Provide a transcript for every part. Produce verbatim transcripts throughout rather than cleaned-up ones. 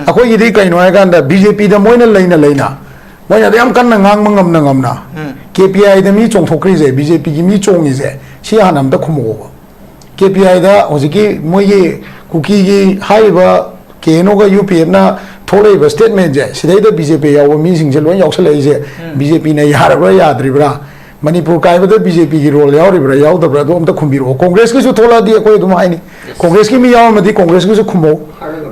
ꯑꯩꯈꯣꯏꯒꯤꯗꯤ ꯀꯩꯅꯣ ꯍꯥꯏꯀꯥꯟꯗ, ꯕꯤ ꯖꯦ ꯄꯤꯗ ꯃꯣꯏꯅ ꯂꯩꯅ ꯂꯩꯅ, ꯃꯣꯏꯅ ꯑꯗꯨ ꯌꯥꯝ ꯀꯟꯅ ꯉꯥꯡꯕ ꯉꯝꯅ ꯉꯝꯅ, ꯎꯝ꯫ ꯀꯦ ꯄꯤ ꯑꯥꯏꯗ ꯃꯤ ꯆꯣꯡꯊꯣꯛꯈ꯭ꯔꯤꯁꯦ, ꯕꯤ ꯖꯦ ꯄꯤꯒꯤ ꯃꯤ ꯆꯣꯡꯉꯤꯁꯦ, ꯁꯤ ꯍꯥꯟꯅ ꯑꯝꯇ ꯈꯨꯝꯃꯛꯑꯣꯕ꯫ ꯀꯦ ꯄꯤ ꯑꯥꯏꯗ ꯍꯧꯖꯤꯛꯀꯤ ꯃꯣꯏꯒꯤ ꯀꯨꯀꯤꯒꯤ ꯍꯥꯏꯔꯤꯕ ꯀꯦ ꯑꯦꯟ ꯑꯣꯒ ꯌꯨ ꯄꯤ ꯑꯦꯐꯅ ꯊꯣꯛꯂꯛꯏꯕ ꯁ꯭ꯇꯦꯠꯃꯦꯟꯁꯦ, ꯁꯤꯗꯩꯗ ꯕꯤ ꯖꯦ ꯄꯤ ꯌꯥꯎꯕ ꯃꯤꯁꯤꯡꯁꯦ ꯂꯣꯏ ꯌꯥꯎꯁꯜꯂꯛꯏꯁꯦ, ꯎꯝ꯫ ꯕꯤ ꯖꯦ ꯄꯤꯅ ꯌꯥꯔꯕ꯭ꯔꯥ ꯌꯥꯗ꯭ꯔꯤꯕ꯭ꯔꯥ? ꯃꯅꯤꯄꯨꯔ ꯀꯥꯏꯕꯗ ꯕꯤ ꯖꯦ ꯄꯤꯒꯤ ꯔꯣꯜ ꯌꯥꯎꯔꯤꯕ꯭ꯔꯥ ꯌꯥꯎꯗꯕ꯭ꯔꯥ? ꯑꯗꯨ ꯑꯝꯇ ꯈꯨꯝꯕꯤꯔꯛꯑꯣ꯫ ꯀꯣꯡꯒ꯭ꯔꯦꯁꯀꯤꯁꯨ ꯊꯣꯛꯂꯛꯑꯗꯤ ꯑꯩꯈꯣꯏ ꯑꯗꯨꯝ ꯍꯥꯏꯅꯤ, ꯀꯣꯡꯒ꯭ꯔꯦꯁꯀꯤ ꯃꯤ ꯌꯥꯎꯔꯝꯃꯗꯤ ꯀꯣꯡꯒ꯭ꯔꯦꯁꯀꯤꯁꯨ ꯈꯨꯝꯃꯧ꯫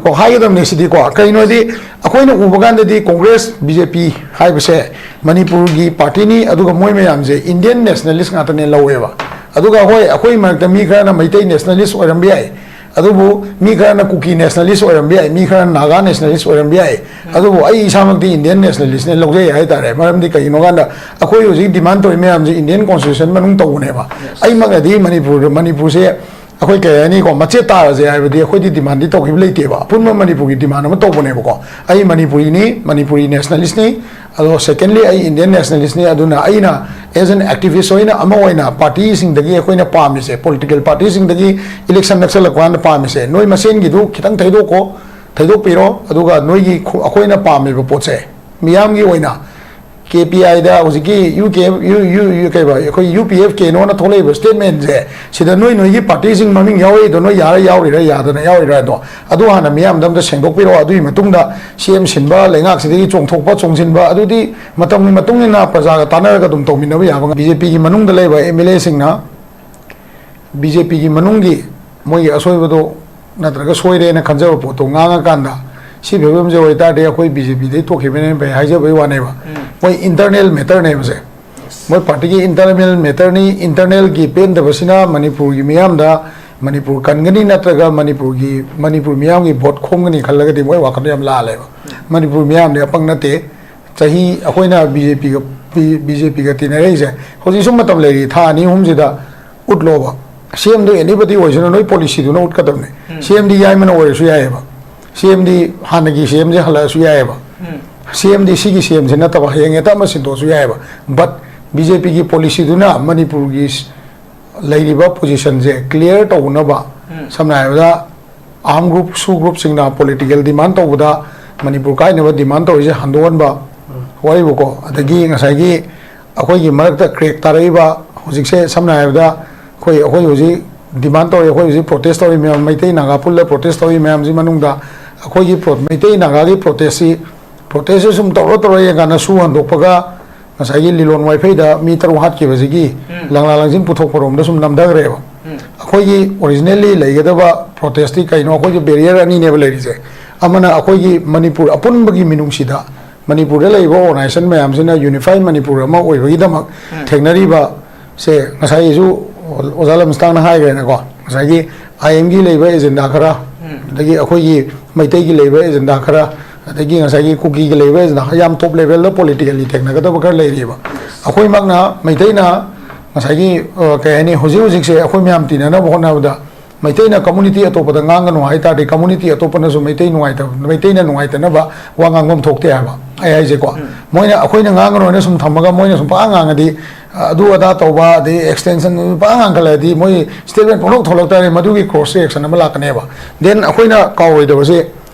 ꯀꯣ, ꯍꯥꯏꯒꯗꯕꯅꯦ ꯁꯤꯗꯤꯀꯣ꯫ ꯀꯩꯅꯣꯗꯤ, ꯑꯩꯈꯣꯏꯅ ꯎꯕ ꯀꯥꯟꯗꯗꯤ ꯀꯣꯡꯒ꯭ꯔꯦꯁ, ꯕꯤ ꯖꯦ ꯄꯤ ꯍꯥꯏꯕꯁꯦ ꯃꯅꯤꯄꯨꯔꯒꯤ ꯄꯥꯔꯇꯤꯅꯤ, ꯑꯗꯨꯒ ꯃꯣꯏ ꯃꯌꯥꯝꯁꯦ ꯏꯟꯗꯤꯌꯟ ꯅꯦꯁꯅꯦꯂꯤꯁ ꯉꯥꯛꯇꯅꯦ ꯂꯧꯋꯦꯕ꯫ ꯑꯗꯨꯒ ꯍꯣꯏ, ꯑꯩꯈꯣꯏ ꯃꯔꯛꯇ ꯃꯤ ꯈꯔꯅ ꯃꯩꯇꯩ ꯅꯦꯁꯅꯦꯂꯤꯁ ꯑꯣꯏꯔꯝꯕ ꯌꯥꯏ, ꯑꯗꯨꯕꯨ ꯃꯤ ꯈꯔꯅ ꯀꯨꯀꯤ ꯅꯦꯁꯅꯦꯂꯤꯁ ꯑꯣꯏꯔꯝꯕ ꯌꯥꯏ, ꯃꯤ ꯈꯔꯅ ꯅꯥꯒꯥ ꯅꯦꯁꯅꯦꯂꯤꯁ ꯑꯣꯏꯔꯝꯕ ꯌꯥꯏ꯫ ꯑꯗꯨꯕꯨ ꯑꯩ ꯏꯁꯥꯃꯛꯇꯤ ꯏꯟꯗꯤꯌꯟ ꯅꯦꯁꯅꯦꯂꯤꯁꯅꯦ ꯂꯧꯖꯩ ꯍꯥꯏꯇꯥꯔꯦ꯫ ꯃꯔꯝꯗꯤ ꯀꯩꯒꯤꯅꯣ ꯀꯥꯟꯗ, ꯑꯩꯈꯣꯏ ꯍꯧꯖꯤꯛ ꯗꯤꯃꯥꯟ ꯇꯧꯔꯤ ꯃꯌꯥꯝꯁꯦ ꯏꯟꯗꯤꯌꯟ ꯀꯣꯟꯁꯇꯤꯇ꯭ꯌꯨꯁꯟ ꯃꯅꯨꯡ ꯇꯧꯕꯅꯦꯕ꯫ ꯑꯩꯃꯛꯅꯗꯤ ꯃꯅꯤꯄꯨꯔ, ꯃꯅꯤꯄꯨꯔꯁꯦ ꯑꯩꯈꯣꯏ ꯀꯩ ꯍꯥꯏꯅꯤꯀꯣ, ꯃꯆꯦꯠ ꯇꯥꯔꯁꯦ ꯍꯥꯏꯕꯗꯤ ꯑꯩꯈꯣꯏꯗꯤ ꯗꯤꯃꯥꯟꯗꯤ ꯇꯧꯈꯤꯕ ꯂꯩꯇꯦꯕ꯫ ꯑꯄꯨꯟꯕ ꯃꯅꯤꯄꯨꯔꯒꯤ ꯗꯤꯃꯥꯟ ꯑꯃ ꯇꯧꯕꯅꯦꯕꯀꯣ꯫ ꯑꯩ ꯃꯅꯤꯄꯨꯔꯤꯅꯤ, ꯃꯅꯤꯄꯨꯔꯤ ꯅꯦꯁꯅꯦꯂꯤꯁꯅꯤ꯫ ꯑꯗꯣ secondly, ꯑꯩ ꯏꯟꯗꯤꯌꯟ ꯅꯦꯁꯅꯦꯂꯤꯁꯅꯤ꯫ ꯑꯗꯨꯅ ꯑꯩꯅ as an activist ꯑꯣꯏꯅ, ꯑꯃ ꯑꯣꯏꯅ, ꯄꯥꯔꯇꯤꯁꯤꯡꯗꯒꯤ ꯑꯩꯈꯣꯏꯅ ꯄꯥꯝꯃꯤꯁꯦ, ꯄꯣꯂꯤꯇꯤꯀꯦꯜ ꯄꯥꯔꯇꯤꯁꯤꯡꯗꯒꯤ ꯏꯂꯦꯛꯁꯟ ꯅꯛꯁꯜꯂꯛꯄ ꯀꯥꯟꯗ ꯄꯥꯝꯃꯤꯁꯦ, ꯅꯣꯏ ꯃꯁꯦꯟꯒꯤꯗꯨ ꯈꯤꯇꯪ ꯊꯩꯗꯣꯛꯀꯣ, ꯊꯩꯗꯣꯛꯄꯤꯔꯣ꯫ ꯑꯗꯨꯒ ꯅꯣꯏꯒꯤ ꯈꯨ-, ꯑꯩꯈꯣꯏꯅ ꯄꯥꯝꯃꯤꯕ ꯄꯣꯠꯁꯦ, ꯃꯤꯌꯥꯝꯒꯤ ꯑꯣꯏꯅ ꯀꯦ ꯄꯤ ꯑꯥꯏꯗ ꯍꯧꯖꯤꯛꯀꯤ U K F, U, U, U, ꯀꯩꯕ, ꯑꯩꯈꯣꯏ U P F K N ꯑꯣꯅ ꯊꯣꯛꯂꯛꯏꯕ ꯁ꯭ꯇꯦꯠꯃꯦꯟꯁꯦ, ꯁꯤꯗ ꯅꯣꯏ ꯅꯣꯏꯒꯤ ꯄꯥꯔꯇꯤꯁꯤꯡ ꯃꯃꯤꯡ ꯌꯥꯎꯔꯛꯏꯗꯣ ꯅꯣꯏ ꯌꯥꯔ ꯌꯥꯎꯔꯤꯔꯥ ꯌꯥꯗꯅ ꯌꯥꯎꯔꯤꯔꯥ ꯍꯥꯏꯗꯣ, ꯑꯗꯨ ꯍꯥꯟꯅ ꯃꯤꯌꯥꯝꯗ ꯑꯝꯇ ꯁꯦꯡꯗꯣꯛꯄꯤꯔꯛꯑꯣ꯫ ꯑꯗꯨꯒꯤ ꯃꯇꯨꯡꯗ ꯁꯤ ꯑꯦꯝ ꯁꯤꯟꯕ, ꯂꯩꯉꯥꯛꯁꯤꯗꯒꯤ ꯆꯣꯡꯊꯣꯛꯄ ꯆꯣꯡꯁꯤꯟꯕ, ꯑꯗꯨꯗꯤ ꯃꯇꯝꯒꯤ ꯃꯇꯨꯡ ꯏꯟꯅ ꯄ꯭ꯔꯖꯥꯒ ꯇꯥꯟꯅꯔꯒ ꯑꯗꯨꯝ ꯇꯧꯃꯤꯟꯅꯕ ꯌꯥꯕ꯫ ꯕꯤ ꯖꯦ ꯄꯤꯒꯤ ꯃꯅꯨꯡꯗ ꯂꯩꯕ ꯑꯦꯝ ꯑꯦꯜ ꯑꯦꯁꯤꯡꯅ ꯕꯤ ꯖꯦ ꯄꯤꯒꯤ ꯃꯅꯨꯡꯒꯤ ꯃꯣꯏꯒꯤ ꯑꯁꯣꯏꯕꯗꯣ ꯅꯠꯇ꯭ꯔꯒ ꯁꯣꯏꯔꯦꯅ ꯈꯟꯖꯕ ꯄꯣꯠꯇꯣ ꯉꯥꯡꯉꯀꯥꯟꯗ, ꯁꯤ ꯐꯤꯕꯝꯁꯦ ꯑꯣꯏꯇꯥꯔꯗꯤ ꯑꯩꯈꯣꯏ ꯕꯤ ꯖꯦ ꯄꯤꯗꯩ ꯊꯣꯛꯈꯤꯕꯅ ꯍꯦꯟꯅ ꯐꯩ ꯍꯥꯏꯖꯕꯒꯤ ꯋꯥꯅꯦꯕ꯫ ꯎꯝ꯫ ꯃꯣꯏ ꯏꯟꯇꯔꯅꯦꯜ ꯃꯦꯇꯔꯅꯦꯕꯁꯦ꯫ ꯃꯣꯏ ꯄꯥꯔꯇꯤꯒꯤ ꯏꯟꯇꯔꯅꯦꯜ ꯃꯦꯇꯔꯅꯤ꯫ ꯏꯟꯇꯔꯅꯦꯜꯒꯤ ꯄꯦꯟꯗꯕꯁꯤꯅ ꯃꯅꯤꯄꯨꯔꯒꯤ ꯃꯤꯌꯥꯝꯗ ꯃꯅꯤꯄꯨꯔ ꯀꯟꯒꯅꯤ ꯅꯠꯇ꯭ꯔꯒ ꯃꯅꯤꯄꯨꯔꯒꯤ, ꯃꯅꯤꯄꯨꯔ ꯃꯤꯌꯥꯝꯒꯤ ꯚꯣꯠ ꯈꯣꯝꯒꯅꯤ ꯈꯜꯂꯒꯗꯤ ꯃꯣꯏ ꯋꯥꯈꯜꯗꯣ ꯌꯥꯝ ꯂꯥꯜꯂꯦꯕ꯫ ꯃꯅꯤꯄꯨꯔ ꯃꯤꯌꯥꯝꯗꯤ ꯑꯄꯪ ꯅꯠꯇꯦ꯫ ꯆꯍꯤ ꯑꯩꯈꯣꯏꯅ ꯕꯤ ꯖꯦ ꯄꯤꯒ, ꯕꯤ ꯖꯦ ꯄꯤꯒ ꯇꯤꯟꯅꯔꯛꯏꯁꯦ ꯍꯧꯖꯤꯛꯁꯨ ꯃꯇꯝ ꯂꯩꯔꯤ, ꯊꯥ ꯑꯅꯤ ꯑꯍꯨꯝꯁꯤꯗ ꯎꯠꯂꯣꯕ꯫ ꯁꯤ ꯑꯦꯝꯗꯣ ꯑꯦꯅꯤꯕꯗꯤ ꯑꯣꯏꯁꯅꯨ, ꯅꯣꯏ ꯄꯣꯂꯤꯁꯤꯗꯨꯅ ꯎꯠꯀꯗꯕꯅꯦ꯫ ꯎꯝ꯫ ꯁꯤ ꯑꯦꯝꯗꯤ ꯌꯥꯏꯃꯅ ꯑꯣꯏꯔꯁꯨ ꯌꯥꯏꯑꯕ, ꯁꯤ ꯑꯦꯝꯗꯤ ꯍꯥꯟꯅꯒꯤ ꯁꯤ ꯑꯦꯝꯁꯦ ꯍꯜꯂꯛꯑꯁꯨ ꯌꯥꯏꯑꯕ꯫ ꯎꯝ꯫ ꯁꯤ ꯑꯦꯝꯗꯤ ꯁꯤꯒꯤ ꯁꯤ ꯑꯦꯝꯁꯦ ꯅꯠꯇꯕ ꯍꯌꯦꯡ ꯍꯦꯛꯇ ꯑꯃ ꯁꯤꯟꯗꯣꯛꯑꯁꯨ ꯌꯥꯏꯑꯕ꯫ But ꯕꯤ ꯖꯦ ꯄꯤꯒꯤ ꯄꯣꯂꯤꯁꯤꯗꯨꯅ ꯃꯅꯤꯄꯨꯔꯒꯤ ꯂꯩꯔꯤꯕ ꯄꯣꯖꯤꯁꯟꯁꯦ ꯀ꯭ꯂꯤꯌꯥꯔ ꯇꯧꯅꯕ, ꯎꯝ꯫ ꯁꯝꯅ ꯍꯥꯏꯔꯕꯗ, ꯑꯥꯔꯝ ꯒ꯭ꯔꯨꯞ, ꯁꯨ ꯒ꯭ꯔꯨꯞꯁꯤꯡꯅ ꯄꯣꯂꯤꯇꯤꯀꯦꯜ ꯗꯤꯃꯥꯟ ꯇꯧꯕꯗ ꯃꯅꯤꯄꯨꯔ ꯀꯥꯏꯅꯕ ꯗꯤꯃꯥꯟ ꯇꯧꯔꯤꯁꯦ ꯍꯟꯗꯣꯛꯍꯟꯕ, ꯋꯥꯔꯤꯕꯨꯀꯣ, ꯑꯗꯒꯤ ꯉꯁꯥꯏꯒꯤ ꯑꯩꯈꯣꯏꯒꯤ ꯃꯔꯛꯇ ꯀ꯭ꯔꯦꯛ ꯇꯥꯔꯛꯏꯕ ꯍꯧꯖꯤꯛꯁꯦ, ꯁꯝꯅ ꯍꯥꯏꯔꯕꯗ ꯑꯩꯈꯣꯏ, ꯑꯩꯈꯣꯏ ꯍꯧꯖꯤꯛ ꯗꯤꯃꯥꯟ ꯇꯧꯔꯤ, ꯑꯩꯈꯣꯏ ꯍꯧꯖꯤꯛ ꯄ꯭ꯔꯣꯇꯦꯁ ꯇꯧꯔꯤ ꯃꯌꯥꯝ, ꯃꯩꯇꯩ ꯅꯥꯒꯥ ꯄꯨꯜꯂ ꯄ꯭ꯔꯣꯇꯦꯁ ꯇꯧꯔꯤ ꯃꯌꯥꯝꯁꯤ ꯃꯅꯨꯡꯗ ꯑꯩꯈꯣꯏꯒꯤ ꯄ꯭ꯔꯣ-, ꯃꯩꯇꯩ ꯅꯥꯒꯥꯒꯤ ꯄ꯭ꯔꯣꯇꯦꯁꯁꯤ, ꯄ꯭ꯔꯣꯇꯦꯁꯁꯤ ꯁꯨꯝ ꯇꯧꯔ ꯇꯧꯔ ꯌꯦꯡꯀꯥꯟꯗ ꯁꯨ ꯍꯟꯗꯣꯛꯄꯒ ꯉꯁꯥꯏꯒꯤ ꯂꯤꯂꯣꯡ ꯋꯥꯏꯐꯩꯗ ꯃꯤ ꯇꯔꯨꯛ ꯍꯥꯠꯈꯤꯕꯁꯤꯒꯤ ꯎꯝ꯫ ꯂꯪꯂꯥ ꯂꯪꯖꯤꯟ ꯄꯨꯊꯣꯛꯄꯔꯣꯝꯗ ꯁꯨꯝ ꯅꯝꯊꯈ꯭ꯔꯦꯕ꯫ ꯎꯝ꯫ ꯑꯩꯈꯣꯏꯒꯤ ꯑꯣꯔꯤꯖꯤꯅꯦꯜꯂꯤ ꯂꯩꯒꯗꯕ ꯄ꯭ꯔꯣꯇꯦꯁꯇꯤ ꯀꯩꯅꯣ? ꯑꯩꯈꯣꯏꯒꯤ ꯕꯦꯔꯤꯌꯔ ꯑꯅꯤꯅꯦꯕ ꯂꯩꯔꯤꯁꯦ꯫ ꯑꯃꯅ ꯑꯩꯈꯣꯏꯒꯤ ꯃꯅꯤꯄꯨꯔ ꯑꯄꯨꯟꯕꯒꯤ ꯃꯤꯅꯨꯡꯁꯤꯗ ꯃꯅꯤꯄꯨꯔꯗ ꯂꯩꯔꯤꯕ ꯑꯣꯔꯒꯅꯥꯏꯖꯦꯁꯟ ꯃꯌꯥꯝꯁꯤꯅ ꯌꯨꯅꯤꯐꯥꯏ ꯃꯅꯤꯄꯨꯔ ꯑꯃ ꯑꯣꯏꯕꯒꯤꯗꯃꯛ ꯎꯝ꯫ ꯊꯦꯡꯅꯔꯤꯕ ꯁꯦ, ꯉꯁꯥꯏꯁꯨ ꯑꯣꯖꯥ ꯂꯝꯁꯇꯥꯡꯅ ꯍꯥꯏꯈ꯭ꯔꯦꯅꯀꯣ, ꯉꯁꯥꯏꯒꯤ ꯑꯥꯏ ꯑꯦꯝꯒꯤ ꯂꯩꯕ ꯑꯦꯖꯦꯟꯗꯥ ꯈꯔ, ꯎꯝ꯫ ꯑꯗꯒꯤ ꯑꯩꯈꯣꯏꯒꯤ ꯃꯩꯇꯩꯒꯤ ꯂꯩꯕ ꯑꯦꯖꯦꯟꯗꯥ ꯈꯔ, ꯑꯗꯒꯤ ꯉꯁꯥꯏꯒꯤ ꯀꯨꯀꯤꯒꯤ ꯂꯩꯕ ꯑꯦꯖꯦꯟꯗꯥ ꯈꯔ, ꯌꯥꯝ ꯇꯣꯞ ꯂꯦꯚꯦꯜꯗ ꯄꯣꯂꯤꯇꯤꯀꯦꯜꯂꯤ ꯊꯦꯡꯅꯒꯗꯕ ꯈꯔ ꯂꯩꯔꯤꯕ꯫ ꯑꯩꯈꯣꯏꯃꯛꯅ, ꯃꯩꯇꯩꯅ ꯉꯁꯥꯏꯒꯤ, ꯑ, ꯀꯩ ꯍꯥꯏꯅꯤ, ꯍꯧꯖꯤꯛ ꯍꯧꯖꯤꯛꯁꯦ ꯑꯩꯈꯣꯏ ꯃꯌꯥꯝ ꯇꯤꯟꯅꯅꯕ ꯍꯣꯠꯅꯕꯗ ꯃꯩꯇꯩꯅ ꯀꯝꯃꯨꯅꯤꯇꯤ ꯑꯇꯣꯞꯄꯗ ꯉꯥꯡꯒꯅꯨ ꯍꯥꯏ ꯇꯥꯔꯗꯤ, ꯀꯝꯃꯨꯅꯤꯇꯤ ꯑꯇꯣꯞꯄꯅꯁꯨ ꯃꯩꯇꯩ ꯅꯨꯡꯉꯥꯏꯇꯕ, ꯃꯩꯇꯩꯅ ꯅꯨꯡꯉꯥꯏꯇꯅꯕ ꯋꯥ ꯉꯥꯡꯐꯝ ꯊꯣꯛꯇꯦ ꯍꯥꯏꯕ꯫ ꯑꯩ ꯍꯥꯏꯁꯦꯀꯣ, ꯎꯝ꯫ ꯃꯣꯏꯅ ꯑꯩꯈꯣꯏꯅ ꯉꯥꯡꯒꯅꯨ ꯍꯥꯏꯅ ꯁꯨꯝ ꯊꯝꯃꯒ ꯃꯣꯏꯅ ꯁꯨꯝ ꯄꯪꯉꯥꯡ ꯉꯥꯡꯉꯗꯤ, ꯑ, ꯑꯗꯨ ꯑꯗꯥ ꯇꯧꯕ, ꯑꯗꯩ ꯑꯦꯛꯁꯇꯦꯟꯁꯟ ꯄꯪꯉꯥꯡ ꯉꯥꯡꯈꯠꯂꯛꯑꯗꯤ ꯃꯣꯏ ꯁ꯭ꯇꯦꯠꯃꯦꯟ ꯄꯪꯊꯣꯛ ꯊꯣꯛꯂꯛ ꯇꯥꯔꯗꯤ ꯃꯗꯨꯒꯤ ꯀ꯭ꯔꯣꯁ ꯔꯤꯑꯦꯛꯁꯟ ꯑꯃ ꯂꯥꯛꯀꯅꯦꯕ꯫ ꯗꯦꯟ ꯑꯩꯈꯣꯏꯅ ꯀꯥꯎꯔꯣꯏꯗꯕꯁꯦ,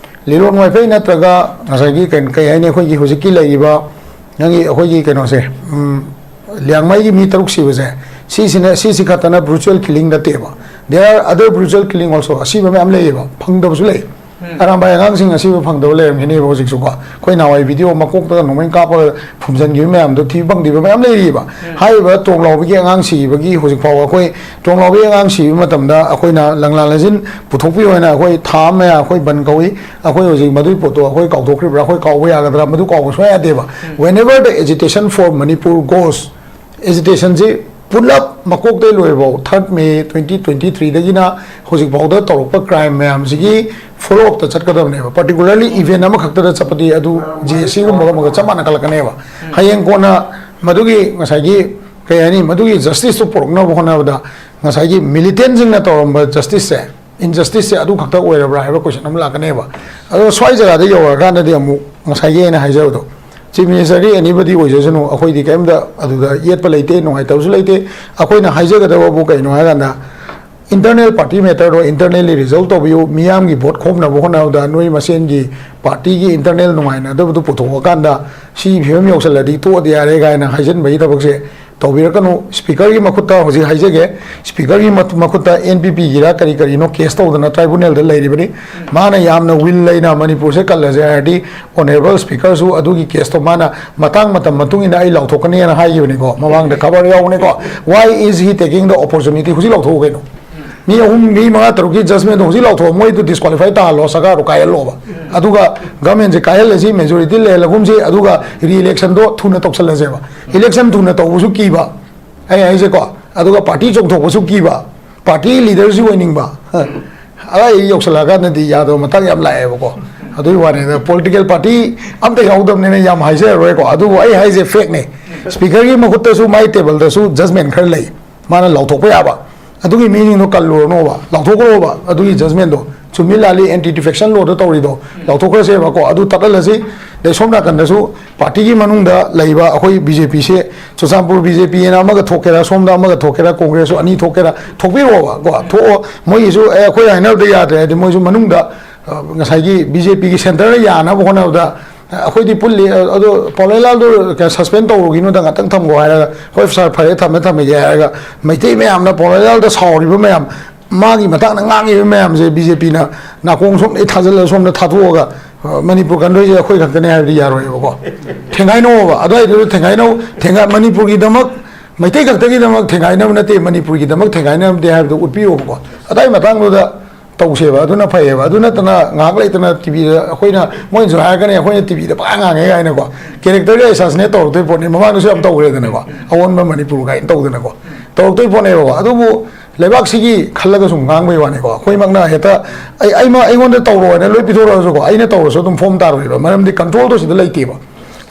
ꯂꯤꯂꯣꯡ ꯋꯥꯏꯐꯩ ꯅꯠꯇ꯭ꯔꯒ ꯉꯁꯥꯏꯒꯤ ꯀꯩ, ꯀꯩ ꯍꯥꯏꯅꯤ, ꯑꯩꯈꯣꯏꯒꯤ ꯍꯧꯖꯤꯛꯀꯤ ꯂꯩꯔꯤꯕ ꯅꯪꯒꯤ ꯑꯩꯈꯣꯏꯒꯤ ꯀꯩꯅꯣꯁꯦ, ꯎꯝ, ꯂꯤꯌꯥꯡꯃꯩꯒꯤ ꯃꯤ ꯇꯔꯨꯛ ꯁꯤꯕꯁꯦ, ꯁꯤꯁꯤꯅ, ꯁꯤꯁꯤ ꯈꯛꯇꯅ ꯕ꯭ꯔꯨꯆꯨꯋꯦꯜ ꯀꯤꯂꯤꯡ ꯅꯠꯇꯦꯕ꯫ There are other brutal killing also. ꯑꯁꯤꯕ ꯃꯌꯥꯝ ꯂꯩꯌꯦꯕ, ꯐꯪꯗꯕꯁꯨ ꯂꯩ꯫ ꯎꯝ꯫ ꯑꯔꯥꯝꯕꯥꯏ ꯑꯉꯥꯡꯁꯤꯡ ꯑꯁꯤꯕ ꯐꯪꯗꯕ ꯂꯩꯔꯝꯒꯅꯦꯕ ꯍꯧꯖꯤꯛꯁꯨꯀꯣ꯫ ꯑꯩꯈꯣꯏ ꯅꯍꯥꯟꯋꯥꯏ ꯚꯤꯗꯤꯑꯣ ꯃꯀꯣꯛꯇꯒ ꯅꯣꯡꯃꯩꯅ ꯀꯥꯞꯄꯒ ꯐꯨꯝꯖꯤꯟꯈꯤꯕ ꯃꯌꯥꯝꯗꯣ ꯊꯤꯕ ꯐꯪꯗ꯭ꯔꯤꯕ ꯃꯌꯥꯝ ꯂꯩꯔꯤꯕ꯫ ꯎꯝ꯫ ꯍꯥꯏꯔꯤꯕ ꯇꯣꯡꯂꯥꯎꯕꯤꯒꯤ ꯑꯉꯥꯡ ꯁꯤꯕꯒꯤ ꯍꯧꯖꯤꯛ ꯐꯥꯎꯕ ꯑꯩꯈꯣꯏ ꯇꯣꯡꯂꯥꯎꯕꯤ ꯑꯉꯥꯡ ꯁꯤꯕ ꯃꯇꯝꯗ ꯑꯩꯈꯣꯏꯅ ꯂꯪꯂꯥ ꯂꯪꯖꯤꯟ ꯄꯨꯊꯣꯛꯄꯤꯌꯣ ꯍꯥꯏꯅ ꯑꯩꯈꯣꯏ ꯊꯥ ꯑꯃ ꯃꯌꯥ ꯑꯩꯈꯣꯏ ꯕꯟ ꯀꯧꯏ꯫ ꯑꯩꯈꯣꯏ ꯍꯧꯖꯤꯛ ꯃꯗꯨꯒꯤ ꯄꯣꯠꯇꯣ ꯑꯩꯈꯣꯏ ꯀꯥꯎꯊꯣꯛꯈ꯭ꯔꯤꯕ꯭ꯔꯥ? ꯑꯩꯈꯣꯏ ꯀꯥꯎꯕ ꯌꯥꯒꯗ꯭ꯔꯥ? ꯃꯗꯨ ꯀꯥꯎꯕ ꯁꯨꯡꯌꯥ ꯌꯥꯗꯦꯕ꯫ ꯎꯝ꯫ Whenever the agitation for Manipur goes, ꯑꯦꯖꯤꯇꯦꯁꯟꯁꯤ ꯄꯨꯂꯞ ꯃꯀꯣꯛꯇꯩ ꯂꯣꯏꯐꯥꯎ, third May twenty twenty three ꯗꯒꯤꯅ ꯍꯧꯖꯤꯛꯐꯥꯎꯗ ꯇꯧꯔꯛꯄ ꯀ꯭ꯔꯥꯏꯝ ꯃꯌꯥꯝꯁꯤꯒꯤ ꯐꯣꯂꯣ ꯑꯞꯇ ꯆꯠꯀꯗꯕꯅꯦꯕ꯫ ꯄꯥꯔꯇꯤꯀꯨꯂꯔꯂꯤ ꯏꯚꯦꯟ ꯑꯃꯈꯛꯇꯗ ꯆꯠꯄꯗꯤ ꯑꯗꯨ ꯖꯦ ꯑꯦꯁ ꯁꯤꯒꯨꯝꯕꯒ ꯑꯃꯒ ꯆꯞ ꯃꯥꯟꯅꯈꯠꯂꯛꯀꯅꯦꯕ꯫ ꯎꯝ꯫ ꯍꯌꯦꯡ ꯀꯣꯟꯅ ꯃꯗꯨꯒꯤ ꯉꯁꯥꯏꯒꯤ, ꯀꯩ ꯍꯥꯏꯅꯤ, ꯃꯗꯨꯒꯤ ꯖꯁꯇꯤꯁꯇꯨ ꯄꯨꯔꯛꯅꯕ ꯍꯣꯠꯅꯕꯗ ꯉꯁꯥꯏꯒꯤ ꯃꯤꯂꯤꯇꯦꯟꯁꯤꯡꯅ ꯇꯧꯔꯝꯕ ꯖꯁꯇꯤꯁꯁꯦ, ꯏꯟꯖꯁꯇꯤꯁꯁꯦ ꯑꯗꯨ ꯈꯛꯇ ꯑꯣꯏꯔꯕ꯭ꯔꯥ ꯍꯥꯏꯕ ꯀꯣꯏꯁꯟ ꯑꯃ ꯂꯥꯛꯀꯅꯦꯕ꯫ ꯑꯗꯣ ꯁ꯭ꯋꯥꯏ ꯖꯒꯥꯗ ꯌꯧꯔꯛꯑꯀꯥꯟꯗꯗꯤ ꯑꯃꯨꯛ ꯉꯁꯥꯏꯒꯤ ꯑꯩꯅ ꯍꯥꯏꯖꯕꯗꯣ, ꯆꯤꯐ ꯃꯤꯅꯤꯁꯇꯔꯗꯤ ꯑꯦꯅꯤꯕꯗꯤ ꯑꯣꯏꯖꯁꯅꯨ, ꯑꯩꯈꯣꯏꯗꯤ ꯀꯔꯤꯝꯇ ꯑꯗꯨꯗ ꯌꯦꯠꯄ ꯂꯩꯇꯦ, ꯅꯨꯡꯉꯥꯏꯇꯕꯁꯨ ꯂꯩꯇꯦ꯫ ꯑꯩꯈꯣꯏꯅ ꯍꯥꯏꯖꯒꯗꯕꯕꯨ ꯀꯩꯅꯣ ꯍꯥꯏꯀꯥꯟꯗ, Internal party matter ꯗꯣ internally resolve ꯇꯧꯕꯤꯌꯨ꯫ ꯃꯤꯌꯥꯝꯒꯤ vote ꯈꯣꯝꯅꯕ ꯍꯣꯠꯅꯕꯗ ꯅꯣꯏ ꯃꯁꯦꯟꯒꯤ party ꯒꯤ internal ꯅꯨꯡꯉꯥꯏꯅꯗꯕꯗꯨ ꯄꯨꯊꯣꯛꯑꯀꯥꯟꯗ ꯁꯤ ꯐꯤꯕꯝ ꯌꯧꯁꯜꯂꯗꯤ ꯇꯣꯛꯑꯗꯤ ꯌꯥꯔꯦ ꯀꯥꯏꯅ ꯍꯥꯏꯖꯤꯟꯕꯒꯤ ꯊꯕꯛꯁꯦ ꯇꯧꯕꯤꯔꯛꯀꯅꯨ꯫ Speaker ꯒꯤ ꯃꯈꯨꯠꯇ ꯍꯧꯖꯤꯛ ꯍꯥꯏꯖꯒꯦ, Speaker ꯒꯤ ꯃꯈꯨꯠꯇ N P P ꯒꯤꯔ ꯀꯔꯤ ꯀꯔꯤꯅꯣ case ꯇꯧꯗꯅ tribunal ꯗ ꯂꯩꯔꯤꯕꯅꯤ꯫ ꯃꯥꯅ ꯌꯥꯝꯅ will ꯂꯩꯅ ꯃꯅꯤꯄꯨꯔꯁꯦ ꯀꯜꯂꯁꯦ ꯍꯥꯏꯔꯗꯤ, Honourable Speaker ꯁꯨ ꯑꯗꯨꯒꯤ case ꯇꯣ ꯃꯥꯅ ꯃꯇꯥꯡ ꯃꯇꯝ ꯃꯇꯨꯡ ꯏꯟꯅ ꯑꯩ ꯂꯥꯎꯊꯣꯛꯀꯅꯤꯅ ꯍꯥꯏꯈꯤꯕꯅꯤꯀꯣ, ꯃꯃꯥꯡꯗ ꯈꯕꯔ ꯌꯥꯎꯕꯅꯤꯀꯣ꯫ Why is he taking the opportunity? ꯍꯧꯖꯤꯛ ꯂꯥꯎꯊꯣꯛꯎ ꯀꯩꯅꯣ꯫ ꯃꯤ ꯑꯍꯨꯝ, ꯃꯤ ꯃꯉꯥ, ꯇꯔꯨꯛꯀꯤ judgment ꯗꯣ ꯍꯧꯖꯤꯛ ꯂꯥꯎꯊꯣꯛꯑꯣ, ꯃꯣꯏꯗꯨ disqualify ꯇꯥꯍꯜꯂꯣ, ꯁꯔꯀꯥꯔꯗꯣ ꯀꯥꯏꯍꯜꯂꯣꯕ꯫ ꯑꯗꯨꯒ government ꯁꯦ ꯀꯥꯏꯍꯜꯂꯁꯤ, majority ꯂꯩꯍꯜꯂꯒꯨꯝꯁꯤ, ꯑꯗꯨꯒ re-election ꯗꯣ ꯊꯨꯅ ꯇꯧꯁꯜꯂꯁꯦꯕ꯫ Election ꯊꯨꯅ ꯇꯧꯕꯁꯨ ꯀꯤꯕ, ꯑꯩ ꯍꯥꯏꯁꯦꯀꯣ, ꯑꯗꯨꯒ party ꯆꯣꯡꯊꯣꯛꯄꯁꯨ ꯀꯤꯕ, party leader ꯁꯨ ꯑꯣꯏꯅꯤꯡꯕ, ꯑꯗꯥꯏ ꯌꯧꯁꯜꯂꯛꯑꯀꯥꯟꯗꯗꯤ ꯌꯥꯗꯕ ꯃꯇꯥꯡ ꯌꯥꯝ ꯂꯥꯛꯑꯦꯕꯀꯣ꯫ ꯑꯗꯨꯒꯤ ꯋꯥꯅꯤꯗ, political party ꯑꯝꯇ ꯌꯥꯎꯗꯕꯅꯤꯅ ꯌꯥꯝ ꯍꯥꯏꯖꯔꯔꯣꯏꯀꯣ꯫ ꯑꯗꯨꯕꯨ ꯑꯩ ꯍꯥꯏꯁꯦ fact ꯅꯦ꯫ Speaker ꯒꯤ ꯃꯈꯨꯠꯇꯁꯨ ꯃꯥꯏ table ꯗꯁꯨ judgment ꯈꯔ ꯂꯩ꯫ ꯃꯥꯅ ꯂꯥꯎꯊꯣꯛꯄ ꯌꯥꯕ꯫ ꯑꯗꯨꯒꯤ ꯃꯤꯁꯤꯡꯗꯣ ꯀꯜꯂꯨꯔꯅꯣꯕ, ꯂꯥꯎꯊꯣꯛꯈ꯭ꯔꯣꯕ꯫ ꯑꯗꯨꯒꯤ judgment ꯗꯣ ꯆꯨꯝꯃꯤ ꯂꯥꯜꯂꯤ, anti defection law ꯗꯣ ꯇꯧꯔꯤꯗꯣ ꯂꯥꯎꯊꯣꯛꯈ꯭ꯔꯁꯦꯕꯀꯣ꯫ ꯑꯗꯨ ꯇꯠꯍꯜꯂꯁꯤ꯫ ꯑꯗꯩ ꯁꯣꯝ ꯅꯥꯀꯟꯗꯁꯨ party ꯒꯤ ꯃꯅꯨꯡꯗ ꯂꯩꯕ ꯑꯩꯈꯣꯏ B J P ꯁꯦ, ꯆꯨꯔꯆꯥꯟꯄꯨꯔ B J P ꯍꯥꯏꯅ ꯑꯃꯒ ꯊꯣꯛꯀꯦꯔꯥ, ꯁꯣꯝꯗ ꯑꯃꯒ ꯊꯣꯛꯀꯦꯔꯥ, Congress ꯁꯨ ꯑꯅꯤ ꯊꯣꯛꯀꯦꯔꯥ, ꯊꯣꯛꯄꯤꯔꯛꯑꯣꯕ ꯀꯣ꯫ ꯊꯣꯛꯑꯣ, ꯃꯣꯏꯒꯤꯁꯨ, "ꯑꯦ, ꯑꯩꯈꯣꯏ ꯍꯥꯏꯅꯕꯗ ꯌꯥꯗ꯭ꯔꯦ" ꯍꯥꯏꯗꯤ, ꯃꯣꯏꯁꯨ ꯃꯅꯨꯡꯗ, ꯑ, ꯉꯁꯥꯏꯒꯤ B J P ꯒꯤ centre ꯅ ꯌꯥꯅꯕ ꯍꯣꯠꯅꯕꯗ, "ꯑ, ꯑꯩꯈꯣꯏꯗꯤ ꯄꯨꯜꯂꯤ, ꯑ, ꯑꯗꯣ ꯄꯥꯎꯂꯩꯂꯥꯜꯗꯣ suspend ꯇꯧꯔꯨꯒꯤꯅꯨꯗ, ꯉꯥꯛꯇꯪ ꯊꯝꯈꯣ" ꯍꯥꯏꯔꯒ, "ꯍꯣꯏ sir, ꯐꯔꯦ, ꯊꯝꯃꯦ, ꯊꯝꯃꯒꯦ" ꯍꯥꯏꯔꯒ, ꯃꯩꯇꯩ ꯃꯌꯥꯝꯅ ꯄꯥꯎꯂꯩꯂꯥꯜꯗ ꯁꯥꯎꯔꯤꯕ ꯃꯌꯥꯝ, ꯃꯥꯒꯤ ꯃꯇꯥꯡꯗ ꯉꯥꯡꯉꯤꯕ ꯃꯌꯥꯝꯁꯦ B J P ꯅ ꯅꯥꯀꯣꯡ ꯁꯣꯝꯗ ꯊꯥꯖꯤꯜꯂꯒ ꯁꯣꯝꯗ ꯊꯥꯗꯣꯛꯑꯒ, ꯑ, ꯃꯅꯤꯄꯨꯔ ꯀꯟꯗꯣꯏꯁꯦ ꯑꯩꯈꯣꯏ ꯈꯛꯇꯅꯦ ꯍꯥꯏꯕꯗꯤ ꯌꯥꯔꯣꯏꯕꯀꯣ꯫ ꯊꯦꯡꯒꯥꯏꯅꯧꯕ, ꯑꯗꯨꯋꯥꯏꯗꯨꯗ ꯊꯦꯡꯒꯥꯏꯅꯧ, ꯊꯦꯡꯒꯥꯏ-, ꯃꯅꯤꯄꯨꯔꯒꯤꯗꯃꯛ, ꯃꯩꯇꯩ ꯈꯛꯇꯒꯤꯗꯃꯛ ꯊꯦꯡꯒꯥꯏꯅꯕ ꯅꯠꯇꯦ, ꯃꯅꯤꯄꯨꯔꯒꯤꯗꯃꯛ ꯊꯦꯡꯒꯥꯏꯅꯕ ꯅꯠꯇꯦ ꯍꯥꯏꯕꯗꯨ ꯎꯠꯄꯤꯌꯣꯕꯀꯣ꯫ ꯑꯗꯥꯏ ꯃꯇꯥꯡꯗꯨꯗ ꯇꯧꯁꯦꯕ, ꯑꯗꯨꯅ ꯐꯩꯌꯦꯕ꯫ ꯑꯗꯨ ꯅꯠꯇꯅ ꯉꯥꯏꯍꯥꯛ ꯂꯩꯇꯅ T V ꯗ ꯑꯩꯈꯣꯏꯅ, ꯃꯣꯏꯅꯁꯨ ꯍꯥꯏꯔꯛꯀꯅꯤ, "ꯑꯩꯈꯣꯏꯅ T V ꯗ ꯄꯪꯉꯥꯡ ꯉꯥꯡꯉꯦ" ꯀꯥꯏꯅꯀꯣ, character ꯒꯤ assassinate ꯇꯧꯔꯛꯇꯣꯏ ꯄꯣꯠꯅꯤ꯫ ꯃꯃꯥꯡꯗꯁꯨ ꯌꯥꯝ ꯇꯧꯈ꯭ꯔꯦꯗꯅꯀꯣ, "ꯑꯑꯣꯟꯕ ꯃꯅꯤꯄꯨꯔ" ꯀꯥꯏꯅ ꯇꯧꯗꯅꯀꯣ, ꯇꯧꯔꯛꯇꯣꯏ ꯄꯣꯠꯅꯦꯕꯀꯣ꯫ ꯑꯗꯨꯕꯨ ꯂꯩꯕꯥꯛꯁꯤꯒꯤ ꯈꯜꯂꯒ ꯁꯨꯝ ꯉꯥꯡꯕꯩ ꯋꯥꯅꯤꯀꯣ꯫ ꯑꯩꯈꯣꯏꯃꯛꯅ ꯍꯦꯛꯇ ꯑꯩ, ꯑꯩꯃ-, ꯑꯩꯉꯣꯟꯗ ꯇꯧꯔꯣ ꯍꯥꯏꯅ ꯂꯣꯏ ꯄꯤꯊꯣꯔꯛꯑꯁꯨꯀꯣ, ꯑꯩꯅ ꯇꯧꯔꯁꯨ ꯑꯗꯨꯝ form ꯇꯥꯔꯣꯏꯕ, ꯃꯔꯝꯗꯤ control ꯗꯣ ꯁꯤꯗ ꯂꯩꯇꯦꯕ꯫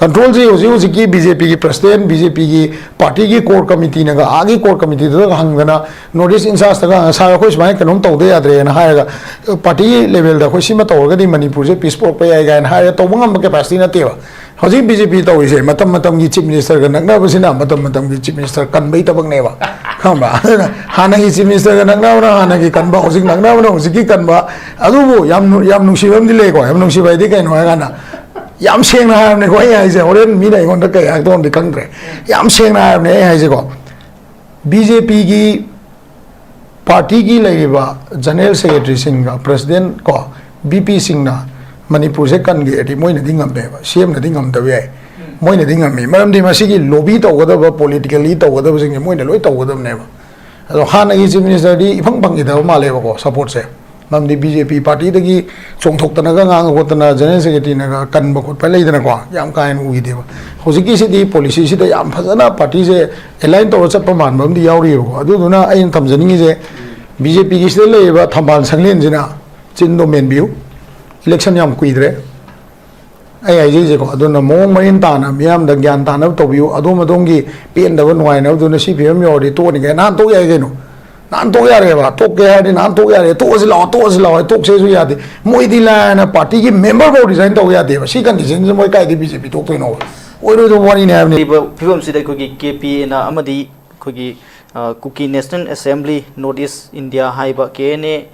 ꯀꯟꯇ꯭ꯔꯣꯜꯁꯤ ꯍꯧꯖꯤꯛ ꯍꯧꯖꯤꯛꯀꯤ ꯕꯤ ꯖꯦ ꯄꯤꯒꯤ ꯄ꯭ꯔꯁꯤꯗꯦꯟ, ꯕꯤ ꯖꯦ ꯄꯤꯒꯤ ꯄꯥꯔꯇꯤꯒꯤ ꯀꯣꯔ ꯀꯃꯤꯇꯤꯅꯒ, ꯑꯥꯒꯤ ꯀꯣꯔ ꯀꯃꯤꯇꯤꯗꯨꯗꯒ ꯍꯪꯗꯅ, ꯅꯣꯔꯠ ꯏꯁ ꯏꯟꯆꯥꯔꯖꯇꯒ ꯍꯪꯉ, "ꯁꯥꯔ, ꯑꯩꯈꯣꯏ ꯁꯨꯃꯥꯏꯅ ꯀꯩꯅꯣꯝ ꯇꯧꯗ ꯌꯥꯗ꯭ꯔꯦꯅ" ꯍꯥꯏꯔꯒ, ꯄꯥꯔꯇꯤ ꯂꯦꯚꯦꯜꯗ ꯑꯩꯈꯣꯏ ꯁꯤꯃ ꯇꯧꯔꯒꯗꯤ ꯃꯅꯤꯄꯨꯔꯁꯦ ꯄꯤꯁ ꯄꯨꯔꯛꯄ ꯌꯥꯏ ꯀꯥꯏꯅ ꯍꯥꯏꯔꯒ ꯇꯧꯕ ꯉꯝꯕ ꯀꯦꯄꯥꯁꯤꯇꯤ ꯅꯠꯇꯦꯕ꯫ ꯍꯧꯖꯤꯛ ꯕꯤ ꯖꯦ ꯄꯤ ꯇꯧꯔꯤꯁꯦ, ꯃꯇꯝ ꯃꯇꯝꯒꯤ ꯆꯤꯐ ꯃꯤꯅꯤꯁꯇꯔꯒ ꯅꯛꯅꯕꯁꯤꯅ ꯃꯇꯝ ꯃꯇꯝꯒꯤ ꯆꯤꯐ ꯃꯤꯅꯤꯁꯇꯔ ꯀꯟꯕꯩ ꯊꯕꯛꯅꯦꯕ, ꯈꯪꯕ꯭ꯔꯥ? ꯑꯗꯨꯅ ꯍꯥꯟꯅꯒꯤ ꯆꯤꯐ ꯃꯤꯅꯤꯁꯇꯔꯒ ꯅꯛꯅꯕꯅ ꯍꯥꯟꯅꯒꯤ ꯀꯟꯕ, ꯍꯧꯖꯤꯛ ꯅꯛꯅꯕꯅ ꯍꯧꯖꯤꯛꯀꯤ ꯀꯟꯕ꯫ ꯑꯗꯨꯕꯨ ꯌꯥꯝ ꯅꯨ-, ꯌꯥꯝ ꯅꯨꯡꯁꯤꯕ ꯑꯃꯗꯤ ꯂꯩꯀꯣ꯫ ꯌꯥꯝ ꯅꯨꯡꯁꯤꯕ ꯍꯥꯏꯗꯤ ꯀꯩꯅꯣ ꯍꯥꯏ ꯀꯥꯟꯗ, ꯌꯥꯝ ꯁꯦꯡꯅ ꯍꯥꯏꯔꯕꯅꯦꯀꯣ ꯑꯩ ꯍꯥꯏꯁꯦ, ꯍꯣꯔꯦꯟ ꯃꯤꯅ ꯑꯩꯉꯣꯟꯗ ꯀꯩ ꯍꯥꯏꯔꯛꯇꯧꯅꯣꯗꯤ ꯈꯪꯗ꯭ꯔꯦ꯫ ꯌꯥꯝ ꯁꯦꯡꯅ ꯍꯥꯏꯔꯕꯅꯦ ꯑꯩ ꯍꯥꯏꯁꯦꯀꯣ꯫ ꯕꯤ ꯖꯦ ꯄꯤꯒꯤ ꯄꯥꯔꯇꯤꯒꯤ ꯂꯩꯔꯤꯕ ꯖꯦꯅꯔꯦꯜ ꯁꯦꯀ꯭ꯔꯦꯇꯔꯤꯁꯤꯡꯒ ꯄ꯭ꯔꯁꯤꯗꯦꯟ ꯀꯣ, ꯕꯤ ꯄꯤꯁꯤꯡꯅ ꯃꯅꯤꯄꯨꯔꯁꯦ ꯀꯟꯒꯦ ꯍꯥꯏꯔꯗꯤ ꯃꯣꯏꯅꯗꯤ ꯉꯝꯃꯦꯕ, ꯁꯤ ꯑꯦꯝꯅꯗꯤ ꯉꯝꯗꯕ ꯌꯥꯏ꯫ ꯃꯣꯏꯅꯗꯤ ꯉꯝꯃꯤ, ꯃꯔꯝꯗꯤ ꯃꯁꯤꯒꯤ ꯂꯣꯕꯤ ꯇꯧꯒꯗꯕ, ꯄꯣꯂꯤꯇꯤꯀꯦꯜꯂꯤ ꯇꯧꯒꯗꯕꯁꯤꯡꯁꯦ ꯃꯣꯏꯅ ꯂꯣꯏ ꯇꯧꯒꯗꯕꯅꯦꯕ꯫ ꯑꯗꯣ ꯍꯥꯟꯅꯒꯤ ꯆꯤꯐ ꯃꯤꯅꯤꯁꯇꯔꯗꯤ ꯏꯐꯪ ꯐꯪꯈꯤꯗꯕ ꯃꯥꯜꯂꯦꯕꯀꯣ, ꯁꯄꯣꯔꯠꯁꯦ꯫ ꯃꯔꯝꯗꯤ ꯕꯤ ꯖꯦ ꯄꯤ ꯄꯥꯔꯇꯤꯗꯒꯤ ꯆꯣꯡꯊꯣꯛꯇꯅꯒ ꯉꯥꯡꯉ ꯈꯣꯠꯇꯅ ꯖꯦꯅꯔꯦꯜ ꯁꯦꯀ꯭ꯔꯦꯇꯔꯤꯅꯒ ꯀꯟꯕ ꯈꯣꯠꯄ ꯂꯩꯗꯅꯀꯣ, ꯌꯥꯝ ꯀꯥ ꯍꯦꯟꯅ ꯎꯈꯤꯗꯦꯕ꯫ ꯍꯧꯖꯤꯛꯀꯤꯁꯤꯗꯤ ꯄꯣꯂꯤꯁꯤꯁꯤꯗ ꯌꯥꯝ ꯐꯖꯅ ꯄꯥꯔꯇꯤꯁꯦ ꯑꯦꯂꯥꯏꯟ ꯇꯧꯔ ꯆꯠꯄ ꯃꯥꯟꯕ ꯑꯃꯗꯤ ꯌꯥꯎꯔꯤꯑꯕꯀꯣ꯫ ꯑꯗꯨꯗꯨꯅ ꯑꯩꯅ ꯊꯝꯖꯅꯤꯡꯉꯤꯁꯦ, ꯕꯤ ꯖꯦ ꯄꯤꯒꯤꯁꯤꯗ ꯂꯩꯔꯤꯕ ꯊꯝꯕꯥꯜ ꯁꯪꯂꯦꯟꯁꯤꯅ ꯆꯤꯟꯗꯣ ꯃꯦꯟꯕꯤꯌꯨ, ꯏꯂꯦꯛꯁꯟ ꯌꯥꯝ ꯀꯨꯏꯗ꯭ꯔꯦ꯫ ꯑꯩ ꯍꯥꯏꯖꯔꯤꯁꯦꯀꯣ, ꯑꯗꯨꯅ ꯃꯑꯣꯡ ꯃꯔꯤꯟ ꯇꯥꯅ ꯃꯤꯌꯥꯝꯗ ꯒ꯭ꯌꯥꯟ ꯇꯥꯅꯕ ꯇꯧꯕꯤꯌꯨ꯫ ꯑꯗꯣꯝ ꯑꯗꯣꯝꯒꯤ ꯄꯦꯟꯗꯕ ꯅꯨꯡꯉꯥꯏꯅꯕꯗꯨꯅ ꯁꯤ ꯐꯤꯕꯝ ꯌꯧꯔꯗꯤ ꯇꯣꯛꯑꯅꯤ ꯀꯥꯏꯅ ꯅꯍꯥꯟ ꯇꯣꯛ ꯌꯥꯏ ꯀꯩꯅꯣ꯫ ꯅꯍꯥꯟ ꯇꯣꯛ ꯌꯥꯔꯦꯕ, ꯇꯣꯛꯀꯦ ꯍꯥꯏꯔꯗꯤ ꯅꯍꯥꯟ ꯇꯣꯛ ꯌꯥꯔꯦ, "ꯇꯣꯛꯑꯁꯤ ꯂꯥꯛꯑꯣ, ꯇꯣꯛꯑꯁꯤ ꯂꯥꯛꯑꯣ" ꯍꯥꯏ, ꯇꯣꯛꯁꯦꯁꯨ ꯌꯥꯗꯦ꯫ ꯃꯣꯏꯗꯤ ꯂꯥꯏꯅ ꯄꯥꯔꯇꯤꯒꯤ ꯃꯦꯝꯕꯔ ꯐꯥꯎ ꯔꯤꯖꯥꯏꯟ ꯇꯧ ꯌꯥꯗꯦꯕ꯫ ꯁꯤ ꯀꯟꯗꯤꯁꯟꯁꯤꯗ ꯃꯣꯏ ꯀꯥꯏꯗꯩ ꯕꯤ ꯖꯦ ꯄꯤ ꯊꯣꯛꯇꯣꯏꯅꯣꯕ? ꯑꯣꯏꯔꯣꯏꯗꯕ ꯋꯥꯔꯤꯅꯤ ꯍꯥꯏꯕꯅꯤ꯫ ꯂꯩꯔꯤꯕ ꯐꯤꯕꯝꯁꯤꯗ ꯑꯩꯈꯣꯏꯒꯤ ꯀꯦ ꯄꯤ ꯑꯦꯅ ꯑꯃꯗꯤ ꯑꯩꯈꯣꯏꯒꯤ, ꯑ, Kuki National Assembly North East India ꯍꯥꯏꯕ, ꯀꯦ ꯑꯦꯟ ꯑꯦ,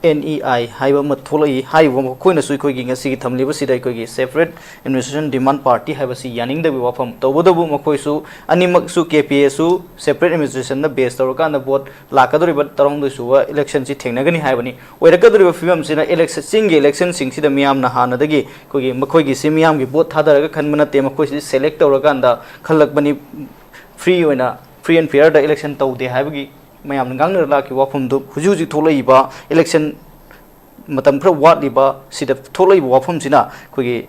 ꯑꯦꯟ ꯏ ꯑꯥꯏ ꯍꯥꯏꯕ ꯑꯃ ꯊꯣꯛꯂꯛꯏ꯫ ꯍꯥꯏꯔꯤꯕ ꯃꯈꯣꯏꯅꯁꯨ ꯑꯩꯈꯣꯏꯒꯤ ꯉꯁꯤꯒꯤ ꯊꯝꯂꯤꯕꯁꯤꯗ ꯑꯩꯈꯣꯏꯒꯤ separate administration demand party ꯍꯥꯏꯕꯁꯤ ꯌꯥꯅꯤꯡꯗꯕꯒꯤ ꯋꯥꯐꯝ꯫ ꯇꯧꯕꯇꯕꯨ ꯃꯈꯣꯏꯁꯨ ꯑꯅꯤꯃꯛꯁꯨ, ꯀꯦ ꯄꯤ ꯑꯦꯁꯨ separate administrationꯗ base ꯇꯧꯔꯀꯥꯟꯗ vote ꯂꯥꯛꯀꯗꯧꯔꯤꯕ ꯇꯔꯥꯍꯨꯝꯗꯣꯏ ꯁꯨꯕ electionꯁꯤ ꯊꯦꯡꯅꯒꯅꯤ ꯍꯥꯏꯕꯅꯤ꯫ ꯑꯣꯏꯔꯛꯀꯗꯧꯔꯤꯕ ꯐꯤꯕꯝꯁꯤꯅ election, ꯆꯤꯡꯒꯤ electionꯁꯤꯡꯁꯤꯗ ꯃꯤꯌꯥꯝꯅ ꯍꯥꯟꯅꯗꯒꯤ ꯑꯩꯈꯣꯏꯒꯤ ꯃꯈꯣꯏꯒꯤꯁꯤ ꯃꯤꯌꯥꯝꯒꯤ vote ꯊꯥꯗꯔꯒ ꯈꯟꯕ ꯅꯠꯇꯦ, ꯃꯈꯣꯏꯁꯤ select ꯇꯧꯔꯀꯥꯟꯗ ꯈꯜꯂꯛꯄꯅꯤ꯫ Free ꯑꯣꯏꯅ, free and fairꯗ election ꯇꯧꯗꯦ ꯍꯥꯏꯕꯒꯤ ꯃꯌꯥꯝꯅ ꯉꯥꯡꯅꯔ ꯂꯥꯛꯈꯤꯕ ꯋꯥꯐꯝꯗꯨ ꯍꯧꯖꯤꯛ ꯍꯧꯖꯤꯛ ꯊꯣꯛꯂꯛꯏꯕ election ꯃꯇꯝ ꯈꯔ ꯋꯥꯠꯂꯤꯕ ꯁꯤꯗ ꯊꯣꯛꯂꯛꯏꯕ ꯋꯥꯐꯝꯁꯤꯅ ꯑꯩꯈꯣꯏꯒꯤ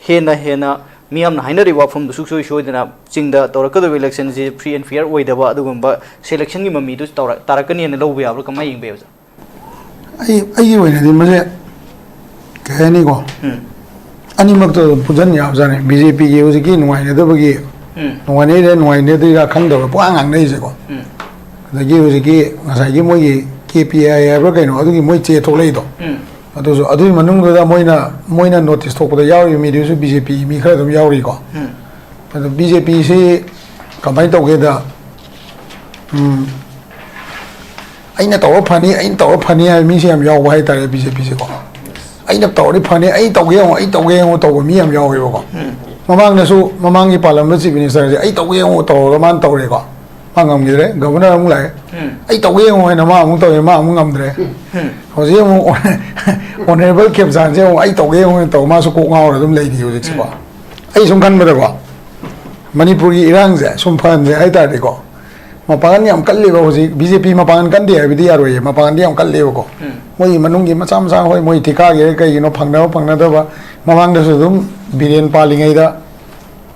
ꯍꯦꯟꯅ ꯍꯦꯟꯅ ꯃꯤꯌꯥꯝꯅ ꯍꯥꯏꯅꯔꯤꯕ ꯋꯥꯐꯝꯗꯨ ꯁꯨꯡꯁꯣꯏ ꯁꯣꯏꯗꯅ ꯆꯤꯡꯗ ꯇꯧꯔꯛꯀꯗꯧꯔꯤꯕ electionꯁꯤ free and fair ꯑꯣꯏꯗꯕ ꯑꯗꯨꯒꯨꯝꯕ selectionꯒꯤ ꯃꯃꯤꯗꯨ ꯇꯧꯔꯛ-, ꯇꯥꯔꯛꯀꯅꯤ ꯍꯥꯏꯅ ꯂꯧꯕ ꯌꯥꯕ꯭ꯔꯥ? ꯀꯃꯥꯏꯅ ꯌꯦꯡꯕ ꯌꯥꯏ, ꯑꯣꯖꯥ? ꯑꯩ, ꯑꯩꯒꯤ ꯑꯣꯏꯅꯗꯤ ꯃꯁꯦ ꯀꯩ ꯍꯥꯏꯅꯤꯀꯣ, ꯎꯝ꯫ ꯑꯅꯤꯃꯛꯇꯣ ꯑꯗꯨꯝ ꯄꯨꯟꯁꯤꯟ ꯌꯥꯕꯖꯥꯠꯅꯤ꯫ ꯕꯤ ꯖꯦ ꯄꯤꯒꯤ ꯍꯧꯖꯤꯛꯀꯤ ꯅꯨꯡꯉꯥꯏꯅꯗꯕꯒꯤ, ꯎꯝ꯫ ꯅꯨꯡꯉꯥꯏꯅꯩꯔꯥ ꯅꯨꯡꯉꯥꯏꯅꯗ꯭ꯔꯤꯔꯥ ꯈꯪꯗꯕ ꯄꯨꯡꯉꯥꯡ ꯉꯥꯡꯅꯩꯁꯦꯀꯣ꯫ ꯎꯝ꯫ ꯑꯗꯒꯤ ꯍꯧꯖꯤꯛꯀꯤ ꯉꯁꯥꯏꯒꯤ ꯃꯣꯏꯒꯤ ꯀꯦ ꯄꯤ ꯑꯥꯏ ꯍꯥꯏꯕ꯭ꯔꯥ ꯀꯩꯅꯣ, ꯑꯗꯨꯒꯤ ꯃꯣꯏ ꯆꯦ ꯊꯣꯛꯂꯛꯏꯗꯣ꯫ ꯎꯝ꯫ ꯑꯗꯨꯁꯨ, ꯑꯗꯨꯒꯤ ꯃꯅꯨꯡꯗꯨꯗ ꯃꯣꯏꯅ, ꯃꯣꯏꯅ ꯅꯣꯇꯤꯁ ꯊꯣꯛꯄꯗ ꯌꯥꯎꯔꯤꯕ ꯃꯤꯗꯨꯁꯨ ꯕꯤ ꯖꯦ ꯄꯤ ꯃꯤ ꯈꯔ ꯑꯗꯨꯝ ꯌꯥꯎꯔꯤꯀꯣ꯫ ꯎꯝ꯫ ꯑꯗꯣ ꯕꯤ ꯖꯦ ꯄꯤꯁꯤ ꯀꯃꯥꯏꯅ ꯇꯧꯒꯦꯗ, ꯎꯝ, ꯑꯩꯅ ꯇꯧꯔ ꯐꯅꯤ, ꯑꯩꯅ ꯇꯧꯔ ꯐꯅꯤ ꯍꯥꯏꯕ ꯃꯤꯁꯦ ꯌꯥꯝ ꯌꯥꯎꯕ ꯍꯥꯏꯇꯥꯔꯦ ꯕꯤ ꯖꯦ ꯄꯤꯁꯦꯀꯣ꯫ ꯑꯩꯅ ꯇꯧꯔꯗꯤ ꯐꯅꯤ, ꯑꯩ ꯇꯧꯒꯦ ꯌꯦꯡꯉꯣ, ꯑꯩ ꯇꯧꯒꯦ ꯌꯦꯡꯉꯣ ꯇꯧꯕ ꯃꯤ ꯌꯥꯝ ꯌꯥꯎꯋꯦꯕꯀꯣ꯫ ꯎꯝ꯫ ꯃꯃꯥꯡꯗꯁꯨ ꯃꯃꯥꯡꯒꯤ ꯄꯥꯜꯂꯝꯕ ꯆꯤꯐ ꯃꯤꯅꯤꯁꯇꯔꯁꯦ ꯑꯩ ꯇꯧꯒꯦ ꯌꯦꯡꯉꯣ ꯇꯧꯔꯒ ꯃꯥꯅ ꯇꯧꯔꯦꯀꯣ꯫ ꯃꯥ ꯉꯝꯈꯤꯗ꯭ꯔꯦ, ꯒꯚꯔꯅꯔ ꯑꯃꯨꯛ ꯂꯥꯛꯑꯦ꯫ ꯎꯝ꯫ ꯑꯩ ꯇꯧꯒꯦ ꯌꯦꯡꯉꯣ ꯍꯥꯏꯅ ꯃꯥ ꯑꯃꯨꯛ ꯇꯧꯋꯦ, ꯃꯥ ꯑꯃꯨꯛ ꯉꯝꯗ꯭ꯔꯦ꯫ ꯎꯝ꯫ ꯍꯧꯖꯤꯛ ꯑꯃꯨꯛ ꯑꯣꯅꯔꯦꯕꯜ ꯈꯦꯝꯆꯥꯟꯁꯦ ꯑꯃꯨꯛ ꯑꯩ ꯇꯧꯒꯦ ꯌꯦꯡꯉꯣ ꯍꯥꯏꯅ ꯇꯧ, ꯃꯥꯁꯨ ꯀꯣꯛ ꯉꯥꯎꯔ ꯑꯗꯨꯝ ꯂꯩꯔꯤ ꯍꯧꯖꯤꯛꯁꯤꯀꯣ꯫ ꯎꯝ꯫ ꯑꯩ ꯁꯨꯝ ꯈꯟꯕꯗꯀꯣ, ꯃꯅꯤꯄꯨꯔꯒꯤ ꯏꯔꯥꯡꯁꯦ ꯁꯨꯝ ꯐꯍꯟꯁꯦ ꯍꯥꯏ ꯇꯥꯔꯗꯤꯀꯣ, ꯃꯄꯥꯡꯒꯜ ꯌꯥꯝ ꯀꯜꯂꯦꯕ ꯍꯧꯖꯤꯛ꯫ ꯕꯤ ꯖꯦ ꯄꯤ ꯃꯄꯥꯡꯒꯜ ꯀꯟꯗꯦ ꯍꯥꯏꯕꯗꯤ ꯌꯥꯔꯣꯏꯌꯦ, ꯃꯄꯥꯡꯒꯜꯗꯤ ꯌꯥꯝ ꯀꯜꯂꯦꯕꯀꯣ꯫ ꯎꯝ꯫ ꯃꯣꯏꯒꯤ ꯃꯅꯨꯡꯒꯤ ꯃꯆꯥ ꯃꯆꯥ, ꯍꯣꯏ, ꯃꯣꯏ ꯊꯤꯀꯥꯒꯤꯔ ꯀꯩꯒꯤꯅꯣ ꯐꯪꯅꯕ ꯐꯪꯅꯗꯕ, ꯃꯃꯥꯡꯗꯁꯨ ꯑꯗꯨꯝ ꯕꯤꯔꯦꯟ ꯄꯥꯜꯂꯤꯉꯩꯗ,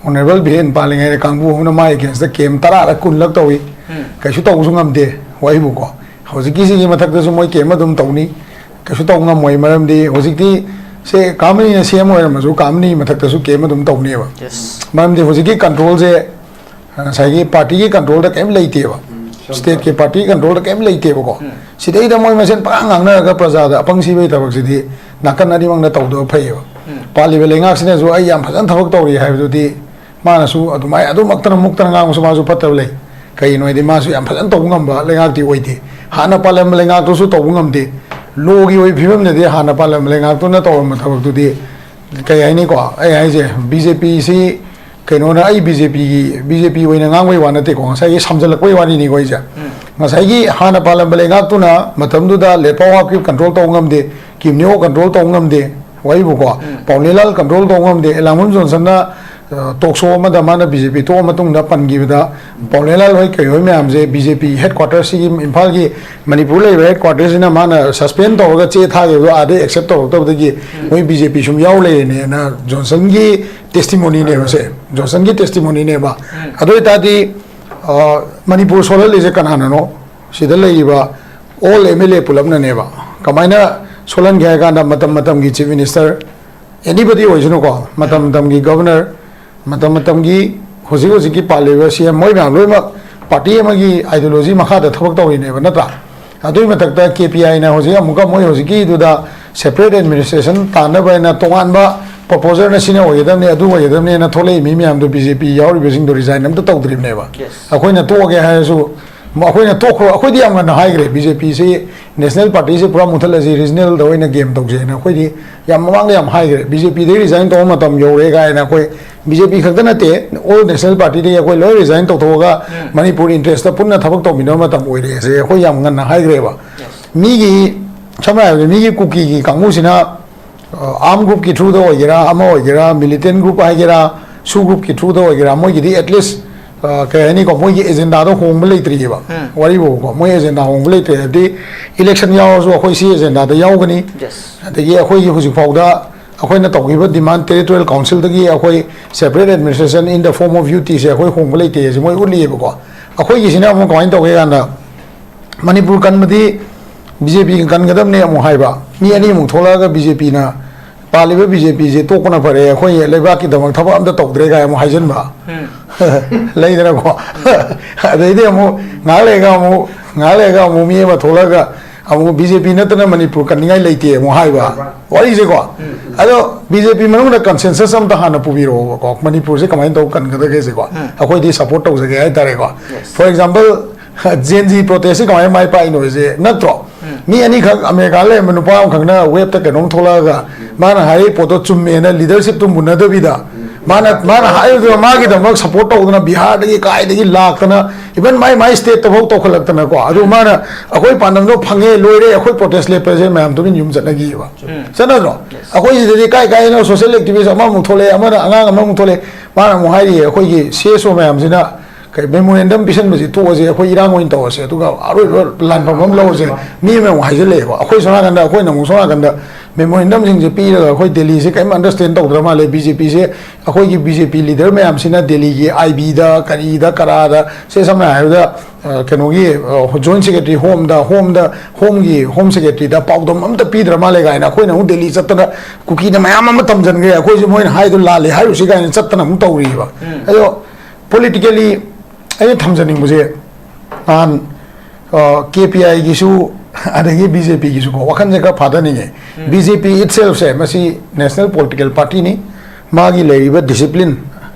ꯑꯣꯅꯔꯦꯕꯜ ꯕꯤꯔꯦꯟ ꯄꯥꯜꯂꯤꯉꯩꯗ ꯀꯥꯡꯕꯨ ꯑꯃꯅ ꯃꯥ ꯑꯦꯒꯦꯟꯁꯇ ꯀꯦꯝ ꯇꯔꯥꯔꯛ ꯀꯨꯟꯂꯛ ꯇꯧꯏ꯫ ꯎꯝ꯫ ꯀꯩꯁꯨ ꯇꯧꯕꯁꯨ ꯉꯝꯗꯦ ꯋꯥꯍꯩꯕꯨꯀꯣ꯫ ꯍꯧꯖꯤꯛꯀꯤꯁꯤꯒꯤ ꯃꯊꯛꯇꯁꯨ ꯃꯣꯏ ꯀꯦꯝ ꯑꯗꯨꯝ ꯇꯧꯅꯤ, ꯀꯩꯁꯨ ꯇꯧꯕ ꯉꯝꯃꯣꯏ꯫ ꯃꯔꯝꯗꯤ ꯍꯧꯖꯤꯛꯇꯤ ꯁꯦ ꯀꯥꯃꯅꯤꯅ ꯁꯤ ꯑꯦꯝ ꯑꯣꯏꯔꯝꯃꯁꯨ ꯀꯥꯃꯅꯤ ꯃꯊꯛꯇꯁꯨ ꯀꯦꯝ ꯑꯗꯨꯝ ꯇꯧꯅꯦꯕ꯫ ꯌꯦꯁ꯫ ꯃꯔꯝꯗꯤ ꯍꯧꯖꯤꯛꯀꯤ ꯀꯟꯇ꯭ꯔꯣꯜꯁꯦ, ꯉꯁꯥꯏꯒꯤ ꯄꯥꯔꯇꯤꯒꯤ ꯀꯟꯇ꯭ꯔꯣꯜꯗ ꯀꯔꯤꯝ ꯂꯩꯇꯦꯕ꯫ ꯎꯝ꯫ ꯁ꯭ꯇꯦꯠꯀꯤ ꯄꯥꯔꯇꯤꯒꯤ ꯀꯟꯇ꯭ꯔꯣꯜꯗ ꯀꯔꯤꯝ ꯂꯩꯇꯦꯕꯀꯣ꯫ ꯎꯝ꯫ ꯁꯤꯗꯩꯗ ꯃꯣꯏ ꯃꯁꯦꯟ ꯄꯉꯥꯡ ꯉꯥꯡꯅꯔꯒ ꯄ꯭ꯔꯖꯥꯗ ꯑꯄꯪ ꯁꯤꯕꯒꯤ ꯊꯕꯛꯁꯤꯗꯤ ꯅꯥꯀꯟ ꯑꯅꯤꯃꯛꯅ ꯇꯧꯗꯕ ꯐꯩꯌꯦꯕ꯫ ꯎꯝ꯫ ꯄꯥꯜꯂꯤꯕ ꯂꯩꯉꯥꯛꯁꯤꯅꯁꯨ ꯑꯩ ꯌꯥꯝ ꯐꯖꯅ ꯊꯕꯛ ꯇꯧꯔꯤ ꯍꯥꯏꯕꯗꯨꯗꯤ ꯃꯥꯅꯁꯨ ꯑꯗꯨꯃꯥꯏꯅ ꯑꯗꯨꯃꯛꯇꯅ ꯃꯨꯛꯇꯅ ꯉꯥꯡꯕꯁꯨ ꯃꯥꯁꯨ ꯐꯠꯇꯕ ꯂꯩ꯫ ꯀꯩꯒꯤꯅꯣ ꯍꯥꯏꯗꯤ ꯃꯥꯁꯨ ꯌꯥꯝ ꯐꯖꯅ ꯇꯧꯕ ꯉꯝꯕ ꯂꯩꯉꯥꯛꯇꯤ ꯑꯣꯏꯗꯦ꯫ ꯍꯥꯟꯅ ꯄꯥꯜꯂꯝꯕ ꯂꯩꯉꯥꯛꯇꯨꯁꯨ ꯇꯧꯕ ꯉꯝꯗꯦ꯫ ꯂꯣꯒꯤ ꯑꯣꯏꯕ ꯐꯤꯕꯝꯗꯗꯤ ꯍꯥꯟꯅ ꯄꯥꯜꯂꯝꯕ ꯂꯩꯉꯥꯛꯇꯨꯅ ꯇꯧꯔꯝꯕ ꯊꯕꯛꯇꯨꯗꯤ ꯀꯩ ꯍꯥꯏꯅꯤꯀꯣ? ꯑꯩ ꯍꯥꯏꯁꯦ ꯕꯤ ꯖꯦ ꯄꯤꯁꯤ ꯀꯩꯅꯣꯅ, ꯑꯩ ꯕꯤ ꯖꯦ ꯄꯤꯒꯤ, ꯕꯤ ꯖꯦ ꯄꯤ ꯑꯣꯏꯅ ꯉꯥꯡꯕꯩ ꯋꯥ ꯅꯠꯇꯦꯀꯣ, ꯉꯁꯥꯏꯒꯤ ꯁꯝꯖꯜꯂꯛꯄꯩ ꯋꯥꯔꯤꯅꯤꯀꯣ ꯑꯩꯁꯦ꯫ ꯎꯝ꯫ ꯉꯁꯥꯏꯒꯤ ꯍꯥꯟꯅ ꯄꯥꯜꯂꯝꯕ ꯂꯩꯉꯥꯛꯇꯨꯅ ꯃꯇꯝꯗꯨꯗ ꯂꯦꯄꯥꯎ ꯍꯥꯞꯀꯤ ꯀꯟꯇ꯭ꯔꯣꯜ ꯇꯧꯕ ꯉꯝꯗꯦ, ꯀꯤꯝꯅꯤꯌꯣ ꯀꯟꯇ꯭ꯔꯣꯜ ꯇꯧꯕ ꯉꯝꯗꯦ, ꯋꯥꯔꯤꯕꯨꯀꯣ, ꯎꯝ꯫ ꯄꯥꯎꯅꯦꯂꯥꯜ ꯀꯟꯇ꯭ꯔꯣꯜ ꯇꯧꯕ ꯉꯝꯗꯦ꯫ ꯑꯦꯂꯥꯡꯕꯝ ꯖꯣꯟꯁꯟꯅ, ꯑ, ꯇꯣꯛ ꯁꯣ ꯑꯃꯗ ꯃꯥꯅ ꯕꯤ ꯖꯦ ꯄꯤ ꯇꯣꯛꯑ ꯃꯇꯨꯡꯗ ꯄꯟꯈꯤꯕꯗ, ꯄꯥꯎꯅꯦꯂꯥꯜ ꯍꯣꯏ ꯀꯩ ꯍꯣꯏ ꯃꯌꯥꯝꯁꯦ ꯕꯤ ꯖꯦ ꯄꯤ ꯍꯦꯗ ꯀ꯭ꯋꯥꯇꯔꯁꯤꯒꯤ, ꯏꯝꯐꯥꯜꯒꯤ ꯃꯅꯤꯄꯨꯔ ꯂꯩꯕ ꯍꯦꯗ ꯀ꯭ꯋꯥꯇꯔꯁꯤꯅ ꯃꯥꯅ ꯁꯁꯄꯦꯟ ꯇꯧꯔꯒ ꯆꯦ ꯊꯥꯈꯤꯕꯗꯣ ꯑꯥꯗꯩ ꯑꯦꯛꯁꯦꯞ ꯇꯧꯔꯛꯇꯕꯗꯒꯤ ꯎꯝ꯫ ꯃꯣꯏ ꯕꯤ ꯖꯦ ꯄꯤ ꯁꯨꯝ ꯌꯥꯎ ꯂꯩꯔꯦꯅꯦꯅ ꯖꯣꯟꯁꯟꯒꯤ ꯇꯦꯁꯇꯤꯃꯣꯅꯤꯅꯦꯕ ꯁꯦ, ꯖꯣꯟꯁꯟꯒꯤ ꯇꯦꯁꯇꯤꯃꯣꯅꯤꯅꯦꯕ꯫ ꯎꯝ꯫ ꯑꯗꯨ ꯑꯣꯏꯇꯥꯔꯗꯤ, ꯑ, ꯃꯅꯤꯄꯨꯔ ꯁꯣꯜꯍꯜꯂꯤꯁꯦ ꯀꯅꯥꯅꯅꯣ? ꯁꯤꯗ ꯂꯩꯔꯤꯕ ꯑꯣꯜ ꯑꯦꯝ ꯑꯦꯜ ꯑꯦ ꯄꯨꯂꯞꯅꯅꯦꯕ꯫ ꯀꯃꯥꯏꯅ ꯁꯣꯜꯍꯟꯒꯦ ꯍꯥꯏ ꯀꯥꯟꯗ ꯃꯇꯝ ꯃꯇꯝꯒꯤ ꯆꯤꯐ ꯃꯤꯅꯤꯁꯇꯔ ꯑꯦꯅꯤꯕꯗꯤ ꯑꯣꯏꯁꯅꯨꯀꯣ, ꯃꯇꯝ ꯃꯇꯝꯒꯤ ꯒꯕꯔꯅꯔ, ꯃꯇꯝ ꯃꯇꯝꯒꯤ ꯍꯧꯖꯤꯛ ꯍꯧꯖꯤꯛꯀꯤ ꯄꯥꯜꯂꯤꯕ ꯁꯤ ꯑꯦꯝ, ꯃꯣꯏ ꯃꯌꯥꯝ ꯂꯣꯏꯅꯃꯛ ꯄꯥꯔꯇꯤ ꯑꯃꯒꯤ ꯑꯥꯏꯗꯤꯌꯣꯂꯣꯖꯤ ꯃꯈꯥꯗ ꯊꯕꯛ ꯇꯧꯔꯤꯅꯦꯕ, ꯅꯠꯇ꯭ꯔꯥ? ꯑꯗꯨꯒꯤ ꯃꯊꯛꯇ ꯀꯦ ꯄꯤ ꯑꯥꯏꯅ ꯍꯧꯖꯤꯛ ꯑꯃꯨꯛꯀ ꯃꯣꯏ ꯍꯧꯖꯤꯛꯀꯤꯗꯨꯗ ꯁꯦꯄꯔꯦꯠ ꯑꯦꯗꯃꯤꯅꯤꯁꯇ꯭ꯔꯦꯁꯟ ꯇꯥꯟꯅꯕ ꯍꯥꯏꯅ ꯇꯣꯉꯥꯟꯕ ꯄ꯭ꯔꯣꯄꯣꯖꯔꯅ ꯁꯤꯅ ꯑꯣꯏꯒꯗꯕꯅꯤ, ꯑꯗꯨ ꯑꯣꯏꯒꯗꯕꯅꯦꯅ ꯊꯣꯛꯂꯛꯏ ꯃꯤ ꯃꯌꯥꯝꯗꯣ ꯕꯤ ꯖꯦ ꯄꯤ ꯌꯥꯎꯔꯤꯕꯁꯤꯡꯗꯣ ꯔꯤꯖꯥꯏꯟ ꯑꯝꯇ ꯇꯧꯗ꯭ꯔꯤꯕꯅꯦꯕ꯫ ꯑꯩꯈꯣꯏꯅ ꯇꯣꯛꯑꯒꯦ ꯍꯥꯏꯔꯁꯨ, ꯑꯩꯈꯣꯏꯅ ꯇꯣꯛꯈ꯭ꯔꯣ, ꯑꯩꯈꯣꯏꯗꯤ ꯌꯥꯝ ꯉꯟꯅ ꯍꯥꯏꯈ꯭ꯔꯦ, ꯕꯤ ꯖꯦ ꯄꯤꯁꯤ ꯅꯦꯁꯅꯦꯜ ꯄꯥꯔꯇꯤꯁꯤ ꯄꯨꯔꯥ ꯃꯨꯊꯠꯂꯁꯤ, ꯔꯤꯖꯅꯦꯜꯗ ꯑꯣꯏꯅ ꯒꯦꯝ ꯇꯧꯁꯦꯅ ꯑꯩꯈꯣꯏꯗꯤ ꯌꯥꯝ ꯃꯃꯥꯡꯗ ꯌꯥꯝ ꯍꯥꯏꯈ꯭ꯔꯦ꯫ ꯕꯤ ꯖꯦ ꯄꯤꯗꯒꯤ ꯔꯤꯖꯥꯏꯟ ꯇꯧꯕ ꯃꯇꯝ ꯌꯧꯔꯦ ꯀꯥꯏꯅ ꯑꯩꯈꯣꯏ ꯕꯤ ꯖꯦ ꯄꯤ ꯈꯛꯇ ꯅꯠꯇꯦ, ꯑꯣꯜ ꯅꯦꯁꯅꯦꯜ ꯄꯥꯔꯇꯤꯗꯒꯤ ꯑꯩꯈꯣꯏ ꯂꯣꯏ ꯔꯤꯖꯥꯏꯟ ꯇꯧꯊꯣꯛꯑꯒ ꯃꯅꯤꯄꯨꯔ ꯏꯟꯇꯔꯦꯁꯇ ꯄꯨꯟꯅ ꯊꯕꯛ ꯇꯧꯃꯤꯟꯅꯕ ꯃꯇꯝ ꯑꯣꯏꯔꯦꯁꯦ ꯑꯩꯈꯣꯏ ꯌꯥꯝ ꯉꯟꯅ ꯍꯥꯏꯈ꯭ꯔꯦꯕ꯫ ꯃꯤꯒꯤ, ꯁꯝꯅ ꯍꯥꯏꯔꯕꯗ, ꯃꯤꯒꯤ ꯀꯨꯀꯤꯒꯤ ꯀꯥꯡꯕꯨꯁꯤꯅ ꯑꯥꯔꯝ ꯒ꯭ꯔꯨꯞꯀꯤ ꯊ꯭ꯔꯨꯗ ꯑꯣꯏꯒꯦꯔꯥ, ꯑꯃ ꯑꯣꯏꯒꯦꯔꯥ, ꯃꯤꯂꯤꯇꯦꯟ ꯒ꯭ꯔꯨꯞ ꯍꯥꯏꯒꯦꯔꯥ, ꯁꯨ ꯒ꯭ꯔꯨꯞꯀꯤ ꯊ꯭ꯔꯨꯗ ꯑꯣꯏꯒꯦꯔꯥ, ꯃꯣꯏꯒꯤꯗꯤ ꯑꯦꯠꯂꯤꯁ ꯀꯩ ꯍꯥꯏꯅꯤꯀꯣ, ꯃꯣꯏꯒꯤ ꯑꯦꯖꯦꯟꯗꯥꯗꯣ ꯍꯣꯡꯕ ꯂꯩꯇ꯭ꯔꯤꯑꯕ꯫ ꯋꯥꯔꯤꯕꯨꯀꯣ, ꯃꯣꯏ ꯑꯦꯖꯦꯟꯗꯥ ꯍꯣꯡꯕ ꯂꯩꯇ꯭ꯔꯦ ꯍꯥꯏꯕꯗꯤ, ꯏꯂꯦꯛꯁꯟ ꯌꯥꯎꯔꯁꯨ ꯑꯩꯈꯣꯏ ꯁꯤ ꯑꯦꯖꯦꯟꯗꯥꯗ ꯌꯥꯎꯒꯅꯤ꯫ ꯑꯗꯒꯤ ꯑꯩꯈꯣꯏꯒꯤ ꯍꯧꯖꯤꯛ ꯐꯥꯎꯗ ꯑꯩꯈꯣꯏꯅ ꯇꯧꯈꯤꯕ ꯗꯤꯃꯥꯟ, ꯇꯦꯔꯤꯇꯣꯔꯤꯌꯦꯜ ꯀꯥꯎꯟꯁꯤꯜꯗꯒꯤ ꯑꯩꯈꯣꯏ separate administration in the form of U T ꯁꯦ ꯑꯩꯈꯣꯏ ꯍꯣꯡꯕ ꯂꯩꯇꯦ ꯁꯦ ꯃꯣꯏ ꯎꯠꯂꯤꯑꯕꯀꯣ꯫ ꯑꯩꯈꯣꯏꯒꯤꯁꯤꯅ ꯑꯃꯨꯛ ꯀꯃꯥꯏꯅ ꯇꯧꯒꯦ ꯀꯥꯟꯗ, ꯃꯅꯤꯄꯨꯔ ꯀꯟꯕꯗꯤ ꯕꯤ ꯖꯦ ꯄꯤꯒ ꯀꯟꯒꯗꯕꯅꯦ ꯑꯃꯨꯛ ꯍꯥꯏꯕ, ꯃꯤ ꯑꯅꯤꯃꯨꯛ ꯊꯣꯛꯂꯛꯑꯒ ꯕꯤ ꯖꯦ ꯄꯤꯅ ꯄꯥꯜꯂꯤꯕ ꯕꯤ ꯖꯦ ꯄꯤꯁꯦ ꯇꯣꯛꯄꯅ ꯐꯔꯦ, ꯑꯩꯈꯣꯏ ꯂꯩꯕꯥꯛꯀꯤꯗꯃꯛ ꯊꯕꯛ ꯑꯝꯇ ꯇꯧꯗ꯭ꯔꯦ ꯀꯥꯏ ꯑꯃꯨꯛ ꯍꯥꯏꯖꯤꯟꯕ꯫ ꯂꯩꯗꯅꯀꯣ꯫ ꯑꯗꯩꯗꯤ ꯑꯃꯨꯛ ꯉꯥꯏꯍꯥꯛ ꯂꯩꯔꯒ ꯑꯃꯨꯛ, ꯉꯥꯏꯍꯥꯛ ꯂꯩꯔꯒ ꯑꯃꯨꯛ ꯃꯤ ꯑꯃ ꯊꯣꯛꯂꯛꯑꯒ ꯑꯃꯨꯛ ꯕꯤ ꯖꯦ ꯄꯤ ꯅꯠꯇꯅ ꯃꯅꯤꯄꯨꯔ ꯀꯟꯅꯤꯡꯉꯥꯏ ꯂꯩꯇꯦ ꯑꯃꯨꯛ ꯍꯥꯏꯕ ꯋꯥꯔꯤꯁꯦꯀꯣ꯫ ꯑꯗꯣ ꯕꯤ ꯖꯦ ꯄꯤ ꯃꯅꯨꯡꯗ ꯀꯟꯁꯦꯟꯁꯁ ꯑꯝꯇ ꯍꯥꯟꯅ ꯄꯨꯕꯤꯔꯛꯑꯣꯕꯀꯣ, ꯃꯅꯤꯄꯨꯔꯁꯦ ꯀꯃꯥꯏꯅ ꯇꯧ ꯀꯟꯒꯗꯒꯦꯁꯦꯀꯣ, ꯑꯩꯈꯣꯏꯗꯤ ꯁꯞꯄꯣꯔꯠ ꯇꯧꯖꯒꯦ ꯍꯥꯏꯇꯥꯔꯦꯀꯣ꯫ ꯐꯣꯔ ꯑꯦꯛꯖꯥꯝꯄꯜ, ꯖꯦꯟ ꯖꯤ ꯄ꯭ꯔꯣꯇꯦꯁꯁꯤ ꯀꯃꯥꯏꯅ ꯃꯥꯏ ꯄꯥꯛꯏꯅꯣꯁꯦ ꯅꯠꯇ꯭ꯔꯣ? ꯃꯤ ꯑꯅꯤꯈꯛ, ꯑꯃꯦꯔꯤꯀꯥ ꯂꯩꯔꯝꯕ ꯅꯨꯄꯥ ꯑꯃꯈꯛꯅ ꯋꯦꯕꯇ ꯀꯩꯅꯣꯝ ꯊꯣꯛꯂꯛꯑꯒ ꯃꯥꯅ ꯍꯥꯏꯔꯤ ꯄꯣꯠꯇꯣ ꯆꯨꯝꯃꯦꯅ ꯂꯤꯗꯔꯁꯤꯞꯇꯣ ꯃꯨꯟꯅꯗꯕꯤꯗ, ꯃꯥꯅ, ꯃꯥꯅ ꯍꯥꯏꯔꯤꯗꯨꯅ ꯃꯥꯒꯤꯗꯃꯛ ꯁꯞꯄꯣꯔꯠ ꯇꯧꯗꯅ ꯕꯤꯍꯥꯔꯗꯒꯤ ꯀꯥꯏꯗꯒꯤ ꯂꯥꯛꯇꯅ, ꯏꯚꯟ ꯃꯥꯏ ꯃꯥꯏ ꯁ꯭ꯇꯦꯠꯇꯐꯥꯎ ꯇꯧꯈꯠꯂꯛꯇꯅꯀꯣ꯫ ꯑꯗꯨ ꯃꯥꯅ, "ꯑꯩꯈꯣꯏ ꯄꯥꯟꯗꯝꯗꯣ ꯐꯪꯉꯦ, ꯂꯣꯏꯔꯦ, ꯑꯩꯈꯣꯏ ꯄ꯭ꯔꯣꯇꯦꯁ ꯂꯦꯞꯄꯁꯦ" ꯃꯌꯥꯝ ꯇꯨꯃꯤꯟ ꯌꯨꯝ ꯆꯠꯅꯈꯤꯑꯕ꯫ ꯆꯠꯅꯗ꯭ꯔꯣ? ꯑꯩꯈꯣꯏ ꯁꯤꯗꯗꯤ ꯀꯥꯏ ꯀꯥꯏꯅꯣ ꯁꯣꯁꯦꯜ ꯑꯦꯛꯇꯤꯚꯤꯁ ꯑꯃꯃꯨꯛ ꯊꯣꯛꯂꯛꯑꯦ, ꯑꯃꯅ, ꯑꯉꯥꯡ ꯑꯃꯃꯨꯛ ꯊꯣꯛꯂꯛꯑꯦ, ꯃꯥꯅ ꯑꯃꯨꯛ ꯍꯥꯏꯔꯤꯌꯦ, "ꯑꯩꯈꯣꯏꯒꯤ ꯁꯤ ꯑꯦꯁ ꯑꯣ ꯃꯌꯥꯝꯁꯤꯅ ꯀꯩ ꯃꯦꯃꯣꯔꯦꯟꯗꯝ ꯄꯤꯁꯟꯕꯁꯤ ꯇꯣꯛꯑꯁꯦ, ꯑꯩꯈꯣꯏ ꯏꯔꯥꯡ ꯑꯣꯏꯅ ꯇꯧꯔꯁꯦ, ꯑꯗꯨꯒ ꯑꯔꯣꯏꯕ ꯂꯥꯟꯐꯝ ꯑꯃ ꯂꯧꯔꯁꯦ", ꯃꯤ ꯑꯃꯅ ꯑꯃꯨꯛ ꯍꯥꯏꯖꯤꯜꯂꯛꯑꯦꯕ꯫ ꯑꯩꯈꯣꯏ ꯁꯣꯝ ꯅꯥꯀꯟꯗ, ꯑꯩꯈꯣꯏꯅ ꯑꯃꯨꯛ ꯁꯣꯝ ꯅꯥꯀꯟꯗ ꯃꯦꯃꯣꯔꯦꯟꯗꯝꯁꯤꯡꯁꯦ ꯄꯤꯔꯒ ꯑꯩꯈꯣꯏ ꯗꯦꯜꯂꯤꯁꯦ ꯀꯔꯤꯝ ꯑꯟꯗꯔꯁꯇꯦꯟ ꯇꯧꯗ꯭ꯔ ꯃꯥꯜꯂꯦ꯫ ꯕꯤ ꯖꯦ ꯄꯤꯁꯦ, ꯑꯩꯈꯣꯏꯒꯤ ꯕꯤ ꯖꯦ ꯄꯤ ꯂꯤꯗꯔ ꯃꯌꯥꯝꯁꯤꯅ ꯗꯦꯜꯂꯤꯒꯤ ꯑꯥꯏ ꯕꯤꯗ, ꯀꯔꯤꯗ, ꯀꯔꯥꯗ, ꯁꯦ ꯁꯝꯅ ꯍꯥꯏꯔꯕꯗ, ꯑ, ꯀꯩꯅꯣꯒꯤ, ꯑ, ꯖꯣꯏꯟ ꯁꯦꯀ꯭ꯔꯦꯇꯔꯤ ꯍꯣꯝꯗ, ꯍꯣꯝꯗ, ꯍꯣꯝꯒꯤ ꯍꯣꯝ ꯁꯦꯀ꯭ꯔꯦꯇꯔꯤꯗ ꯄꯥꯎꯗꯝ ꯑꯝꯇ ꯄꯤꯗ꯭ꯔ ꯃꯥꯜꯂꯦ ꯀꯥꯏꯅ ꯑꯩꯈꯣꯏꯅ ꯑꯃꯨꯛ ꯗꯦꯜꯂꯤ ꯆꯠꯇꯅ ꯀꯨꯀꯤꯅ ꯃꯌꯥꯝ ꯑꯃ ꯊꯝꯖꯤꯟꯈ꯭ꯔꯦ, ꯑꯩꯈꯣꯏꯁꯨ ꯃꯣꯏꯅ ꯍꯥꯏꯗꯣ ꯂꯥꯜꯂꯦ ꯍꯥꯏꯔꯨꯁꯤ ꯀꯥꯏꯅ ꯆꯠꯇꯅ ꯑꯃꯨꯛ ꯇꯧꯔꯤꯕ꯫ ꯑꯗꯣ ꯄꯣꯂꯤꯇꯤꯀꯦꯜꯂꯤ ꯑꯩꯅ ꯊꯝꯖꯅꯤꯡꯕꯁꯦ, ꯅꯍꯥꯟ, ꯑ, ꯀꯦ ꯄꯤ ꯑꯥꯏꯒꯤꯁꯨ ꯑꯗꯒꯤ ꯕꯤ ꯖꯦ ꯄꯤꯒꯤꯁꯨꯀꯣ ꯋꯥꯈꯜꯁꯦ ꯈꯔ ꯐꯥꯊꯅꯤꯡꯉꯦ꯫ ꯕꯤ ꯖꯦ ꯄꯤ ꯏꯠꯁꯦꯜꯐꯁꯦ ꯃꯁꯤ ꯅꯦꯁꯅꯦꯜ ꯄꯣꯂꯤꯇꯤꯀꯦꯜ ꯄꯥꯔꯇꯤꯅꯤ꯫ ꯃꯥꯒꯤ ꯂꯩꯔꯤꯕ ꯗꯤꯁꯤꯄ꯭ꯂꯤꯟ,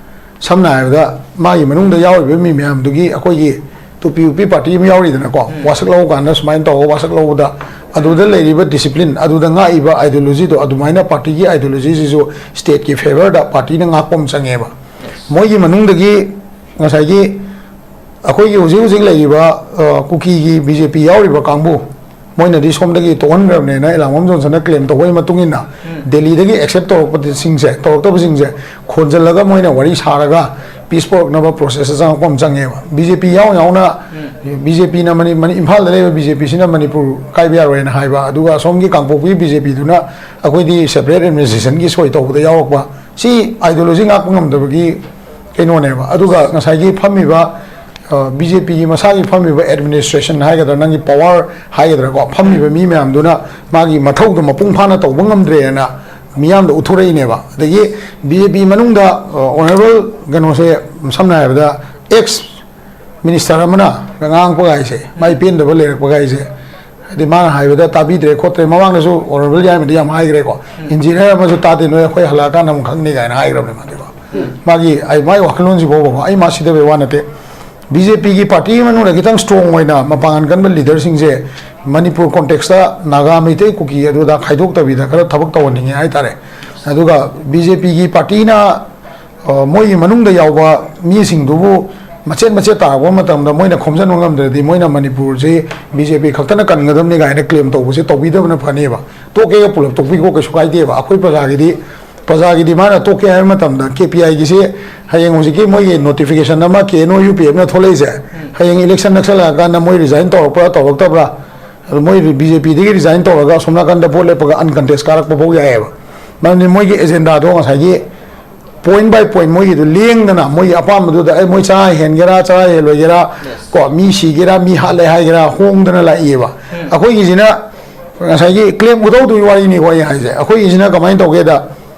ꯁꯝꯅ ꯍꯥꯏꯔꯕꯗ ꯃꯥꯒꯤ ꯃꯅꯨꯡꯗ ꯌꯥꯎꯔꯤꯕ ꯃꯤ ꯃꯌꯥꯝꯗꯨꯒꯤ, ꯑꯩꯈꯣꯏꯒꯤ ꯇꯨꯄꯤ ꯎꯞꯄꯤ ꯄꯥꯔꯇꯤ ꯑꯃ ꯌꯥꯎꯔꯤꯗꯅꯀꯣ, ꯋꯥꯁꯛ ꯂꯧꯕ ꯀꯥꯟꯗ ꯁꯨꯃꯥꯏꯅ ꯇꯧꯔꯒ ꯋꯥꯁꯛ ꯂꯧꯕꯗ, ꯑꯗꯨꯗ ꯂꯩꯔꯤꯕ ꯗꯤꯁꯤꯄ꯭ꯂꯤꯟ, ꯑꯗꯨꯗ ꯉꯥꯛꯏꯕ ꯑꯥꯏꯗꯤꯌꯣꯂꯣꯖꯤꯗꯣ, ꯑꯗꯨꯃꯥꯏꯅ ꯄꯥꯔꯇꯤꯒꯤ ꯑꯥꯏꯗꯤꯌꯣꯂꯣꯖꯤꯁꯤꯁꯨ ꯁ꯭ꯇꯦꯠꯀꯤ ꯐꯦꯚꯔꯗ ꯄꯥꯔꯇꯤꯅ ꯉꯥꯛꯄ ꯑꯃ ꯆꯪꯉꯦꯕ꯫ ꯃꯣꯏꯒꯤ ꯃꯅꯨꯡꯗꯒꯤ ꯉꯁꯥꯏꯒꯤ ꯑꯩꯈꯣꯏꯒꯤ ꯍꯧꯖꯤꯛ ꯍꯧꯖꯤꯛ ꯂꯩꯔꯤꯕ, ꯑ, ꯀꯨꯀꯤꯒꯤ ꯕꯤ ꯖꯦ ꯄꯤ ꯌꯥꯎꯔꯤꯕ ꯀꯥꯡꯕꯨ, ꯃꯣꯏꯅꯗꯤ ꯁꯣꯝꯗꯒꯤ ꯇꯣꯛꯍꯟꯈ꯭ꯔꯕꯅꯦꯅ ꯏꯂꯥꯡꯕꯝ ꯖꯣꯟꯁꯟꯅ ꯀ꯭ꯂꯦꯝ ꯇꯧꯕꯒꯤ ꯃꯇꯨꯡ ꯏꯟꯅ, ꯗꯦꯜꯂꯤꯗꯒꯤ ꯑꯦꯛꯁꯦꯞ ꯇꯧꯔꯛꯄꯁꯤꯡꯁꯦ, ꯇꯧꯔꯛꯇꯕꯁꯤꯡꯁꯦ ꯈꯣꯟꯖꯤꯜꯂꯒ ꯃꯣꯏꯅ ꯋꯥꯔꯤ ꯁꯥꯔꯒ ꯄꯤꯁ ꯄꯨꯔꯛꯅꯕ ꯄ꯭ꯔꯣꯁꯦꯁꯇ ꯆꯪꯉꯛꯄ ꯑꯃ ꯆꯪꯉꯦꯕ꯫ ꯕꯤ ꯖꯦ ꯄꯤ ꯌꯥꯎ ꯌꯥꯎꯅ, ꯕꯤ ꯖꯦ ꯄꯤꯅ ꯃꯅꯤ-, ꯃꯅꯤ-, ꯏꯝꯐꯥꯜꯗ ꯂꯩꯕ ꯕꯤ ꯖꯦ ꯄꯤꯁꯤꯅ ꯃꯅꯤꯄꯨꯔ ꯀꯥꯏꯕ ꯌꯥꯔꯣꯏꯅ ꯍꯥꯏꯕ, ꯑꯗꯨꯒ ꯑꯁꯣꯝꯒꯤ ꯀꯥꯡꯄꯣꯛꯄꯤ ꯕꯤ ꯖꯦ ꯄꯤꯗꯨꯅ ꯑꯩꯈꯣꯏꯗꯤ ꯁꯦꯄꯔꯦꯠ ꯑꯦꯗꯃꯤꯅꯤꯁꯇ꯭ꯔꯦꯁꯟꯒꯤ ꯁꯣꯏ ꯇꯧꯕꯗ ꯌꯥꯎꯔꯛꯄ, ꯁꯤ ꯑꯥꯏꯗꯤꯌꯣꯂꯣꯖꯤ ꯉꯥꯛꯄ ꯉꯝꯗꯕꯒꯤ ꯀꯩꯅꯣꯅꯦꯕ꯫ ꯑꯗꯨꯒ ꯉꯁꯥꯏꯒꯤ ꯐꯝꯃꯤꯕ, ꯑ, ꯕꯤ ꯖꯦ ꯄꯤꯒꯤ ꯃꯁꯥꯒꯤ ꯐꯝꯃꯤꯕ ꯑꯦꯗꯃꯤꯅꯤꯁꯇ꯭ꯔꯦꯁꯟ ꯍꯥꯏꯒꯗ꯭ꯔꯥ, ꯅꯪꯒꯤ ꯄꯋꯥꯔ ꯍꯥꯏꯒꯗ꯭ꯔꯥꯀꯣ, ꯐꯝꯃꯤꯕ ꯃꯤ ꯃꯌꯥꯝꯗꯨꯅ ꯃꯥꯒꯤ ꯃꯊꯧꯗꯣ ꯃꯄꯨꯡ ꯐꯥꯅ ꯇꯧꯕ ꯉꯝꯗ꯭ꯔꯦꯅ ꯃꯤꯌꯥꯝꯗ ꯎꯠꯊꯣꯔꯛꯏꯅꯦꯕ꯫ ꯑꯗꯒꯤ ꯕꯤ ꯖꯦ ꯄꯤ ꯃꯅꯨꯡꯗ, ꯑ, ꯑꯣꯅꯔꯦꯕꯜ ꯀꯩꯅꯣꯁꯦ, ꯁꯝꯅ ꯍꯥꯏꯔꯕꯗ ꯑꯦꯛꯁ ꯃꯤꯅꯤꯁꯇꯔ ꯑꯃꯅ ꯉꯥꯡꯉꯛꯄ ꯒꯥꯏꯁꯦ, ꯃꯥꯏ ꯄꯦꯟꯗꯕ ꯂꯩꯔꯛꯄ ꯒꯥꯏꯁꯦ, ꯍꯥꯏꯗꯤ ꯃꯥꯅ ꯍꯥꯏꯕꯗ ꯇꯥꯕꯤꯗ꯭ꯔꯦ ꯈꯣꯠꯇ꯭ꯔꯦ, ꯃꯃꯥꯡꯗꯁꯨ ꯑꯣꯅꯔꯦꯕꯜ ꯌꯥꯏꯃꯗꯤ ꯌꯥꯝ ꯍꯥꯏꯈ꯭ꯔꯦꯀꯣ, ꯏꯟꯖꯤꯅꯤꯌꯔ ꯑꯃꯁꯨ ꯇꯥꯗꯦ, ꯅꯣꯏ ꯑꯩꯈꯣꯏ ꯍꯜꯂꯛꯑꯀꯥꯟꯗ ꯑꯃꯨꯛ ꯈꯪꯅꯤ ꯀꯥꯏꯅ ꯍꯥꯏꯈ꯭ꯔꯕꯅꯦ ꯃꯥꯗꯤꯀꯣ꯫ ꯃꯥꯒꯤ, ꯑꯩ, ꯃꯥꯒꯤ ꯋꯥꯈꯜꯂꯣꯟꯁꯤ ꯐꯥꯎꯕꯀꯣ, ꯑꯩ ꯃꯥ ꯁꯤꯗꯕꯩ ꯋꯥ ꯅꯠꯇꯦ꯫ ꯕꯤ ꯖꯦ ꯄꯤꯒꯤ ꯄꯥꯔꯇꯤꯒꯤ ꯃꯅꯨꯡꯗ ꯈꯤꯇꯪ ꯁ꯭ꯇꯔꯣꯡ ꯑꯣꯏꯅ ꯃꯄꯥꯡꯒꯜ ꯀꯟꯕ ꯂꯤꯗꯔꯁꯤꯡꯁꯦ ꯃꯅꯤꯄꯨꯔ ꯀꯣꯟꯇꯦꯛꯁꯇ ꯅꯥꯒꯥ, ꯃꯩꯇꯩ, ꯀꯨꯀꯤ ꯑꯗꯨꯗ ꯈꯥꯏꯗꯣꯛꯇꯕꯤꯗ ꯈꯔ ꯊꯕꯛ ꯇꯧꯍꯟꯅꯤꯡꯉꯦ ꯍꯥꯏꯇꯥꯔꯦ꯫ ꯑꯗꯨꯒ ꯕꯤ ꯖꯦ ꯄꯤꯒꯤ ꯄꯥꯔꯇꯤꯅ, ꯑ, ꯃꯣꯏꯒꯤ ꯃꯅꯨꯡꯗ ꯌꯥꯎꯕ ꯃꯤꯁꯤꯡꯗꯨꯕꯨ ꯃꯆꯦꯠ ꯃꯆꯦꯠ ꯇꯥꯔꯛꯄ ꯃꯇꯝꯗ ꯃꯣꯏꯅ ꯈꯣꯝꯖꯤꯟꯕ ꯉꯝꯗ꯭ꯔꯗꯤ ꯃꯣꯏꯅ ꯃꯅꯤꯄꯨꯔꯁꯤ ꯕꯤ ꯖꯦ ꯄꯤ ꯈꯛꯇꯅ ꯀꯟꯒꯗꯕꯅꯤ ꯀꯥꯏꯅ ꯀ꯭ꯂꯦꯝ ꯇꯧꯕꯁꯦ ꯇꯧꯕꯤꯗꯕꯅ ꯐꯅꯦꯕ꯫ ꯇꯣꯛꯀꯦꯒ ꯄꯨꯂꯞ ꯇꯣꯛꯄꯤꯈꯣ, ꯀꯩꯁꯨ ꯀꯥꯏꯗꯦꯕ꯫ ꯑꯩꯈꯣꯏ ꯄ꯭ꯔꯖꯥꯒꯤꯗꯤ, ꯄ꯭ꯔꯖꯥꯒꯤꯗꯤ ꯃꯥꯅ ꯇꯣꯛꯀꯦ ꯍꯥꯏꯕ ꯃꯇꯝꯗ ꯀꯦ ꯄꯤ ꯑꯥꯏꯒꯤꯁꯤ ꯍꯌꯦꯡ ꯍꯧꯖꯤꯛꯀꯤ ꯃꯣꯏꯒꯤ ꯅꯣꯇꯤꯐꯤꯀꯦꯁꯟ ꯑꯃ ꯀꯦ ꯑꯦꯟ ꯑꯣ ꯌꯨ ꯄꯤ ꯑꯦꯐꯅ ꯊꯣꯛꯂꯛꯏꯁꯦ, ꯍꯌꯦꯡ ꯏꯂꯦꯛꯁꯟ ꯅꯛꯁꯜꯂꯛꯑꯀꯥꯟꯗ ꯃꯣꯏ ꯔꯤꯖꯥꯏꯟ ꯇꯧꯔꯛꯄ꯭ꯔꯥ ꯇꯧꯔꯛꯇꯕ꯭ꯔꯥ, ꯑꯗꯣ ꯃꯣꯏ ꯕꯤ ꯖꯦ ꯄꯤꯗꯒꯤ ꯔꯤꯖꯥꯏꯟ ꯇꯧꯔꯒ ꯑꯁꯣꯝ ꯅꯥꯀꯟꯗ ꯚꯣꯠ ꯂꯦꯞꯄꯒ ꯑꯟꯀꯟꯇꯦꯁ ꯀꯥꯔꯛꯄ ꯐꯥꯎ ꯌꯥꯏꯑꯕ꯫ ꯃꯔꯝꯗꯤ ꯃꯣꯏꯒꯤ ꯑꯦꯖꯦꯟꯗꯥꯗꯣ ꯉꯁꯥꯏꯒꯤ ꯄꯣꯏꯟ ꯕꯥꯏ ꯄꯣꯏꯟ ꯃꯣꯏꯒꯤꯗꯨ ꯂꯦꯡꯗꯅ ꯃꯣꯏꯒꯤ ꯑꯄꯥꯝꯕꯗꯨꯗ ꯑꯩ ꯃꯣꯏ ꯆꯔꯥ ꯍꯦꯟꯒꯦꯔꯥ ꯆꯔꯥ ꯍꯦꯜꯂꯣꯏꯒꯦꯔꯥ ꯀꯣ ꯃꯤ ꯁꯤꯒꯦꯔꯥ ꯃꯤ ꯍꯥꯠꯂꯦ ꯍꯥꯏꯒꯦꯔꯥ ꯍꯣꯡꯗꯅ ꯂꯥꯛꯏꯑꯕ꯫ ꯑꯩꯈꯣꯏꯒꯤꯁꯤꯅ ꯉꯁꯥꯏꯒꯤ ꯀ꯭ꯂꯦꯝ ꯈꯨꯇꯧꯗꯨꯒꯤ ꯋꯥꯔꯤꯅꯤꯀꯣ ꯑꯩ ꯍꯥꯏꯁꯦ꯫ ꯑꯩꯈꯣꯏꯒꯤꯁꯤꯅ ꯀꯃꯥꯏꯅ ꯇꯧꯒꯦꯗ,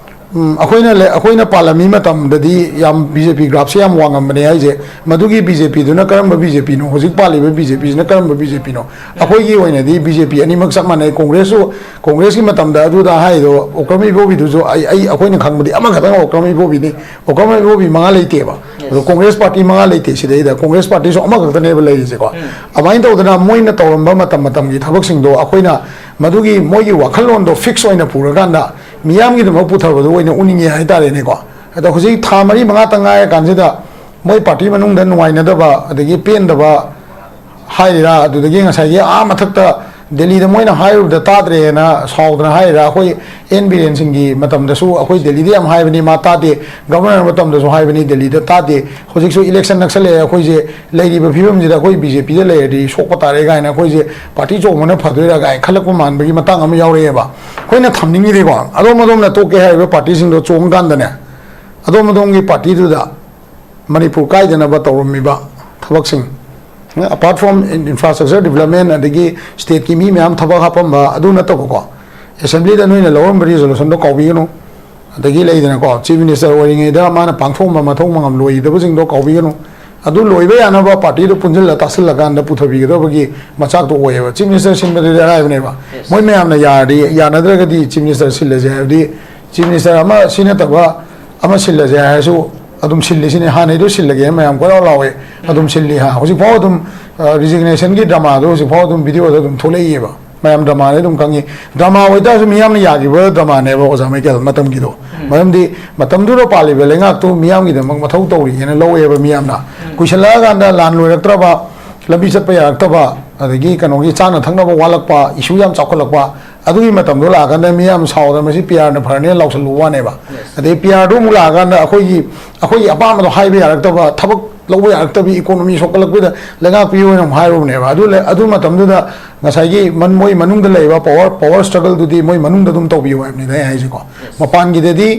ꯎꯝ, ꯑꯩꯈꯣꯏꯅ ꯂꯩ-, ꯑꯩꯈꯣꯏꯅ ꯄꯥꯜꯂꯝꯃꯤ ꯃꯇꯝꯗꯗꯤ ꯌꯥꯝ ꯕꯤ ꯖꯦ ꯄꯤ ꯒ꯭ꯔꯥꯐꯁꯦ ꯌꯥꯝ ꯋꯥꯡꯉꯝꯕꯅꯦ ꯍꯥꯏꯁꯦ꯫ ꯃꯗꯨꯒꯤ ꯕꯤ ꯖꯦ ꯄꯤꯗꯨꯅ ꯀꯔꯝꯕ ꯕꯤ ꯖꯦ ꯄꯤꯅꯣ, ꯍꯧꯖꯤꯛ ꯄꯥꯜꯂꯤꯕ ꯕꯤ ꯖꯦ ꯄꯤꯁꯤꯅ ꯀꯔꯝꯕ ꯕꯤ ꯖꯦ ꯄꯤꯅꯣ? ꯑꯩꯈꯣꯏꯒꯤ ꯑꯣꯏꯅꯗꯤ ꯕꯤ ꯖꯦ ꯄꯤ ꯑꯅꯤꯃꯛ ꯆꯞ ꯃꯥꯟꯅꯩ꯫ ꯀꯣꯡꯒ꯭ꯔꯦꯁꯁꯨ, ꯀꯣꯡꯒ꯭ꯔꯦꯁꯀꯤ ꯃꯇꯝꯗ ꯑꯗꯨꯗ ꯍꯥꯏꯗꯣ ꯑꯣꯀ꯭ꯔꯝ ꯏꯕꯣꯕꯤꯗꯨꯁꯨ ꯑꯩ, ꯑꯩ, ꯑꯩꯈꯣꯏꯅ ꯈꯪꯕꯗꯤ ꯑꯃꯈꯛꯇꯪ ꯑꯣꯀ꯭ꯔꯝ ꯏꯕꯣꯕꯤꯅꯤ꯫ ꯑꯣꯀ꯭ꯔꯝ ꯏꯕꯣꯕꯤ ꯃꯉꯥ ꯂꯩꯇꯦꯕ꯫ ꯑꯗꯣ ꯀꯣꯡꯒ꯭ꯔꯦꯁ ꯄꯥꯔꯇꯤ ꯃꯉꯥ ꯂꯩꯇꯦ ꯁꯤꯗꯩꯗ, ꯀꯣꯡꯒ꯭ꯔꯦꯁ ꯄꯥꯔꯇꯤꯁꯨ ꯑꯃꯈꯛꯇꯅꯦꯕ ꯂꯩꯔꯤꯁꯦꯀꯣ꯫ ꯑꯗꯨꯃꯥꯏꯅ ꯇꯧꯗꯅ ꯃꯣꯏꯅ ꯇꯧꯔꯝꯕ ꯃꯇꯝ ꯃꯇꯝꯒꯤ ꯊꯕꯛꯁꯤꯡꯗꯣ ꯑꯩꯈꯣꯏꯅ ꯃꯗꯨꯒꯤ ꯃꯣꯏꯒꯤ ꯋꯥꯈꯜꯂꯣꯟꯗꯣ ꯐꯤꯛꯁ ꯑꯣꯏꯅ ꯄꯨꯔꯀꯥꯟꯗ ꯃꯤꯌꯥꯝꯒꯤꯗꯃꯛ ꯄꯨꯊꯕꯗꯨ ꯑꯣꯏꯅ ꯎꯅꯤꯡꯉꯦ ꯍꯥꯏꯇꯥꯔꯦꯅꯦꯀꯣ꯫ ꯑꯗꯣ ꯍꯧꯖꯤꯛ ꯊꯥ ꯃꯔꯤ ꯃꯉꯥꯇꯪ ꯉꯥꯏꯔ ꯀꯥꯟꯁꯤꯗ ꯃꯣꯏ ꯄꯥꯔꯇꯤ ꯃꯅꯨꯡꯗ ꯅꯨꯡꯉꯥꯏꯅꯗꯕ ꯑꯗꯒꯤ ꯄꯦꯟꯗꯕ ꯍꯥꯏꯔꯤꯔꯥ, ꯑꯗꯨꯗꯒꯤ ꯉꯁꯥꯏꯒꯤ ꯑꯥ ꯃꯊꯛꯇ ꯗꯦꯜꯂꯤꯗ ꯃꯣꯏꯅ ꯍꯥꯏꯔꯨꯕꯗ ꯇꯥꯗ꯭ꯔꯦꯅ ꯁꯥꯎꯗꯅ ꯍꯥꯏꯔꯤꯔꯥ, ꯑꯩꯈꯣꯏ ꯑꯦꯟ ꯕꯤꯔꯦꯟ ꯁꯤꯡꯒꯤ ꯃꯇꯝꯗꯁꯨ ꯑꯩꯈꯣꯏ ꯗꯦꯜꯂꯤꯗ ꯌꯥꯝ ꯍꯥꯏꯕꯅꯤ, ꯃꯥ ꯇꯥꯗꯦ, ꯒꯕꯔꯅꯔ ꯃꯇꯝꯗꯁꯨ ꯍꯥꯏꯕꯅꯤ, ꯗꯦꯜꯂꯤꯗ ꯇꯥꯗꯦ, ꯍꯧꯖꯤꯛꯁꯨ ꯏꯂꯦꯛꯁꯟ ꯅꯛꯁꯜꯂꯛꯑꯦ, ꯑꯩꯈꯣꯏꯁꯦ ꯂꯩꯔꯤꯕ ꯐꯤꯕꯝꯁꯤꯗ ꯑꯩꯈꯣꯏ ꯕꯤ ꯖꯦ ꯄꯤꯗ ꯂꯩꯔꯗꯤ ꯁꯣꯛꯄ ꯇꯥꯔꯦ ꯀꯥꯏꯅ ꯑꯩꯈꯣꯏꯁꯦ ꯄꯥꯔꯇꯤ ꯆꯣꯡꯕꯅ ꯐꯗꯣꯏꯔꯥ ꯀꯥꯏꯅ ꯈꯜꯂꯛꯄ ꯃꯥꯟꯕꯒꯤ ꯃꯇꯥꯡ ꯑꯃ ꯌꯥꯎꯔꯛꯑꯦꯕ꯫ ꯑꯩꯈꯣꯏꯅ ꯊꯝꯅꯤꯡꯉꯤꯗꯤꯀꯣ, ꯑꯗꯣꯝ ꯑꯗꯣꯝꯅ ꯇꯣꯛꯀꯦ ꯍꯥꯏꯔꯤꯕ ꯄꯥꯔꯇꯤꯁꯤꯡꯗꯣ ꯆꯣꯡꯀꯥꯟꯗꯅꯦ, ꯑꯗꯣꯝ ꯑꯗꯣꯝꯒꯤ ꯄꯥꯔꯇꯤꯗꯨꯗ ꯃꯅꯤꯄꯨꯔ ꯀꯥꯏꯗꯅꯕ ꯇꯧꯔꯝꯃꯤꯕ ꯊꯕꯛꯁꯤꯡ, apart from infrastructure development ꯑꯗꯒꯤ ꯁ꯭ꯇꯦꯠꯀꯤ ꯃꯤ ꯃꯌꯥꯝ ꯊꯕꯛ ꯍꯥꯞꯄꯝꯕ ꯑꯗꯨ ꯅꯠꯇꯕꯀꯣ, ꯑꯦꯁꯦꯝꯕ꯭ꯂꯤꯗ ꯅꯣꯏꯅ ꯂꯧꯔꯝꯕ ꯔꯤꯖꯣꯂꯨꯁꯟꯗꯣ ꯀꯥꯎꯕꯤꯒꯅꯨ꯫ ꯑꯗꯒꯤ ꯂꯩꯗꯅꯀꯣ, ꯆꯤꯐ ꯃꯤꯅꯤꯁꯇꯔ ꯑꯣꯏꯔꯤꯉꯩꯗ ꯃꯥꯅ ꯄꯥꯡꯊꯣꯛꯑꯝꯕ ꯃꯊꯧ ꯃꯉꯝ ꯂꯣꯏꯗꯕꯁꯤꯡꯗꯣ ꯀꯥꯎꯕꯤꯒꯅꯨ꯫ ꯑꯗꯨ ꯂꯣꯏꯕ ꯌꯥꯅꯕ ꯄꯥꯔꯇꯤꯗꯨ ꯄꯨꯟꯁꯤꯜꯂ ꯇꯥꯁꯤꯜꯂꯀꯥꯟꯗ ꯄꯨꯊꯕꯤꯒꯗꯕꯒꯤ ꯃꯆꯥꯛꯇꯣ ꯑꯣꯏꯌꯦꯕ꯫ ꯆꯤꯐ ꯃꯤꯅꯤꯁꯇꯔ ꯁꯤꯟꯕꯗꯨꯗꯤ ꯑꯔꯥꯏꯕꯅꯦꯕ꯫ ꯃꯣꯏ ꯃꯌꯥꯝꯅ ꯌꯥꯔꯗꯤ, ꯌꯥꯅꯗ꯭ꯔꯒꯗꯤ ꯆꯤꯐ ꯃꯤꯅꯤꯁꯇꯔ ꯁꯤꯜꯂꯁꯦ ꯍꯥꯏꯕꯗꯤ, ꯆꯤꯐ ꯃꯤꯅꯤꯁꯇꯔ ꯑꯃ ꯁꯤ ꯅꯠꯇꯕ ꯑꯃ ꯁꯤꯜꯂꯁꯦ ꯍꯥꯏꯔꯁꯨ ꯑꯗꯨꯝ ꯁꯤꯜꯂꯤꯁꯤꯅꯦ꯫ ꯍꯥꯟꯅꯩꯗꯣ ꯁꯤꯜꯂꯒꯦꯅ ꯃꯌꯥꯝ ꯀꯣꯏꯂꯥꯎ ꯂꯥꯎꯋꯦ, ꯑꯗꯨꯝ ꯁꯤꯜꯂꯤ ꯍꯥ꯫ ꯍꯧꯖꯤꯛꯐꯥꯎ ꯑꯗꯨꯝ, ꯑ, ꯔꯤꯖꯤꯒꯅꯦꯁꯟꯒꯤ ꯗ꯭ꯔꯃꯥꯗꯣ ꯍꯧꯖꯤꯛꯐꯥꯎ ꯑꯗꯨꯝ ꯚꯤꯗꯤꯑꯣꯗ ꯑꯗꯨꯝ ꯊꯣꯛꯂꯛꯏꯑꯕ꯫ ꯃꯌꯥꯝ ꯗ꯭ꯔꯃꯥꯗꯤ ꯑꯗꯨꯝ ꯈꯪꯉꯤ꯫ ꯗ꯭ꯔꯃꯥ ꯑꯣꯏꯇꯥꯔꯁꯨ ꯃꯤꯌꯥꯝꯅ ꯌꯥꯈꯤꯕ ꯗ꯭ꯔꯃꯥꯅꯦꯕ ꯑꯣꯖꯥ ꯃꯥꯏꯀꯦꯜ ꯃꯇꯝꯒꯤꯗꯣ꯫ ꯃꯔꯝꯗꯤ ꯃꯇꯝꯗꯨꯗ ꯄꯥꯜꯂꯤꯕ ꯂꯩꯉꯥꯛꯇꯨ ꯃꯤꯌꯥꯝꯒꯤꯗꯃꯛ ꯃꯊꯧ ꯇꯧꯔꯤꯅ ꯂꯧꯋꯦꯕ ꯃꯤꯌꯥꯝꯅ꯫ ꯀꯨꯏꯁꯜꯂꯛꯑꯀꯥꯟꯗ ꯂꯥꯟ ꯂꯣꯏꯔꯛꯇ꯭ꯔꯕ, ꯂꯝꯕꯤ ꯆꯠꯄ ꯌꯥꯔꯛꯇꯕ, ꯑꯗꯒꯤ ꯀꯩꯅꯣꯒꯤ ꯆꯥꯅ ꯊꯛꯅꯕ ꯋꯥꯠꯂꯛꯄ, ꯏꯁꯨ ꯌꯥꯝ ꯆꯥꯎꯈꯠꯂꯛꯄ, ꯑꯗꯨꯒꯤ ꯃꯇꯝꯗꯣ ꯂꯥꯛꯑꯀꯥꯟꯗ ꯃꯤꯌꯥꯝ ꯁꯥꯎꯗꯅ ꯃꯁꯤ ꯄꯤ ꯑꯥꯔꯅ ꯐꯔꯅꯦꯅ ꯂꯥꯎꯁꯜꯂꯨꯕ ꯋꯥꯅꯦꯕ꯫ ꯑꯗꯩ ꯄꯤ ꯑꯥꯔꯗꯣ ꯑꯃꯨꯛ ꯂꯥꯛꯑꯀꯥꯟꯗ ꯑꯩꯈꯣꯏꯒꯤ, ꯑꯩꯈꯣꯏꯒꯤ ꯑꯄꯥꯝꯕꯗꯣ ꯍꯥꯏꯕ ꯌꯥꯔꯛꯇꯕ, ꯊꯕꯛ ꯂꯧꯕ ꯌꯥꯔꯛꯇꯕꯤ, ꯏꯀꯣꯅꯣꯃꯤ ꯁꯣꯛꯀꯠꯂꯛꯄꯗ ꯂꯩꯉꯥꯛꯄꯤꯌꯨ ꯑꯣꯏꯅ ꯑꯃꯨꯛ ꯍꯥꯏꯔꯨꯕꯅꯦꯕ꯫ ꯑꯗꯨ ꯂꯩ-, ꯑꯗꯨ ꯃꯇꯝꯗꯨꯗ ꯉꯁꯥꯏꯒꯤ ꯃꯟ-, ꯃꯣꯏ ꯃꯅꯨꯡꯗ ꯂꯩꯕ ꯄꯋꯥꯔ, ꯄꯋꯥꯔ ꯁ꯭ꯇ꯭ꯔꯒꯜꯗꯨꯗꯤ ꯃꯣꯏ ꯃꯅꯨꯡꯗ ꯑꯗꯨꯝ ꯇꯧꯕꯤꯌꯨ ꯍꯥꯏꯕꯅꯤꯗ ꯑꯩ ꯍꯥꯏꯁꯦꯀꯣ꯫ ꯃꯄꯥꯟꯒꯤꯗꯗꯤ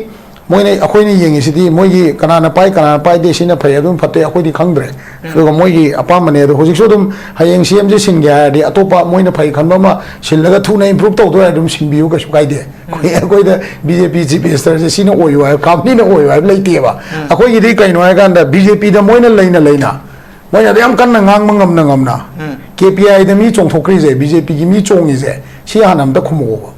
ꯃꯣꯏꯅ, ꯑꯩꯈꯣꯏꯅ ꯌꯦꯡꯉꯤꯁꯤꯗꯤ ꯃꯣꯏꯒꯤ ꯀꯅꯥꯅ ꯄꯥꯏ, ꯀꯅꯥꯅ ꯄꯥꯏꯗꯦ, ꯁꯤꯅ ꯐꯩ, ꯑꯗꯨꯝ ꯐꯠꯇꯦ, ꯑꯩꯈꯣꯏꯗꯤ ꯈꯪꯗ꯭ꯔꯦ꯫ ꯑꯗꯨꯒ ꯃꯣꯏꯒꯤ ꯑꯄꯥꯝꯕꯅꯦ꯫ ꯑꯗꯣ ꯍꯧꯖꯤꯛꯁꯨ ꯑꯗꯨꯝ ꯍꯌꯦꯡ ꯁꯤ ꯑꯦꯝꯁꯦ ꯁꯤꯟꯒꯦ ꯍꯥꯏꯔꯗꯤ ꯑꯇꯣꯞꯄ ꯃꯣꯏꯅ ꯐꯩ ꯈꯟꯕ ꯑꯃ ꯁꯤꯜꯂꯒ ꯊꯨꯅ ꯏꯝꯄ꯭ꯔꯨꯚ ꯇꯧꯗꯣꯏ ꯑꯗꯨꯝ ꯁꯤꯟꯕꯤꯌꯨ, ꯀꯩꯁꯨ ꯀꯥꯏꯗꯦ꯫ ꯑꯩꯈꯣꯏ, ꯑꯩꯈꯣꯏꯗ ꯕꯤ ꯖꯦ ꯄꯤ ꯆꯤꯐ ꯃꯤꯅꯤꯁꯇꯔꯁꯦ ꯁꯤꯅ ꯑꯣꯏꯌꯨ ꯍꯥꯏꯕ, ꯀꯝꯄꯅꯤꯅ ꯑꯣꯏꯌꯨ ꯍꯥꯏꯕ ꯂꯩꯇꯦꯕ꯫ ꯑꯩꯈꯣꯏꯒꯤꯗꯤ ꯀꯩꯅꯣ ꯍꯥꯏꯀꯥꯟꯗ ꯕꯤ ꯖꯦ ꯄꯤꯗ ꯃꯣꯏꯅ ꯂꯩꯅ ꯂꯩꯅ, ꯃꯣꯏꯅ ꯑꯗꯨ ꯌꯥꯝ ꯀꯟꯅ ꯉꯥꯡꯕ ꯉꯝꯅ ꯉꯝꯅ, ꯎꯝ꯫ ꯀꯦ ꯄꯤ ꯑꯥꯏꯗ ꯃꯤ ꯆꯣꯡꯊꯣꯛꯈ꯭ꯔꯤꯁꯦ, ꯕꯤ ꯖꯦ ꯄꯤꯒꯤ ꯃꯤ ꯆꯣꯡꯉꯤꯁꯦ, ꯁꯤ ꯍꯥꯟꯅ ꯑꯝꯇ ꯈꯨꯝꯃꯛꯑꯣꯕ꯫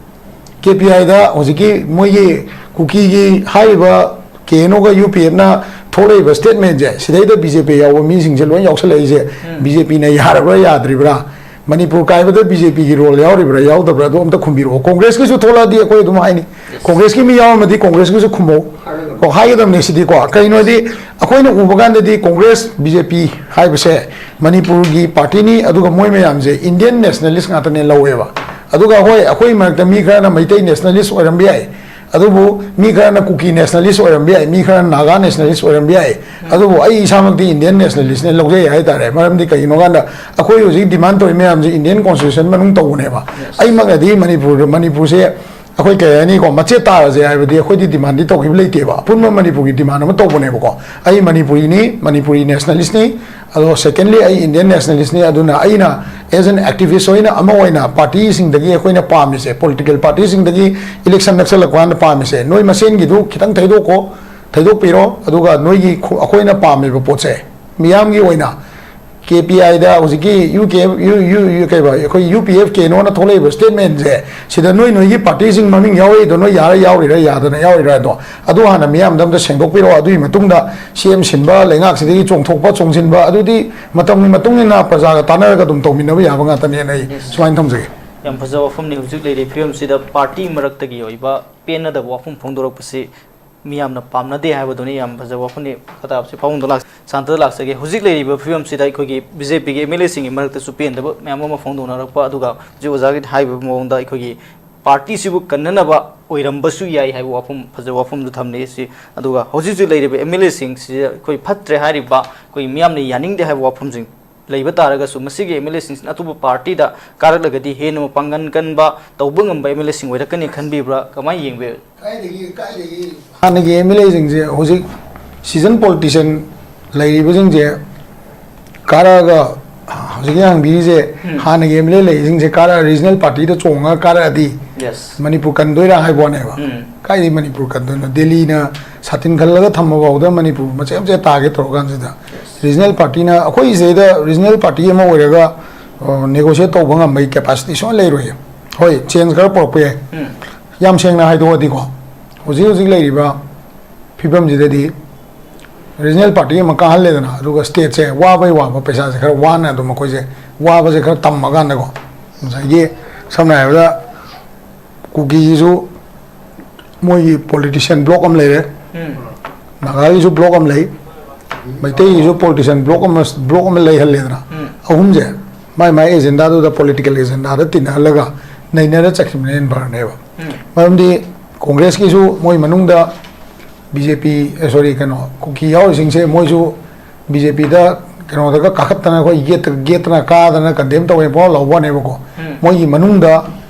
ꯀꯦ ꯄꯤ ꯑꯥꯏꯗ ꯍꯧꯖꯤꯛꯀꯤ ꯃꯣꯏꯒꯤ ꯀꯨꯀꯤꯒꯤ ꯍꯥꯏꯔꯤꯕ ꯀꯦ ꯑꯦꯟ ꯑꯣꯒ ꯌꯨ ꯄꯤ ꯑꯦꯐꯅ ꯊꯣꯛꯂꯛꯏꯕ ꯁ꯭ꯇꯦꯠꯃꯦꯟꯁꯦ, ꯁꯤꯗꯩꯗ ꯕꯤ ꯖꯦ ꯄꯤ ꯌꯥꯎꯕ ꯃꯤꯁꯤꯡꯁꯦ ꯂꯣꯏ ꯌꯥꯎꯁꯜꯂꯛꯏꯁꯦ, ꯎꯝ꯫ ꯕꯤ ꯖꯦ ꯄꯤꯅ ꯌꯥꯔꯕ꯭ꯔꯥ ꯌꯥꯗ꯭ꯔꯤꯕ꯭ꯔꯥ? ꯃꯅꯤꯄꯨꯔ ꯀꯥꯏꯕꯗ ꯕꯤ ꯖꯦ ꯄꯤꯒꯤ ꯔꯣꯜ ꯌꯥꯎꯔꯤꯕ꯭ꯔꯥ ꯌꯥꯎꯗꯕ꯭ꯔꯥ? ꯑꯗꯨ ꯑꯝꯇ ꯈꯨꯝꯕꯤꯔꯛꯑꯣ꯫ ꯀꯣꯡꯒ꯭ꯔꯦꯁꯀꯤꯁꯨ ꯊꯣꯛꯂꯛꯑꯗꯤ ꯑꯩꯈꯣꯏ ꯑꯗꯨꯝ ꯍꯥꯏꯅꯤ, ꯀꯣꯡꯒ꯭ꯔꯦꯁꯀꯤ ꯃꯤ ꯌꯥꯎꯔꯝꯃꯗꯤ ꯀꯣꯡꯒ꯭ꯔꯦꯁꯀꯤꯁꯨ ꯈꯨꯝꯃꯣ꯫ ꯀꯣ, ꯍꯥꯏꯒꯗꯕꯅꯦ ꯁꯤꯗꯤꯀꯣ꯫ ꯀꯩꯅꯣꯗꯤ, ꯑꯩꯈꯣꯏꯅ ꯎꯕ ꯀꯥꯟꯗꯗꯤ ꯀꯣꯡꯒ꯭ꯔꯦꯁ, ꯕꯤ ꯖꯦ ꯄꯤ ꯍꯥꯏꯕꯁꯦ ꯃꯅꯤꯄꯨꯔꯒꯤ ꯄꯥꯔꯇꯤꯅꯤ, ꯑꯗꯨꯒ ꯃꯣꯏ ꯃꯌꯥꯝꯁꯦ ꯏꯟꯗꯤꯌꯟ ꯅꯦꯁꯅꯦꯂꯤꯁ ꯉꯥꯛꯇꯅꯦ ꯂꯧꯋꯦꯕ꯫ ꯑꯗꯨꯒ ꯍꯣꯏ, ꯑꯩꯈꯣꯏ ꯃꯔꯛꯇ ꯃꯤ ꯈꯔꯅ ꯃꯩꯇꯩ ꯅꯦꯁꯅꯦꯂꯤꯁ ꯑꯣꯏꯔꯝꯕ ꯌꯥꯏ, ꯑꯗꯨꯕꯨ ꯃꯤ ꯈꯔꯅ ꯀꯨꯀꯤ ꯅꯦꯁꯅꯦꯂꯤꯁ ꯑꯣꯏꯔꯝꯕ ꯌꯥꯏ, ꯃꯤ ꯈꯔꯅ ꯅꯥꯒꯥ ꯅꯦꯁꯅꯦꯂꯤꯁ ꯑꯣꯏꯔꯝꯕ ꯌꯥꯏ꯫ ꯑꯗꯨꯕꯨ ꯑꯩ ꯏꯁꯥꯃꯛꯇꯤ ꯏꯟꯗꯤꯌꯟ ꯅꯦꯁꯅꯦꯂꯤꯁꯅꯦ ꯂꯧꯖꯩ ꯍꯥꯏꯇꯥꯔꯦ꯫ ꯃꯔꯝꯗꯤ ꯀꯩꯒꯤꯅꯣ ꯀꯥꯟꯗ ꯑꯩꯈꯣꯏ ꯍꯧꯖꯤꯛ ꯗꯤꯃꯥꯟ ꯇꯧꯔꯤ ꯃꯌꯥꯝꯁꯦ ꯏꯟꯗꯤꯌꯟ ꯀꯣꯟꯁꯇꯤꯇ꯭ꯌꯨꯁꯟ ꯃꯅꯨꯡ ꯇꯧꯕꯅꯦꯕ꯫ ꯑꯩꯃꯛꯅꯗꯤ ꯃꯅꯤꯄꯨꯔ, ꯃꯅꯤꯄꯨꯔꯁꯦ ꯑꯩꯈꯣꯏ ꯀꯩ ꯍꯥꯏꯅꯤꯀꯣ, ꯃꯆꯦꯠ ꯇꯥꯔꯁꯦ ꯍꯥꯏꯕꯗꯤ ꯑꯩꯈꯣꯏꯗꯤ ꯗꯤꯃꯥꯟꯗꯤ ꯇꯧꯈꯤꯕ ꯂꯩꯇꯦꯕ꯫ ꯑꯄꯨꯟꯕ ꯃꯅꯤꯄꯨꯔꯒꯤ ꯗꯤꯃꯥꯟ ꯑꯃ ꯇꯧꯕꯅꯦꯕꯀꯣ꯫ ꯑꯩ ꯃꯅꯤꯄꯨꯔꯤꯅꯤ, ꯃꯅꯤꯄꯨꯔꯤ ꯅꯦꯁꯅꯦꯂꯤꯁꯅꯤ, ꯑꯗꯣ ꯁꯦꯀꯦꯟꯂꯤ ꯑꯩ ꯏꯟꯗꯤꯌꯟ ꯅꯦꯁꯅꯦꯂꯤꯁꯅꯤ꯫ ꯑꯗꯨꯅ ꯑꯩꯅ ꯑꯦꯖ ꯑꯦꯟ ꯑꯦꯛꯇꯤꯚꯤꯁ ꯑꯣꯏꯅ ꯑꯃ ꯑꯣꯏꯅ ꯄꯥꯔꯇꯤꯁꯤꯡꯗꯒꯤ ꯑꯩꯈꯣꯏꯅ ꯄꯥꯝꯃꯤꯁꯦ, ꯄꯣꯂꯤꯇꯤꯀꯦꯜ ꯄꯥꯔꯇꯤꯁꯤꯡꯗꯒꯤ ꯏꯂꯦꯛꯁꯟ ꯅꯛꯁꯜꯂꯛꯄ ꯀꯥꯟꯗ ꯄꯥꯝꯃꯤꯁꯦ, ꯅꯣꯏ ꯃꯁꯦꯟꯒꯤꯗꯨ ꯈꯤꯇꯪ ꯊꯩꯗꯣꯛꯀꯣ, ꯊꯩꯗꯣꯛꯄꯤꯔꯣ, ꯑꯗꯨꯒ ꯅꯣꯏꯒꯤ ꯈꯨ-, ꯑꯩꯈꯣꯏꯅ ꯄꯥꯝꯃꯤꯕ ꯄꯣꯠꯁꯦ ꯃꯤꯌꯥꯝꯒꯤ ꯑꯣꯏꯅ ꯀꯦ ꯄꯤ ꯑꯥꯏꯗ ꯍꯧꯖꯤꯛꯀꯤ U K F, U, U, U, ꯀꯩꯕ, ꯑꯩꯈꯣꯏ U P F K N ꯑꯣꯅ ꯊꯣꯛꯂꯛꯏꯕ ꯁ꯭ꯇꯦꯠꯃꯦꯟꯁꯦ, ꯁꯤꯗ ꯅꯣꯏ ꯅꯣꯏꯒꯤ ꯄꯥꯔꯇꯤꯁꯤꯡ ꯃꯃꯤꯡ ꯌꯥꯎꯔꯛꯏꯗꯣ ꯅꯣꯏ ꯌꯥꯔ ꯌꯥꯎꯔꯤꯔꯥ ꯌꯥꯗꯅ ꯌꯥꯎꯔꯤꯔꯥ ꯍꯥꯏꯗꯣ, ꯑꯗꯨ ꯍꯥꯟꯅ ꯃꯤꯌꯥꯝꯗ ꯑꯝꯇ ꯁꯦꯡꯗꯣꯛꯄꯤꯔꯛꯑꯣ꯫ ꯑꯗꯨꯒꯤ ꯃꯇꯨꯡꯗ ꯁꯤ ꯑꯦꯝ ꯁꯤꯟꯕ, ꯂꯩꯉꯥꯛꯁꯤꯗꯒꯤ ꯆꯣꯡꯊꯣꯛꯄ ꯆꯣꯡꯁꯤꯟꯕ, ꯑꯗꯨꯗꯤ ꯃꯇꯝꯒꯤ ꯃꯇꯨꯡ ꯏꯟꯅ ꯄ꯭ꯔꯖꯥꯒ ꯇꯥꯟꯅꯔꯒ ꯑꯗꯨꯝ ꯇꯧꯃꯤꯟꯅꯕ ꯌꯥꯕ ꯉꯥꯛꯇꯅꯦꯅ ꯑꯩ ꯁꯨꯃꯥꯏꯅ ꯊꯝꯖꯒꯦ꯫ ꯌꯥꯝ ꯐꯖꯕ ꯋꯥꯐꯝꯅꯤ꯫ ꯍꯧꯖꯤꯛ ꯂꯩꯔꯤꯕ ꯐꯤꯕꯝꯁꯤꯗ ꯄꯥꯔꯇꯤ ꯃꯔꯛꯇꯒꯤ ꯑꯣꯏꯕ ꯄꯦꯟꯅꯗꯕ ꯋꯥꯐꯝ ꯐꯣꯡꯗꯣꯔꯛꯄꯁꯤ ꯃꯤꯌꯥꯝꯅ ꯄꯥꯝꯅꯗꯦ ꯍꯥꯏꯕꯗꯨꯅꯤ꯫ ꯌꯥꯝ ꯐꯖꯕ ꯋꯥꯐꯝꯅꯤ꯫ ꯃꯈꯥ ꯇꯥꯕꯁꯤ ꯐꯥꯎꯗꯨꯅ ꯂꯥꯛ-, ꯁꯥꯟꯇꯗ ꯂꯥꯛꯆꯒꯦ꯫ ꯍꯧꯖꯤꯛ ꯂꯩꯔꯤꯕ ꯐꯤꯕꯝꯁꯤꯗ ꯑꯩꯈꯣꯏꯒꯤ ꯕꯤ ꯖꯦ ꯄꯤꯒꯤ ꯑꯦꯝ ꯑꯦꯜ ꯑꯦꯁꯤꯡꯒꯤ ꯃꯔꯛꯇꯁꯨ ꯄꯦꯟꯗꯕ ꯃꯌꯥꯝ ꯑꯃ ꯐꯣꯡꯗꯣꯛꯅꯔꯛꯄ, ꯑꯗꯨꯒ ꯍꯧꯖꯤꯛ ꯑꯣꯖꯥꯒꯤ ꯍꯥꯏꯕ ꯃꯑꯣꯡꯗ ꯑꯩꯈꯣꯏꯒꯤ ꯄꯥꯔꯇꯤꯁꯤꯕꯨ ꯀꯟꯅꯅꯕ ꯑꯣꯏꯔꯝꯕꯁꯨ ꯌꯥꯏ ꯍꯥꯏꯕ ꯋꯥꯐꯝ, ꯐꯖꯕ ꯋꯥꯐꯝꯗꯨ ꯊꯝꯂꯤ꯫ ꯁꯤ, ꯑꯗꯨꯒ ꯍꯧꯖꯤꯛ ꯍꯧꯖꯤꯛ ꯂꯩꯔꯤꯕ ꯑꯦꯝ ꯑꯦꯜ ꯑꯦꯁꯤꯡꯁꯤ ꯑꯩꯈꯣꯏ ꯐꯠꯇ꯭ꯔꯦ ꯍꯥꯏꯔꯤꯕ, ꯑꯩꯈꯣꯏ ꯃꯤꯌꯥꯝꯅ ꯌꯥꯅꯤꯡꯗꯦ ꯍꯥꯏꯕ ꯋꯥꯐꯝꯁꯤꯡ ꯂꯩꯕ ꯇꯥꯔꯒꯁꯨ, ꯃꯁꯤꯒꯤ ꯑꯦꯝ ꯑꯦꯜ ꯑꯦꯁꯤꯡꯁꯤꯅ ꯑꯇꯣꯞꯄ ꯄꯥꯔꯇꯤꯗ ꯀꯥꯔꯛꯂꯒꯗꯤ ꯍꯦꯟꯅ ꯃꯄꯥꯡꯒꯜ ꯀꯟꯕ, ꯇꯧꯕ ꯉꯝꯕ ꯑꯦꯝ ꯑꯦꯜ ꯑꯦꯁꯤꯡ ꯑꯣꯏꯔꯛꯀꯅꯤ ꯈꯟꯕꯤꯕ꯭ꯔꯥ? ꯀꯃꯥꯏꯅ ꯌꯦꯡꯕꯤ? ꯀꯥꯏꯗꯒꯤ, ꯀꯥꯏꯗꯒꯤ? ꯍꯥꯟꯅꯒꯤ ꯑꯦꯝ ꯑꯦꯜ ꯑꯦꯁꯤꯡꯁꯦ ꯍꯧꯖꯤꯛ ꯁꯤꯖꯟ ꯄꯣꯂꯤꯇꯤꯁꯤꯌꯥꯟ ꯂꯩꯔꯤꯕꯁꯤꯡꯁꯦ ꯀꯥꯔꯛꯑꯒ, ꯍꯧꯖꯤꯛꯀꯤ ꯍꯪꯕꯤꯔꯤꯁꯦ, ꯎꯝ꯫ ꯍꯥꯟꯅꯒꯤ ꯑꯦꯝ ꯑꯦꯜ ꯑꯦ ꯂꯩꯔꯤꯁꯤꯡꯁꯦ ꯀꯥꯔꯛꯑ ꯔꯤꯖꯅꯦꯜ ꯄꯥꯔꯇꯤꯗ ꯆꯣꯡꯉꯒ ꯀꯥꯔꯛꯑꯗꯤ Yes. ꯃꯅꯤꯄꯨꯔ ꯀꯟꯗꯣꯏꯔꯥ ꯍꯥꯏꯕ ꯋꯥꯅꯦꯕ꯫ ꯎꯝ꯫ ꯀꯥꯏꯗꯩ ꯃꯅꯤꯄꯨꯔ ꯀꯟꯗꯣꯏꯅꯣ? ꯗꯦꯜꯂꯤꯅ ꯁꯥꯇꯤꯟ ꯈꯜꯂꯒ ꯊꯝꯃ ꯐꯥꯎꯗ ꯃꯅꯤꯄꯨꯔ ꯃꯆꯦꯠ ꯃꯆꯦꯠ ꯇꯥꯒꯦ ꯇꯧꯔꯀꯥꯟꯁꯤꯗ, ꯔꯤꯖꯅꯦꯜ ꯄꯥꯔꯇꯤꯅ, ꯑꯩꯈꯣꯏ ꯁꯤꯗꯩꯗ ꯔꯤꯖꯅꯦꯜ ꯄꯥꯔꯇꯤ ꯑꯃ ꯑꯣꯏꯔꯒ, ꯑ, ꯅꯦꯒꯣꯁꯤꯌꯦꯠ ꯇꯧꯕ ꯉꯝꯕꯒꯤ ꯀꯦꯄꯥꯁꯤꯇꯤ ꯁꯨꯡꯂꯩ ꯂꯩꯔꯣꯏꯌꯦ꯫ ꯍꯣꯏ, ꯆꯦꯟꯖ ꯈꯔ ꯄꯨꯔꯛꯄ ꯌꯥꯏ꯫ ꯎꯝ꯫ ꯌꯥꯝ ꯁꯦꯡꯅ ꯍꯥꯏꯗꯣꯛꯑꯗꯤꯀꯣ, ꯍꯧꯖꯤꯛ ꯍꯧꯖꯤꯛ ꯂꯩꯔꯤꯕ ꯐꯤꯕꯝꯁꯤꯗꯗꯤ ꯔꯤꯖꯅꯦꯜ ꯄꯥꯔꯇꯤ ꯑꯃ ꯀꯥꯍꯜꯂꯦꯗꯅ, ꯑꯗꯨꯒ ꯁ꯭ꯇꯦꯠꯁꯦ ꯋꯥꯕꯩ ꯋꯥꯕ, ꯄꯩꯁꯥꯁꯦ ꯈꯔ ꯋꯥꯅ ꯑꯗꯨꯝ ꯑꯩꯈꯣꯏꯁꯦ ꯋꯥꯕꯁꯦ ꯈꯔ ꯇꯝꯃꯀꯥꯟꯗꯀꯣ, ꯉꯁꯥꯏꯒꯤ ꯁꯝꯅ ꯍꯥꯏꯔꯕꯗ ꯀꯨꯀꯤꯒꯤꯁꯨ ꯃꯣꯏꯒꯤ ꯄꯣꯂꯤꯇꯤꯁꯤꯌꯥꯟ ꯕ꯭ꯂꯣꯛ ꯑꯃ ꯂꯩꯔꯦ, ꯎꯝ꯫ ꯅꯥꯒꯥꯒꯤꯁꯨ ꯕ꯭ꯂꯣꯛ ꯑꯃ ꯂꯩ, ꯃꯩꯇꯩꯒꯤꯁꯨ ꯄꯣꯂꯤꯇꯤꯁꯤꯌꯥꯟ ꯕ꯭ꯂꯣꯛ ꯑꯃ, ꯕ꯭ꯂꯣꯛ ꯑꯃ ꯂꯩꯍꯜꯂꯦꯗꯅ꯫ ꯎꯝ꯫ ꯑꯍꯨꯝꯁꯦ ꯃꯥꯏ ꯃꯥꯏ ꯑꯦꯖꯦꯟꯗꯥꯗꯨꯗ, ꯄꯣꯂꯤꯇꯤꯀꯦꯜ ꯑꯦꯖꯦꯟꯗꯥꯗ ꯇꯤꯟꯅꯍꯜꯂꯒ ꯅꯩꯅꯔ ꯆꯠꯈꯤꯕꯅ ꯍꯦꯟꯅ ꯐꯔꯅꯦꯕ꯫ ꯎꯝ꯫ ꯃꯔꯝꯗꯤ ꯀꯣꯡꯒ꯭ꯔꯦꯁꯀꯤꯁꯨ ꯃꯣꯏ ꯃꯅꯨꯡꯗ ꯕꯤ ꯖꯦ ꯄꯤ, ꯑꯦ, ꯁꯣꯔꯤ, ꯀꯩꯅꯣ, ꯀꯨꯀꯤ ꯌꯥꯎꯔꯤꯁꯤꯡꯁꯦ ꯃꯣꯏꯁꯨ ꯕꯤ ꯖꯦ ꯄꯤꯗ ꯀꯩꯅꯣꯗꯒ ꯀꯥꯈꯠꯇꯅ, ꯑꯩꯈꯣꯏ ꯌꯦꯠꯇ-, ꯌꯦꯠꯇꯅ ꯀꯥꯗꯅ ꯀꯟꯗꯦꯝ ꯇꯧꯋꯦ ꯄꯥꯎ ꯂꯧꯕꯅꯦꯕꯀꯣ꯫ ꯎꯝ꯫ ꯃꯣꯏꯒꯤ ꯃꯅꯨꯡꯗ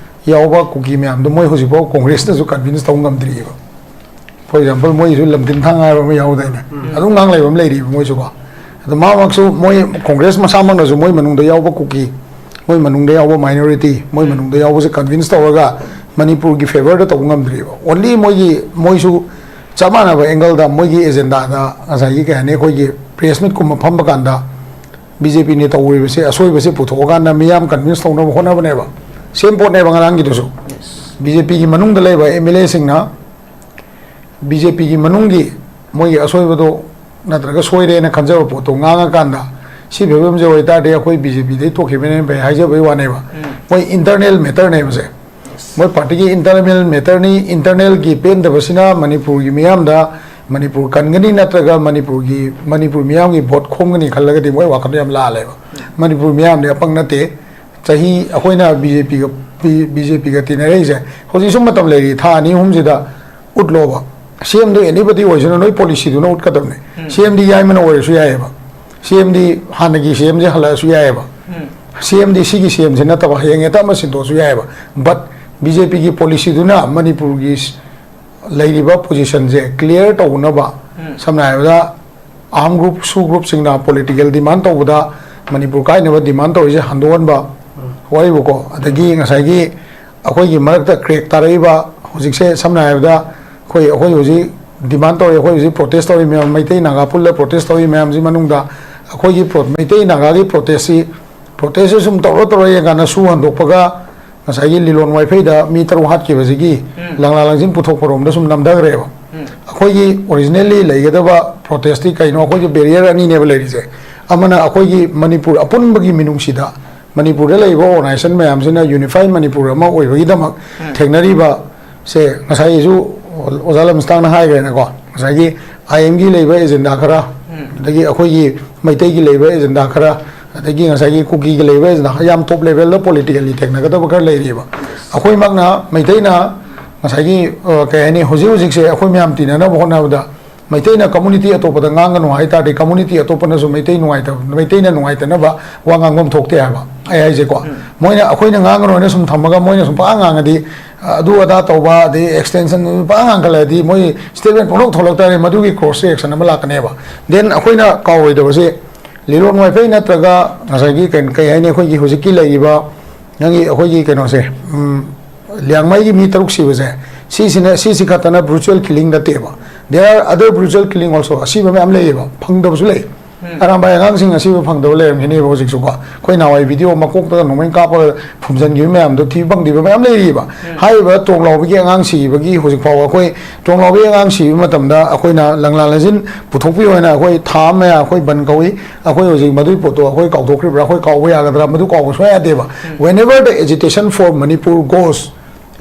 ꯌꯥꯎꯕ ꯀꯨꯀꯤ ꯃꯌꯥꯝꯗꯣ ꯃꯣꯏ ꯍꯧꯖꯤꯛꯐꯥꯎ ꯀꯣꯡꯒ꯭ꯔꯦꯁꯇꯁꯨ ꯀꯟꯚꯤꯟꯁ ꯇꯧ ꯉꯝꯗ꯭ꯔꯤꯑꯕ꯫ For example, ꯃꯣꯏꯒꯤꯁꯨ ꯂꯝꯗꯤꯟ ꯊꯥꯡ ꯍꯥꯏꯕ ꯑꯃ ꯌꯥꯎꯗꯥꯏꯅꯦ? ꯎꯝ꯫ ꯑꯗꯨꯝ ꯉꯥꯡ ꯂꯩꯕ ꯑꯃ ꯂꯩꯔꯤꯕ ꯃꯣꯏꯁꯨꯀꯣ꯫ ꯑꯗꯣ ꯃꯥꯃꯛꯁꯨ ꯃꯣꯏ ꯀꯣꯡꯒ꯭ꯔꯦꯁ ꯃꯁꯥꯃꯛꯅꯁꯨ ꯃꯣꯏ ꯃꯅꯨꯡꯗ ꯌꯥꯎꯕ ꯀꯨꯀꯤ, ꯃꯣꯏ ꯃꯅꯨꯡꯗ ꯌꯥꯎꯕ ꯃꯥꯏꯅꯣꯔꯤꯇꯤ, ꯃꯣꯏ ꯎꯝ꯫ ꯃꯅꯨꯡꯗ ꯌꯥꯎꯕꯁꯦ ꯀꯟꯚꯤꯟꯁ ꯇꯧꯔꯒ ꯃꯅꯤꯄꯨꯔꯒꯤ ꯐꯦꯚꯔꯗ ꯇꯧꯕ ꯉꯝꯗ꯭ꯔꯤꯕ꯫ Only ꯃꯣꯏꯒꯤ, ꯃꯣꯏꯁꯨ ꯆꯞ ꯃꯥꯟꯅꯕ ꯑꯦꯡꯒꯜꯗ ꯃꯣꯏꯒꯤ ꯑꯦꯖꯦꯟꯗꯥꯗ ꯉꯁꯥꯏꯒꯤ ꯀꯩ ꯍꯥꯏꯅꯤ, ꯑꯩꯈꯣꯏꯒꯤ ꯄ꯭ꯔꯦꯁ ꯃꯤꯠꯀꯨꯝꯕ ꯐꯝꯕ ꯀꯥꯟꯗ ꯕꯤ ꯖꯦ ꯄꯤꯅ ꯇꯧꯔꯤꯕꯁꯦ, ꯑꯁꯣꯏꯕꯁꯦ ꯄꯨꯊꯣꯛꯑꯀꯥꯟꯗ ꯃꯤꯌꯥꯝ ꯀꯟꯚꯤꯟꯁ ꯇꯧꯅꯕ ꯍꯣꯠꯅꯕꯅꯦꯕ꯫ ꯁꯦꯝ ꯄꯣꯠꯅꯦꯕ ꯉꯔꯥꯡꯒꯤꯗꯨꯁꯨ꯫ ꯕꯤ ꯖꯦ ꯄꯤꯒꯤ ꯃꯅꯨꯡꯗ ꯂꯩꯕ ꯑꯦꯝ ꯑꯦꯜ ꯑꯦꯁꯤꯡꯅ ꯕꯤ ꯖꯦ ꯄꯤꯒꯤ ꯃꯅꯨꯡꯒꯤ ꯃꯣꯏꯒꯤ ꯑꯁꯣꯏꯕꯗꯣ ꯅꯠꯇ꯭ꯔꯒ ꯁꯣꯏꯔꯦꯅ ꯈꯟꯖꯕ ꯄꯣꯠꯇꯣ ꯉꯥꯡꯉꯀꯥꯟꯗ, ꯁꯤ ꯐꯤꯕꯝꯁꯦ ꯑꯣꯏꯇꯥꯔꯗꯤ ꯑꯩꯈꯣꯏ ꯕꯤ ꯖꯦ ꯄꯤꯗꯩ ꯊꯣꯛꯈꯤꯕꯅ ꯍꯦꯟꯅ ꯐꯩ ꯍꯥꯏꯖꯕꯩ ꯋꯥꯅꯦꯕ꯫ ꯎꯝ꯫ ꯃꯣꯏ ꯏꯟꯇꯔꯅꯦꯜ ꯃꯦꯇꯔꯅꯦꯕꯁꯦ꯫ ꯃꯣꯏ ꯄꯥꯔꯇꯤꯒꯤ ꯏꯟꯇꯔꯅꯦꯜ ꯃꯦꯇꯔꯅꯤ꯫ ꯏꯟꯇꯔꯅꯦꯜꯒꯤ ꯄꯦꯟꯗꯕꯁꯤꯅ ꯃꯅꯤꯄꯨꯔꯒꯤ ꯃꯤꯌꯥꯝꯗ ꯃꯅꯤꯄꯨꯔ ꯀꯟꯒꯅꯤ ꯅꯠꯇ꯭ꯔꯒ ꯃꯅꯤꯄꯨꯔꯒꯤ, ꯃꯅꯤꯄꯨꯔ ꯃꯤꯌꯥꯝꯒꯤ ꯚꯣꯠ ꯈꯣꯝꯒꯅꯤ ꯈꯜꯂꯒꯗꯤ ꯃꯣꯏ ꯋꯥꯈꯜꯗꯣ ꯌꯥꯝ ꯂꯥꯜꯂꯦꯕ꯫ ꯃꯅꯤꯄꯨꯔ ꯃꯤꯌꯥꯝꯗꯤ ꯑꯄꯪ ꯅꯠꯇꯦ꯫ ꯆꯍꯤ ꯑꯩꯈꯣꯏꯅ ꯕꯤ ꯖꯦ ꯄꯤꯒ ꯕꯤ ꯖꯦ ꯄꯤꯒ ꯇꯤꯟꯅꯔꯛꯏꯁꯦ ꯍꯧꯖꯤꯛꯁꯨ ꯃꯇꯝ ꯂꯩꯔꯤ, ꯊꯥ ꯑꯅꯤ ꯑꯍꯨꯝꯁꯤꯗ ꯎꯠꯂꯣꯕ꯫ ꯁꯤ ꯑꯦꯝꯗꯣ ꯑꯦꯅꯤꯕꯗꯤ ꯑꯣꯏꯁꯅꯨ, ꯅꯣꯏ ꯄꯣꯂꯤꯁꯤꯗꯨꯅ ꯎꯠꯀꯗꯕꯅꯦ꯫ ꯁꯤ ꯑꯦꯝꯗꯤ ꯌꯥꯏꯃꯅ ꯑꯣꯏꯔꯁꯨ ꯌꯥꯏꯑꯕ, ꯁꯤ ꯑꯦꯝꯗꯤ ꯍꯥꯟꯅꯒꯤ ꯁꯤ ꯑꯦꯝꯁꯦ ꯍꯜꯂꯛꯑꯁꯨ ꯌꯥꯏꯑꯕ, ꯁꯤ ꯑꯦꯝꯗꯤ ꯁꯤꯒꯤ ꯁꯤ ꯑꯦꯝꯁꯦ ꯅꯠꯇꯕ ꯍꯌꯦꯡ ꯍꯦꯛꯇ ꯑꯃ ꯁꯤꯟꯗꯣꯛꯑꯁꯨ ꯌꯥꯏꯑꯕ꯫ ꯕꯠ ꯕꯤ ꯖꯦ ꯄꯤꯒꯤ ꯄꯣꯂꯤꯁꯤꯗꯨꯅ ꯃꯅꯤꯄꯨꯔꯒꯤ ꯂꯩꯔꯤꯕ ꯄꯣꯖꯤꯁꯟꯁꯦ ꯀ꯭ꯂꯤꯌꯥꯔ ꯇꯧꯅꯕ, ꯁꯝꯅ ꯍꯥꯏꯔꯕꯗ ꯑꯥꯔꯝ ꯒ꯭ꯔꯨꯞ, ꯁꯨ ꯒ꯭ꯔꯨꯞꯁꯤꯡꯅ ꯄꯣꯂꯤꯇꯤꯀꯦꯜ ꯗꯤꯃꯥꯟ ꯇꯧꯕꯗ ꯃꯅꯤꯄꯨꯔ ꯀꯥꯏꯅꯕ ꯗꯤꯃꯥꯟ ꯇꯧꯔꯤꯁꯦ ꯍꯟꯗꯣꯛꯍꯟꯕ, ꯋꯥꯔꯤꯕꯨꯀꯣ꯫ ꯑꯗꯒꯤ ꯉꯁꯥꯏꯒꯤ ꯑꯩꯈꯣꯏꯒꯤ ꯃꯔꯛꯇ ꯀ꯭ꯔꯦꯛ ꯇꯥꯔꯛꯏꯕ ꯍꯧꯖꯤꯛꯁꯦ, ꯁꯝꯅ ꯍꯥꯏꯔꯕꯗ ꯑꯩꯈꯣꯏ, ꯑꯩꯈꯣꯏ ꯍꯧꯖꯤꯛ ꯗꯤꯃꯥꯟ ꯇꯧꯔꯤ, ꯑꯩꯈꯣꯏ ꯍꯧꯖꯤꯛ ꯄ꯭ꯔꯣꯇꯦꯁ ꯇꯧꯔꯤ ꯃꯌꯥꯝ, ꯃꯩꯇꯩ ꯅꯥꯒꯥ ꯄꯨꯜꯂ ꯄ꯭ꯔꯣꯇꯦꯁ ꯇꯧꯔꯤ ꯃꯌꯥꯝꯁꯤ ꯃꯅꯨꯡꯗ ꯑꯩꯈꯣꯏꯒꯤ ꯄ꯭ꯔꯣ-, ꯃꯩꯇꯩ ꯅꯥꯒꯥꯒꯤ ꯄ꯭ꯔꯣꯇꯦꯁꯁꯤ, ꯄ꯭ꯔꯣꯇꯦꯁꯁꯤ ꯁꯨꯝ ꯇꯧꯔ ꯇꯧꯔ ꯌꯦꯡꯀꯥꯟꯗ ꯁꯨ ꯍꯟꯗꯣꯛꯄꯒ ꯉꯁꯥꯏꯒꯤ ꯂꯤꯂꯣꯡ ꯋꯥꯏꯐꯩꯗ ꯃꯤ ꯇꯔꯨꯛ ꯍꯥꯠꯈꯤꯕꯁꯤꯒꯤ ꯂꯪꯂꯥ ꯂꯪꯖꯤꯟ ꯄꯨꯊꯣꯛꯄꯔꯣꯝꯗ ꯁꯨꯝ ꯅꯝꯊꯈ꯭ꯔꯦꯕ꯫ ꯑꯩꯈꯣꯏꯒꯤ ꯑꯣꯔꯤꯖꯤꯅꯦꯜꯂꯤ ꯂꯩꯒꯗꯕ ꯄ꯭ꯔꯣꯇꯦꯁꯇꯤ ꯀꯩꯅꯣ? ꯑꯩꯈꯣꯏꯒꯤ ꯕꯦꯔꯤꯌꯔ ꯑꯅꯤꯅꯦꯕ ꯂꯩꯔꯤꯁꯦ꯫ ꯑꯃꯅ ꯑꯩꯈꯣꯏꯒꯤ ꯃꯅꯤꯄꯨꯔ ꯑꯄꯨꯟꯕꯒꯤ ꯃꯤꯅꯨꯡꯁꯤꯗ ꯃꯅꯤꯄꯨꯔꯗ ꯂꯩꯔꯤꯕ ꯑꯣꯔꯒꯅꯥꯏꯖꯦꯁꯟ ꯃꯌꯥꯝꯁꯤꯅ ꯌꯨꯅꯤꯐꯥꯏ ꯃꯅꯤꯄꯨꯔ ꯑꯃ ꯑꯣꯏꯕꯒꯤꯗꯃꯛ ꯊꯦꯡꯅꯔꯤꯕ ꯁꯦ, ꯉꯁꯥꯏꯁꯨ ꯑꯣꯖꯥ ꯂꯝꯁꯇꯥꯡꯅ ꯍꯥꯏꯈ꯭ꯔꯦꯅꯀꯣ, ꯉꯁꯥꯏꯒꯤ ꯑꯥꯏ ꯑꯦꯝꯒꯤ ꯂꯩꯕ ꯑꯦꯖꯦꯟꯗꯥ ꯈꯔ, ꯑꯗꯒꯤ ꯑꯩꯈꯣꯏꯒꯤ ꯃꯩꯇꯩꯒꯤ ꯂꯩꯕ ꯑꯦꯖꯦꯟꯗꯥ ꯈꯔ, ꯑꯗꯒꯤ ꯉꯁꯥꯏꯒꯤ ꯀꯨꯀꯤꯒꯤ ꯂꯩꯕ ꯑꯦꯖꯦꯟꯗꯥ ꯈꯔ, ꯌꯥꯝ ꯇꯣꯞ ꯂꯦꯚꯦꯜꯗ ꯄꯣꯂꯤꯇꯤꯀꯦꯜꯂꯤ ꯊꯦꯡꯅꯒꯗꯕ ꯈꯔ ꯂꯩꯔꯤꯕ꯫ ꯑꯩꯈꯣꯏꯃꯛꯅ, ꯃꯩꯇꯩꯅ ꯉꯁꯥꯏꯒꯤ, ꯑ, ꯀꯩ ꯍꯥꯏꯅꯤ, ꯍꯧꯖꯤꯛ ꯍꯧꯖꯤꯛꯁꯦ ꯑꯩꯈꯣꯏ ꯃꯌꯥꯝ ꯇꯤꯟꯅꯅꯕ ꯍꯣꯠꯅꯕꯗ ꯃꯩꯇꯩꯅ ꯀꯝꯃꯨꯅꯤꯇꯤ ꯑꯇꯣꯞꯄꯗ ꯉꯥꯡꯒꯅꯨ ꯍꯥꯏ ꯇꯥꯔꯗꯤ, ꯀꯝꯃꯨꯅꯤꯇꯤ ꯑꯇꯣꯞꯄꯅꯁꯨ ꯃꯩꯇꯩ ꯅꯨꯡꯉꯥꯏꯇꯕ, ꯃꯩꯇꯩꯅ ꯅꯨꯡꯉꯥꯏꯇꯅꯕ ꯋꯥ ꯉꯥꯡꯐꯝ ꯊꯣꯛꯇꯦ ꯍꯥꯏꯕ ꯑꯩ ꯍꯥꯏꯁꯦꯀꯣ꯫ ꯃꯣꯏꯅ, ꯑꯩꯈꯣꯏꯅ ꯉꯥꯡꯒꯅꯨ ꯍꯥꯏꯅ ꯁꯨꯝ ꯊꯝꯃꯒ ꯃꯣꯏꯅ ꯁꯨꯝ ꯄꯪꯉꯥꯡ ꯉꯥꯡꯉꯗꯤ, ꯑꯗꯨ ꯑꯗꯥ ꯇꯧꯕ, ꯑꯗꯩ ꯑꯦꯛꯁꯇꯦꯟꯁꯟ ꯄꯪꯉꯥꯡ ꯉꯥꯡꯈꯠꯂꯛꯑꯗꯤ ꯃꯣꯏ ꯁ꯭ꯇꯦꯠꯃꯦꯟ ꯄꯪꯊꯣꯛ ꯊꯣꯛꯂꯛ ꯇꯥꯔꯦ, ꯃꯗꯨꯒꯤ ꯀ꯭ꯔꯣꯁ ꯔꯤꯑꯦꯛꯁꯟ ꯑꯃ ꯂꯥꯛꯀꯅꯦꯕ꯫ ꯗꯦꯟ ꯑꯩꯈꯣꯏꯅ ꯀꯥꯎꯔꯣꯏꯗꯕꯁꯦ, ꯂꯤꯂꯣꯡ ꯋꯥꯏꯐꯩ ꯅꯠꯇ꯭ꯔꯒ ꯉꯁꯥꯏꯒꯤ ꯀꯩ-, ꯀꯩ ꯍꯥꯏꯅꯤ, ꯑꯩꯈꯣꯏꯒꯤ ꯍꯧꯖꯤꯛꯀꯤ ꯂꯩꯔꯤꯕ ꯅꯪꯒꯤ ꯑꯩꯈꯣꯏꯒꯤ ꯀꯩꯅꯣꯁꯦ, ꯎꯝ, ꯂꯤꯌꯥꯡꯃꯩꯒꯤ ꯃꯤ ꯇꯔꯨꯛ ꯁꯤꯕꯁꯦ, ꯁꯤꯁꯤꯅ, ꯁꯤꯁꯤ ꯈꯛꯇꯅ ꯕ꯭ꯔꯨꯆꯨꯋꯦꯜ ꯀꯤꯂꯤꯡ ꯅꯠꯇꯦꯕ꯫ There are other brutal killing also. ꯑꯁꯤꯕ ꯃꯌꯥꯝ ꯂꯩꯌꯦꯕ, ꯐꯪꯗꯕꯁꯨ ꯂꯩ꯫ ꯑꯔꯥꯝꯕꯥꯏ ꯑꯉꯥꯡꯁꯤꯡ ꯑꯁꯤꯕ ꯐꯪꯗꯕ ꯂꯩꯔꯝꯒꯅꯦꯕ ꯍꯧꯖꯤꯛꯁꯨꯀꯣ꯫ ꯑꯩꯈꯣꯏ ꯅꯍꯥꯟꯋꯥꯏ ꯚꯤꯗꯤꯑꯣ ꯃꯀꯣꯛꯇꯒ ꯅꯣꯡꯃꯩꯅ ꯀꯥꯞꯄꯒ ꯐꯨꯝꯖꯤꯟꯈꯤꯕ ꯃꯌꯥꯝꯗꯣ ꯊꯤꯕ ꯐꯪꯗ꯭ꯔꯤꯕ ꯃꯌꯥꯝ ꯂꯩꯔꯤꯕ꯫ ꯍꯥꯏꯔꯤꯕ ꯇꯣꯡꯂꯥꯎꯕꯤꯒꯤ ꯑꯉꯥꯡ ꯁꯤꯕꯒꯤ ꯍꯧꯖꯤꯛ ꯐꯥꯎꯕ ꯑꯩꯈꯣꯏ ꯇꯣꯡꯂꯥꯎꯕꯤ ꯑꯉꯥꯡ ꯁꯤꯕ ꯃꯇꯝꯗ ꯑꯩꯈꯣꯏꯅ ꯂꯪꯂꯥ ꯂꯪꯖꯤꯟ ꯄꯨꯊꯣꯛꯄꯤꯌꯣ ꯍꯥꯏꯅ ꯑꯩꯈꯣꯏ ꯊꯥ ꯑꯃ ꯃꯌꯥ ꯑꯩꯈꯣꯏ ꯕꯟ ꯀꯧꯏ꯫ ꯑꯩꯈꯣꯏ ꯍꯧꯖꯤꯛ ꯃꯗꯨꯒꯤ ꯄꯣꯠꯇꯣ ꯑꯩꯈꯣꯏ ꯀꯥꯎꯊꯣꯛꯈ꯭ꯔꯤꯕ꯭ꯔꯥ? ꯑꯩꯈꯣꯏ ꯀꯥꯎꯕ ꯌꯥꯒꯗ꯭ꯔꯥ? ꯃꯗꯨ ꯀꯥꯎꯕ ꯁꯨꯡꯌꯥ ꯌꯥꯗꯦꯕ꯫ Whenever the agitation for Manipur goes,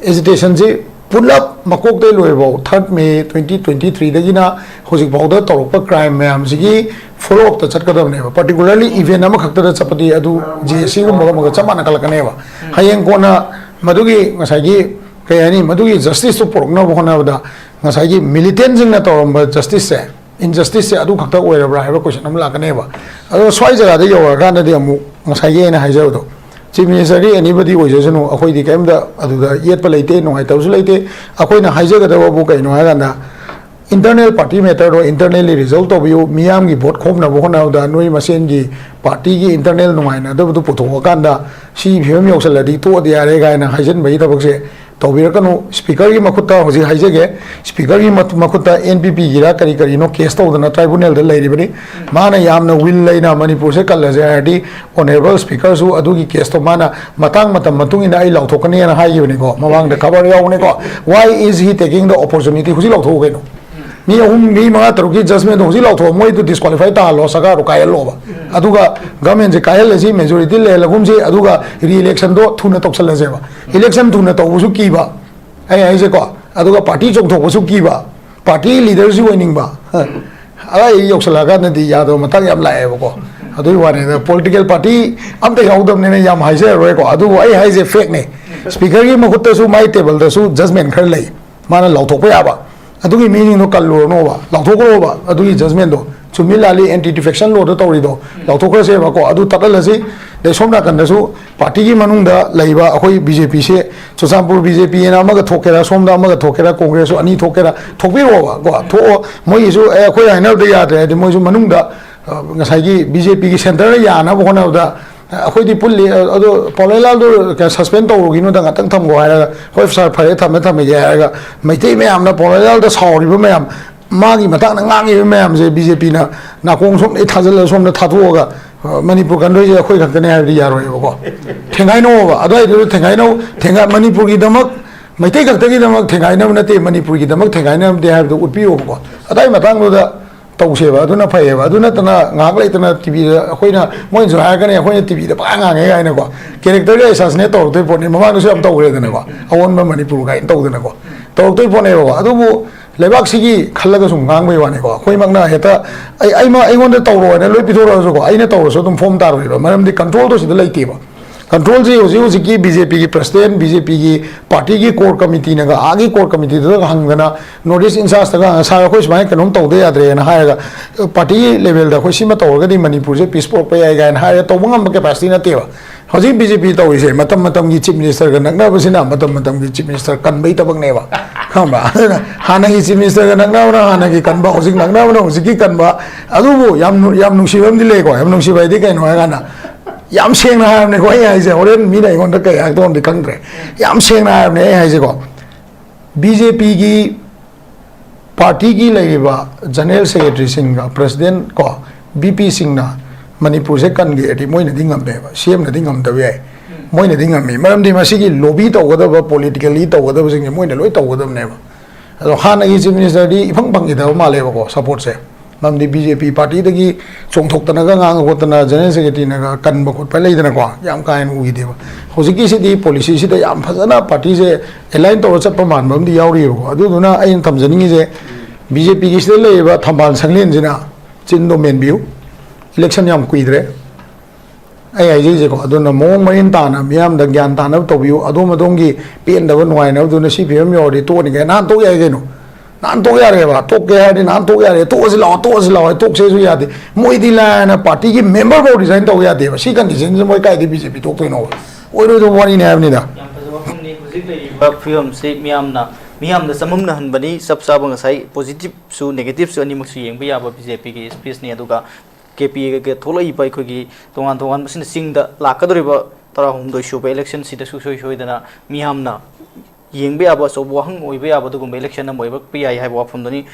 ꯑꯦꯖꯤꯇꯦꯁꯟꯁꯤ ꯄꯨꯂꯞ ꯃꯀꯣꯛꯇꯩ ꯂꯣꯏꯐꯥꯎ, third May twenty twenty three ꯗꯒꯤꯅ ꯍꯧꯖꯤꯛꯐꯥꯎꯗ ꯇꯧꯔꯛꯄ crime ꯃꯌꯥꯝꯁꯤꯒꯤ follow up ꯇ ꯆꯠꯀꯗꯕꯅꯦꯕ꯫ Particularly event ꯑꯃꯈꯛꯇꯗ ꯆꯠꯄꯗꯤ ꯑꯗꯨ J S C ꯒꯨꯝꯕ ꯑꯃꯒ ꯆꯞ ꯃꯥꯟꯅ ꯈꯜꯂꯛꯀꯅꯦꯕ꯫ ꯍꯌꯦꯡ ꯀꯣꯟꯅ ꯃꯗꯨꯒꯤ ꯉꯁꯥꯏꯒꯤ, ꯀꯩ ꯍꯥꯏꯅꯤ, ꯃꯗꯨꯒꯤ justice ꯇꯨ ꯄꯨꯔꯛꯅꯕ ꯍꯣꯠꯅꯕꯗ ꯉꯁꯥꯏꯒꯤ militant ꯁꯤꯡꯅ ꯇꯧꯔꯝꯕ justice ꯁꯦ, injustice ꯁꯦ ꯑꯗꯨ ꯈꯛꯇ ꯑꯣꯏꯔꯕ꯭ꯔꯥ ꯍꯥꯏꯕ question ꯑꯃ ꯂꯥꯛꯀꯅꯦꯕ꯫ ꯑꯗꯣ ꯁ꯭ꯋꯥꯏ ꯖꯒꯥꯗ ꯌꯧꯔꯛꯑꯀꯥꯟꯗꯗꯤ ꯑꯃꯨꯛ ꯉꯁꯥꯏꯒꯤ ꯑꯩꯅ ꯍꯥꯏꯖꯕꯗꯣ, Chief Minister ꯗꯤ anybody ꯑꯣꯏꯖꯁꯅꯨ, ꯑꯩꯈꯣꯏꯗꯤ ꯀꯔꯤꯝꯇ ꯑꯗꯨꯗ ꯌꯦꯠꯄ ꯂꯩꯇꯦ, ꯅꯨꯡꯉꯥꯏꯇꯕꯁꯨ ꯂꯩꯇꯦ꯫ ꯑꯩꯈꯣꯏꯅ ꯍꯥꯏꯖꯒꯗꯕꯕꯨ ꯀꯩꯅꯣ ꯍꯥꯏꯀꯥꯟꯗ, internal party matter ꯗꯣ internally resolve ꯇꯧꯕꯤꯌꯨ꯫ ꯃꯤꯌꯥꯝꯒꯤ vote ꯈꯣꯝꯅꯕ ꯍꯣꯠꯅꯕꯗ ꯅꯣꯏ ꯃꯁꯦꯟꯒꯤ party ꯒꯤ internal ꯅꯨꯡꯉꯥꯏꯅꯗꯕꯗꯨ ꯄꯨꯊꯣꯛꯑꯀꯥꯟꯗ ꯁꯤ ꯐꯤꯕꯝ ꯌꯧꯁꯜꯂꯗꯤ ꯇꯣꯛꯑꯗꯤ ꯌꯥꯔꯦ ꯀꯥꯏꯅ ꯍꯥꯏꯖꯟꯕꯒꯤ ꯊꯕꯛꯁꯦ ꯇꯧꯕꯤꯔꯛꯀꯅꯨ꯫ Speaker ꯒꯤ ꯃꯈꯨꯠꯇ ꯍꯧꯖꯤꯛ ꯍꯥꯏꯖꯒꯦ, Speaker ꯒꯤ ꯃꯈꯨꯠꯇ N P P ꯒꯤꯔ ꯀꯔꯤ ꯀꯔꯤꯅꯣ case ꯇꯧꯗꯅ tribunal ꯗ ꯂꯩꯔꯤꯕꯅꯤ꯫ ꯃꯥꯅ ꯌꯥꯝꯅ will ꯂꯩꯅ ꯃꯅꯤꯄꯨꯔꯁꯦ ꯀꯜꯂꯁꯦ ꯍꯥꯏꯔꯗꯤ, Honourable Speaker ꯁꯨ ꯑꯗꯨꯒꯤ case ꯇꯣ ꯃꯥꯅ ꯃꯇꯥꯡ ꯃꯇꯝ ꯃꯇꯨꯡ ꯏꯟꯅ ꯑꯩ ꯂꯥꯎꯊꯣꯛꯀꯅꯤꯅ ꯍꯥꯏꯈꯤꯕꯅꯤꯀꯣ, ꯃꯃꯥꯡꯗ ꯈꯕꯔ ꯌꯥꯎꯕꯅꯤꯀꯣ꯫ Why is he taking the opportunity? ꯍꯧꯖꯤꯛ ꯂꯥꯎꯊꯣꯛꯎ ꯀꯩꯅꯣ꯫ ꯃꯤ ꯑꯍꯨꯝ, ꯃꯤ ꯃꯉꯥ ꯇꯔꯨꯛꯀꯤ judgment ꯗꯣ ꯍꯧꯖꯤꯛ ꯂꯥꯎꯊꯣꯛꯑꯣ, ꯃꯣꯏꯗꯨ disqualify ꯇꯥꯍꯜꯂꯣ, ꯁꯔꯀꯥꯔꯗꯣ ꯀꯥꯏꯍꯜꯂꯣꯕ꯫ ꯑꯗꯨꯒ government ꯁꯦ ꯀꯥꯏꯍꯜꯂꯁꯤ, majority ꯂꯩꯍꯜꯂꯒꯨꯝꯁꯤ, ꯑꯗꯨꯒ re election ꯗꯣ ꯊꯨꯅ ꯇꯧꯁꯜꯂꯁꯦꯕ꯫ Election ꯊꯨꯅ ꯇꯧꯕꯁꯨ ꯀꯤꯕ, ꯑꯩ ꯍꯥꯏꯁꯦꯀꯣ, ꯑꯗꯨꯒ party ꯆꯣꯡꯊꯣꯛꯄꯁꯨ ꯀꯤꯕ, party leader ꯁꯨ ꯑꯣꯏꯅꯤꯡꯕ, ꯑꯗꯥꯏ ꯌꯧꯁꯜꯂꯛꯑꯀꯥꯟꯗꯗꯤ ꯌꯥꯗꯕ ꯃꯇꯥꯡ ꯌꯥꯝ ꯂꯥꯛꯑꯦꯕꯀꯣ꯫ ꯑꯗꯨꯒꯤ ꯋꯥꯅꯤꯗ, political party ꯑꯝꯇ ꯌꯥꯎꯗꯕꯅꯤꯅ ꯌꯥꯝ ꯍꯥꯏꯖꯔꯔꯣꯏꯀꯣ꯫ ꯑꯗꯨꯕꯨ ꯑꯩ ꯍꯥꯏꯁꯦ fact ꯅꯦ꯫ Speaker ꯒꯤ ꯃꯈꯨꯠꯇꯁꯨ, ꯃꯥꯏ table ꯗꯁꯨ judgment ꯈꯔ ꯂꯩ, ꯃꯥꯅ ꯂꯥꯎꯊꯣꯛꯄ ꯌꯥꯕ꯫ ꯑꯗꯨꯒꯤ ꯃꯤꯁꯤꯡꯗꯣ ꯀꯜꯂꯨꯔꯅꯣꯕ, ꯂꯥꯎꯊꯣꯛꯈ꯭ꯔꯣꯕ꯫ ꯑꯗꯨꯒꯤ judgment ꯗꯣ, ꯆꯨꯝꯃꯤ ꯂꯥꯜꯂꯤ, anti defection law ꯗ ꯇꯧꯔꯤꯗꯣ ꯂꯥꯎꯊꯣꯛꯈ꯭ꯔꯁꯦꯕꯀꯣ꯫ ꯑꯗꯨ ꯇꯠꯍꯜꯂꯁꯤ꯫ ꯑꯗꯩ ꯁꯣꯝ ꯅꯥꯀꯟꯗꯁꯨ party ꯒꯤ ꯃꯅꯨꯡꯗ ꯂꯩꯕ ꯑꯩꯈꯣꯏ B J P ꯁꯦ, ꯆꯨꯔꯆꯥꯟꯄꯨꯔ BJ P ꯍꯥꯏꯅ ꯑꯃꯒ ꯊꯣꯛꯀꯦꯔꯥ, ꯁꯣꯝꯗ ꯑꯃꯒ ꯊꯣꯛꯀꯦꯔꯥ, Congress ꯁꯨ ꯑꯅꯤ ꯊꯣꯛꯀꯦꯔꯥ, ꯊꯣꯛꯄꯤꯔꯛꯑꯣꯕ ꯀꯣ꯫ ꯊꯣꯛꯑꯣ, ꯃꯣꯏꯒꯤꯁꯨ, "ꯑꯦ, ꯑꯩꯈꯣꯏ ꯍꯥꯏꯅꯕꯗ ꯌꯥꯗ꯭ꯔꯦ" ꯍꯥꯏꯗꯤ, ꯃꯣꯏꯁꯨ ꯃꯅꯨꯡꯗ, ꯑ, ꯉꯁꯥꯏꯒꯤ B J P ꯒꯤ centre ꯗ ꯌꯥꯅꯕ ꯍꯣꯠꯅꯕꯗ, ꯑ, "ꯑꯩꯈꯣꯏꯗꯤ ꯄꯨꯜꯂꯤ, ꯑ, ꯑꯗꯣ ꯄꯥꯎꯂꯩꯂꯥꯜꯗꯣ suspend ꯇꯧꯔꯨꯒꯤꯅꯣꯗ, ꯉꯥꯛꯇꯪ ꯊꯝꯈꯣ" ꯍꯥꯏꯔꯒ, "ꯍꯣꯏ sir, ꯐꯔꯦ, ꯊꯝꯃꯦ, ꯊꯝꯃꯒꯦ" ꯍꯥꯏꯔꯒ, ꯃꯩꯇꯩ ꯃꯌꯥꯝꯅ, ꯄꯥꯎꯂꯩꯂꯥꯜꯗ ꯁꯥꯎꯔꯤꯕ ꯃꯌꯥꯝ, ꯃꯥꯒꯤ ꯃꯇꯥꯡꯗ ꯉꯥꯡꯉꯤꯕ ꯃꯌꯥꯝꯁꯦ B J P ꯅ ꯅꯥꯀꯣꯡ ꯁꯣꯝꯗꯒꯤ ꯊꯥꯖꯤꯜꯂꯒ ꯁꯣꯝꯗ ꯊꯥꯗꯣꯛꯑꯒ, ꯑ, ꯃꯅꯤꯄꯨꯔ ꯀꯟꯗꯣꯏꯁꯦ ꯑꯩꯈꯣꯏ ꯈꯛꯇꯅꯦ ꯍꯥꯏꯕꯗꯤ ꯌꯥꯔꯣꯏꯕꯀꯣ꯫ ꯊꯦꯡꯒꯥꯏꯅꯧꯑꯕ, ꯑꯗꯨꯋꯥꯏꯗꯨꯗ ꯊꯦꯡꯒꯥꯏꯅꯧ, ꯊꯦꯡꯒꯥꯏ-, ꯃꯅꯤꯄꯨꯔꯒꯤꯗꯃꯛ, ꯃꯩꯇꯩ ꯈꯛꯇꯒꯤꯗꯃꯛ ꯊꯦꯡꯒꯥꯏꯅꯕ ꯅꯠꯇꯦ, ꯃꯅꯤꯄꯨꯔꯒꯤꯗꯃꯛ ꯊꯦꯡꯒꯥꯏꯅꯕ ꯅꯠꯇꯦ ꯍꯥꯏꯕꯗꯨ ꯎꯠꯄꯤꯌꯣꯕꯀꯣ꯫ ꯑꯗꯨꯋꯥꯏ ꯃꯇꯥꯡꯗꯨꯗ ꯇꯧꯁꯦꯕ, ꯑꯗꯨꯅ ꯐꯩꯌꯦꯕ꯫ ꯑꯗꯨ ꯅꯠꯇꯅ ꯉꯥꯏꯍꯥꯛ ꯂꯩꯇꯅ ꯇꯤꯚꯤꯗ ꯑꯩꯈꯣꯏꯅ, ꯃꯣꯏꯅꯁꯨ ꯍꯥꯏꯔꯛꯀꯅꯤ, "ꯑꯩꯈꯣꯏꯅ ꯇꯤꯚꯤꯗ ꯄꯪꯉꯥꯡ ꯉꯥꯡꯉꯦ" ꯀꯥꯏꯅꯀꯣ꯫ ꯀꯦꯔꯦꯛꯇꯔꯒꯤ ꯑꯦꯁꯥꯁꯤꯅꯦ ꯇꯧꯔꯛꯇꯣꯏ ꯄꯣꯠꯅꯤ꯫ ꯃꯃꯥꯡꯗꯁꯨ ꯌꯥꯝ ꯇꯧꯈ꯭ꯔꯦꯗꯅꯀꯣ, "ꯑꯑꯣꯟꯕ ꯃꯅꯤꯄꯨꯔ" ꯀꯥꯏꯅ ꯇꯧꯗꯅꯀꯣ, ꯇꯧꯔꯛꯇꯣꯏ ꯄꯣꯠꯅꯦꯕꯀꯣ꯫ ꯑꯗꯨꯕꯨ ꯂꯩꯕꯥꯛꯁꯤꯒꯤ ꯈꯜꯂꯒ ꯁꯨꯝ ꯉꯥꯡꯕꯩ ꯋꯥꯅꯤꯀꯣ꯫ ꯑꯩꯈꯣꯏꯃꯛꯅ ꯍꯦꯛꯇ ꯑꯩ, ꯑꯩꯃ-, ꯑꯩꯉꯣꯟꯗ ꯇꯧꯔꯣ ꯍꯥꯏꯅ ꯂꯣꯏ ꯄꯤꯊꯣꯔꯛꯑꯁꯨꯀꯣ, ꯑꯩꯅ ꯇꯧꯔꯁꯨ ꯑꯗꯨꯝ ꯐꯣꯝ ꯇꯥꯔꯣꯏꯕ, ꯃꯔꯝꯗꯤ ꯀꯟꯇ꯭ꯔꯣꯜꯗꯣ ꯁꯤꯗ ꯂꯩꯇꯦꯕ꯫ ꯀꯟꯇ꯭ꯔꯣꯜꯁꯤ ꯍꯧꯖꯤꯛ ꯍꯧꯖꯤꯛꯀꯤ ꯕꯤ ꯖꯦ ꯄꯤꯒꯤ ꯄ꯭ꯔꯁꯤꯗꯦꯟ, ꯕꯤ ꯖꯦ ꯄꯤꯒꯤ ꯄꯥꯔꯇꯤꯒꯤ ꯀꯣꯔ ꯀꯃꯤꯇꯤꯅꯒ, ꯑꯥꯒꯤ ꯀꯣꯔ ꯀꯃꯤꯇꯤꯗꯨꯗꯒ ꯍꯪꯗꯅ, "ꯅꯣꯔꯠ ꯏꯁ ꯏꯟꯆꯥꯔꯖꯇꯒ ꯍꯪꯉ, ꯁꯥꯔ, ꯑꯩꯈꯣꯏ ꯁꯨꯃꯥꯏꯅ ꯀꯩꯅꯣꯝ ꯇꯧꯗ ꯌꯥꯗ꯭ꯔꯦꯅ" ꯍꯥꯏꯔꯒ, ꯄꯥꯔꯇꯤꯒꯤ ꯂꯦꯚꯦꯜꯗ ꯑꯩꯈꯣꯏ ꯁꯤꯃ ꯇꯧꯔꯒꯗꯤ ꯃꯅꯤꯄꯨꯔꯁꯦ ꯄꯤꯁ ꯄꯨꯔꯛꯄ ꯌꯥꯏ ꯀꯥꯏꯅ ꯍꯥꯏꯔꯒ ꯇꯧꯕ ꯉꯝꯕ ꯀꯦꯄꯥꯁꯤꯇꯤ ꯅꯠꯇꯦꯕ꯫ ꯍꯧꯖꯤꯛ ꯕꯤ ꯖꯦ ꯄꯤ ꯇꯧꯔꯤꯁꯦ, ꯃꯇꯝ ꯃꯇꯝꯒꯤ ꯆꯤꯐ ꯃꯤꯅꯤꯁꯇꯔꯒ ꯅꯛꯅꯕꯁꯤꯅ ꯃꯇꯝ ꯃꯇꯝꯒꯤ ꯆꯤꯐ ꯃꯤꯅꯤꯁꯇꯔ ꯀꯟꯕꯒꯤ ꯊꯕꯛꯅꯦꯕ, ꯈꯪꯕ꯭ꯔꯥ? ꯑꯗꯨꯅ ꯍꯥꯟꯅꯒꯤ ꯆꯤꯐ ꯃꯤꯅꯤꯁꯇꯔꯒ ꯅꯛꯅꯕꯅ ꯍꯥꯟꯅꯒꯤ ꯀꯟꯕ, ꯍꯧꯖꯤꯛ ꯅꯛꯅꯕꯅ ꯍꯧꯖꯤꯛꯀꯤ ꯀꯟꯕ꯫ ꯑꯗꯨꯕꯨ ꯌꯥꯝ ꯅꯨ-, ꯌꯥꯝ ꯅꯨꯡꯁꯤꯕ ꯑꯃꯗꯤ ꯂꯩꯀꯣ꯫ ꯌꯥꯝ ꯅꯨꯡꯁꯤꯕ ꯍꯥꯏꯗꯤ ꯀꯩꯅꯣ ꯍꯥꯏ ꯀꯥꯟꯗ, ꯌꯥꯝ ꯁꯦꯡꯅ ꯍꯥꯏꯔꯕꯅꯦꯀꯣ ꯑꯩ ꯍꯥꯏꯁꯦ, ꯍꯣꯔꯦꯟ ꯃꯤꯅ ꯑꯩꯉꯣꯟꯗ ꯀꯩ ꯍꯥꯏꯔꯛꯇꯧꯅꯣꯗꯤ ꯈꯪꯗ꯭ꯔꯦ꯫ ꯌꯥꯝ ꯁꯦꯡꯅ ꯍꯥꯏꯔꯕꯅꯦ ꯑꯩ ꯍꯥꯏꯁꯦꯀꯣ꯫ ꯕꯤ ꯖꯦ ꯄꯤꯒꯤ ꯄꯥꯔꯇꯤꯒꯤ ꯂꯩꯔꯤꯕ ꯖꯦꯅꯔꯦꯜ ꯁꯦꯀ꯭ꯔꯦꯇꯔꯤꯁꯤꯡꯒ ꯄ꯭ꯔꯁꯤꯗꯦꯟ ꯀꯣ, ꯕꯤ ꯄꯤꯁꯤꯡꯅ ꯃꯅꯤꯄꯨꯔꯁꯦ ꯀꯟꯒꯦ ꯍꯥꯏꯗꯤ ꯃꯣꯏꯅꯗꯤ ꯉꯝꯃꯦꯕ, ꯁꯤ ꯑꯦꯝꯅꯗꯤ ꯉꯝꯗꯕ ꯌꯥꯏ, ꯃꯣꯏꯅꯗꯤ ꯉꯝꯃꯤ꯫ ꯃꯔꯝꯗꯤ ꯃꯁꯤꯒꯤ ꯂꯣꯕꯤ ꯇꯧꯒꯗꯕ, ꯄꯣꯂꯤꯇꯤꯀꯦꯜꯂꯤ ꯇꯧꯒꯗꯕꯁꯤꯡꯁꯦ ꯃꯣꯏꯅ ꯂꯣꯏ ꯇꯧꯒꯗꯕꯅꯦꯕ꯫ ꯑꯗꯣ ꯍꯥꯟꯅꯒꯤ ꯆꯤꯐ ꯃꯤꯅꯤꯁꯇꯔꯗꯤ ꯏꯐꯪ ꯐꯪꯈꯤꯗꯕ ꯃꯥꯜꯂꯦꯕꯀꯣ, ꯁꯄꯣꯔꯠꯁꯦ꯫ ꯃꯔꯝꯗꯤ ꯕꯤ ꯖꯦ ꯄꯤ ꯄꯥꯔꯇꯤꯗꯒꯤ ꯆꯣꯡꯊꯣꯛꯇꯅꯒ ꯉꯥꯡꯉ ꯈꯣꯠꯇꯅ ꯖꯦꯅꯔꯦꯜ ꯁꯦꯀ꯭ꯔꯦꯇꯔꯤꯅꯒ ꯀꯟꯕ ꯈꯣꯠꯄ ꯂꯩꯗꯅꯀꯣ, ꯌꯥꯝ ꯀꯥ ꯍꯦꯟꯅ ꯎꯈꯤꯗꯦꯕ꯫ ꯍꯧꯖꯤꯛꯀꯤꯁꯤꯗꯤ ꯄꯣꯂꯤꯁꯤꯁꯤꯗ ꯌꯥꯝ ꯐꯖꯅ ꯄꯥꯔꯇꯤꯁꯦ ꯑꯦꯂꯥꯏꯟ ꯇꯧꯔ ꯆꯠꯄ ꯃꯥꯟꯕ ꯑꯃꯗꯤ ꯌꯥꯎꯔꯤꯑꯕꯀꯣ꯫ ꯑꯗꯨꯗꯨꯅ ꯑꯩꯅ ꯊꯝꯖꯅꯤꯡꯉꯤꯁꯦ, ꯕꯤ ꯖꯦ ꯄꯤꯒꯤꯁꯤꯗ ꯂꯩꯔꯤꯕ ꯊꯝꯕꯥꯜ ꯁꯪꯂꯦꯟꯁꯤꯅ ꯆꯤꯟꯗꯣ ꯃꯦꯟꯕꯤꯌꯨ꯫ ꯏꯂꯦꯛꯁꯟ ꯌꯥꯝ ꯀꯨꯏꯗ꯭ꯔꯦ꯫ ꯑꯩ ꯍꯥꯏꯖꯩꯁꯦꯀꯣ, ꯑꯗꯨꯅ ꯃꯑꯣꯡ ꯃꯔꯤꯟ ꯇꯥꯅ ꯃꯤꯌꯥꯝꯗ ꯒ꯭ꯌꯥꯟ ꯇꯥꯅꯕ ꯇꯧꯕꯤꯌꯨ꯫ ꯑꯗꯣꯝ ꯑꯗꯣꯝꯒꯤ ꯄꯦꯟꯗꯕ ꯅꯨꯡꯉꯥꯏꯅꯕꯗꯨꯅ ꯁꯤ ꯐꯤꯕꯝ ꯌꯧꯔꯗꯤ ꯇꯣꯛꯑꯅꯤ ꯀꯥꯏꯅ ꯅꯍꯥꯟ ꯇꯣꯛ ꯌꯥꯏ ꯀꯩꯅꯣ꯫ ꯅꯍꯥꯟ ꯇꯣꯛ ꯌꯥꯔꯦꯕ꯫ ꯇꯣꯛꯀꯦ ꯍꯥꯏꯔꯗꯤ ꯅꯍꯥꯟ ꯇꯣꯛ ꯌꯥꯔꯦ꯫ "ꯇꯣꯛꯑꯁꯤ ꯂꯥꯛꯑꯣ, ꯇꯣꯛꯑꯁꯤ ꯂꯥꯛꯑꯣ" ꯍꯥꯏ ꯇꯣꯛꯁꯦꯁꯨ ꯌꯥꯗꯦ꯫ ꯃꯣꯏꯗꯤ ꯂꯥꯏꯅ ꯄꯥꯔꯇꯤꯒꯤ ꯃꯦꯝꯕꯔ ꯐꯥꯎ ꯔꯤꯖꯥꯏꯟ ꯇꯧꯕ ꯌꯥꯗꯦꯕ꯫ ꯁꯤ ꯀꯟꯗꯤꯁꯟꯁꯤꯗ ꯃꯣꯏ ꯀꯥꯏꯗꯩ ꯕꯤ ꯖꯦ ꯄꯤ ꯊꯣꯛꯇꯣꯏꯅꯣꯕ? ꯑꯣꯏꯔꯣꯏꯗꯕ ꯋꯥꯔꯤꯅꯤ ꯍꯥꯏꯕꯅꯤꯗ꯫ ꯌꯥꯝ ꯐꯖꯕ ꯋꯥꯐꯝꯅꯤ꯫ ꯍꯧꯖꯤꯛ ꯂꯩꯔꯤꯕ ꯐꯤꯕꯝꯁꯤ ꯃꯤꯌꯥꯝꯅ, ꯃꯤꯌꯥꯝꯗ ꯆꯃꯝꯅꯍꯟꯕꯅꯤ꯫ ꯆꯞ ꯆꯥꯕ ꯉꯁꯥꯏ ꯄꯣꯖꯤꯇꯤꯞꯁꯨ ꯅꯦꯒꯦꯇꯤꯞꯁꯨ ꯑꯅꯤꯃꯛꯁꯨ ꯌꯦꯡꯕ ꯌꯥꯕ ꯕꯤ ꯖꯦ ꯄꯤꯒꯤ ꯏꯁꯄꯤꯁꯅꯤ꯫ ꯑꯗꯨꯒ ꯀꯦ ꯄꯤ ꯑꯦꯒ ꯊꯣꯛꯂꯛꯏꯕ ꯑꯩꯈꯣꯏꯒꯤ ꯇꯣꯉꯥꯟ ꯇꯣꯉꯥꯟꯕꯁꯤꯅ ꯆꯤꯡꯗ ꯂꯥꯛꯀꯗꯧꯔꯤꯕ ꯇꯔꯥꯍꯨꯝꯗꯣꯏ ꯁꯨꯕ ꯏꯂꯦꯛꯁꯟꯁꯤꯗ ꯁꯨꯡꯁꯣꯏ ꯁꯣꯏꯗꯅ ꯃꯤꯌꯥꯝꯅ ꯌꯦꯡꯕ ꯌꯥꯕ ꯑꯆꯧꯕ ꯋꯥꯍꯪ ꯑꯣꯏꯕ ꯌꯥꯕ ꯑꯗꯨꯒꯨꯝꯕ ꯏꯂꯦꯛꯁꯟ ꯑꯃ ꯑꯣꯏꯔꯛꯄ ꯌꯥꯏ ꯍꯥꯏꯕ ꯋꯥꯐꯝꯗꯨꯅꯤ꯫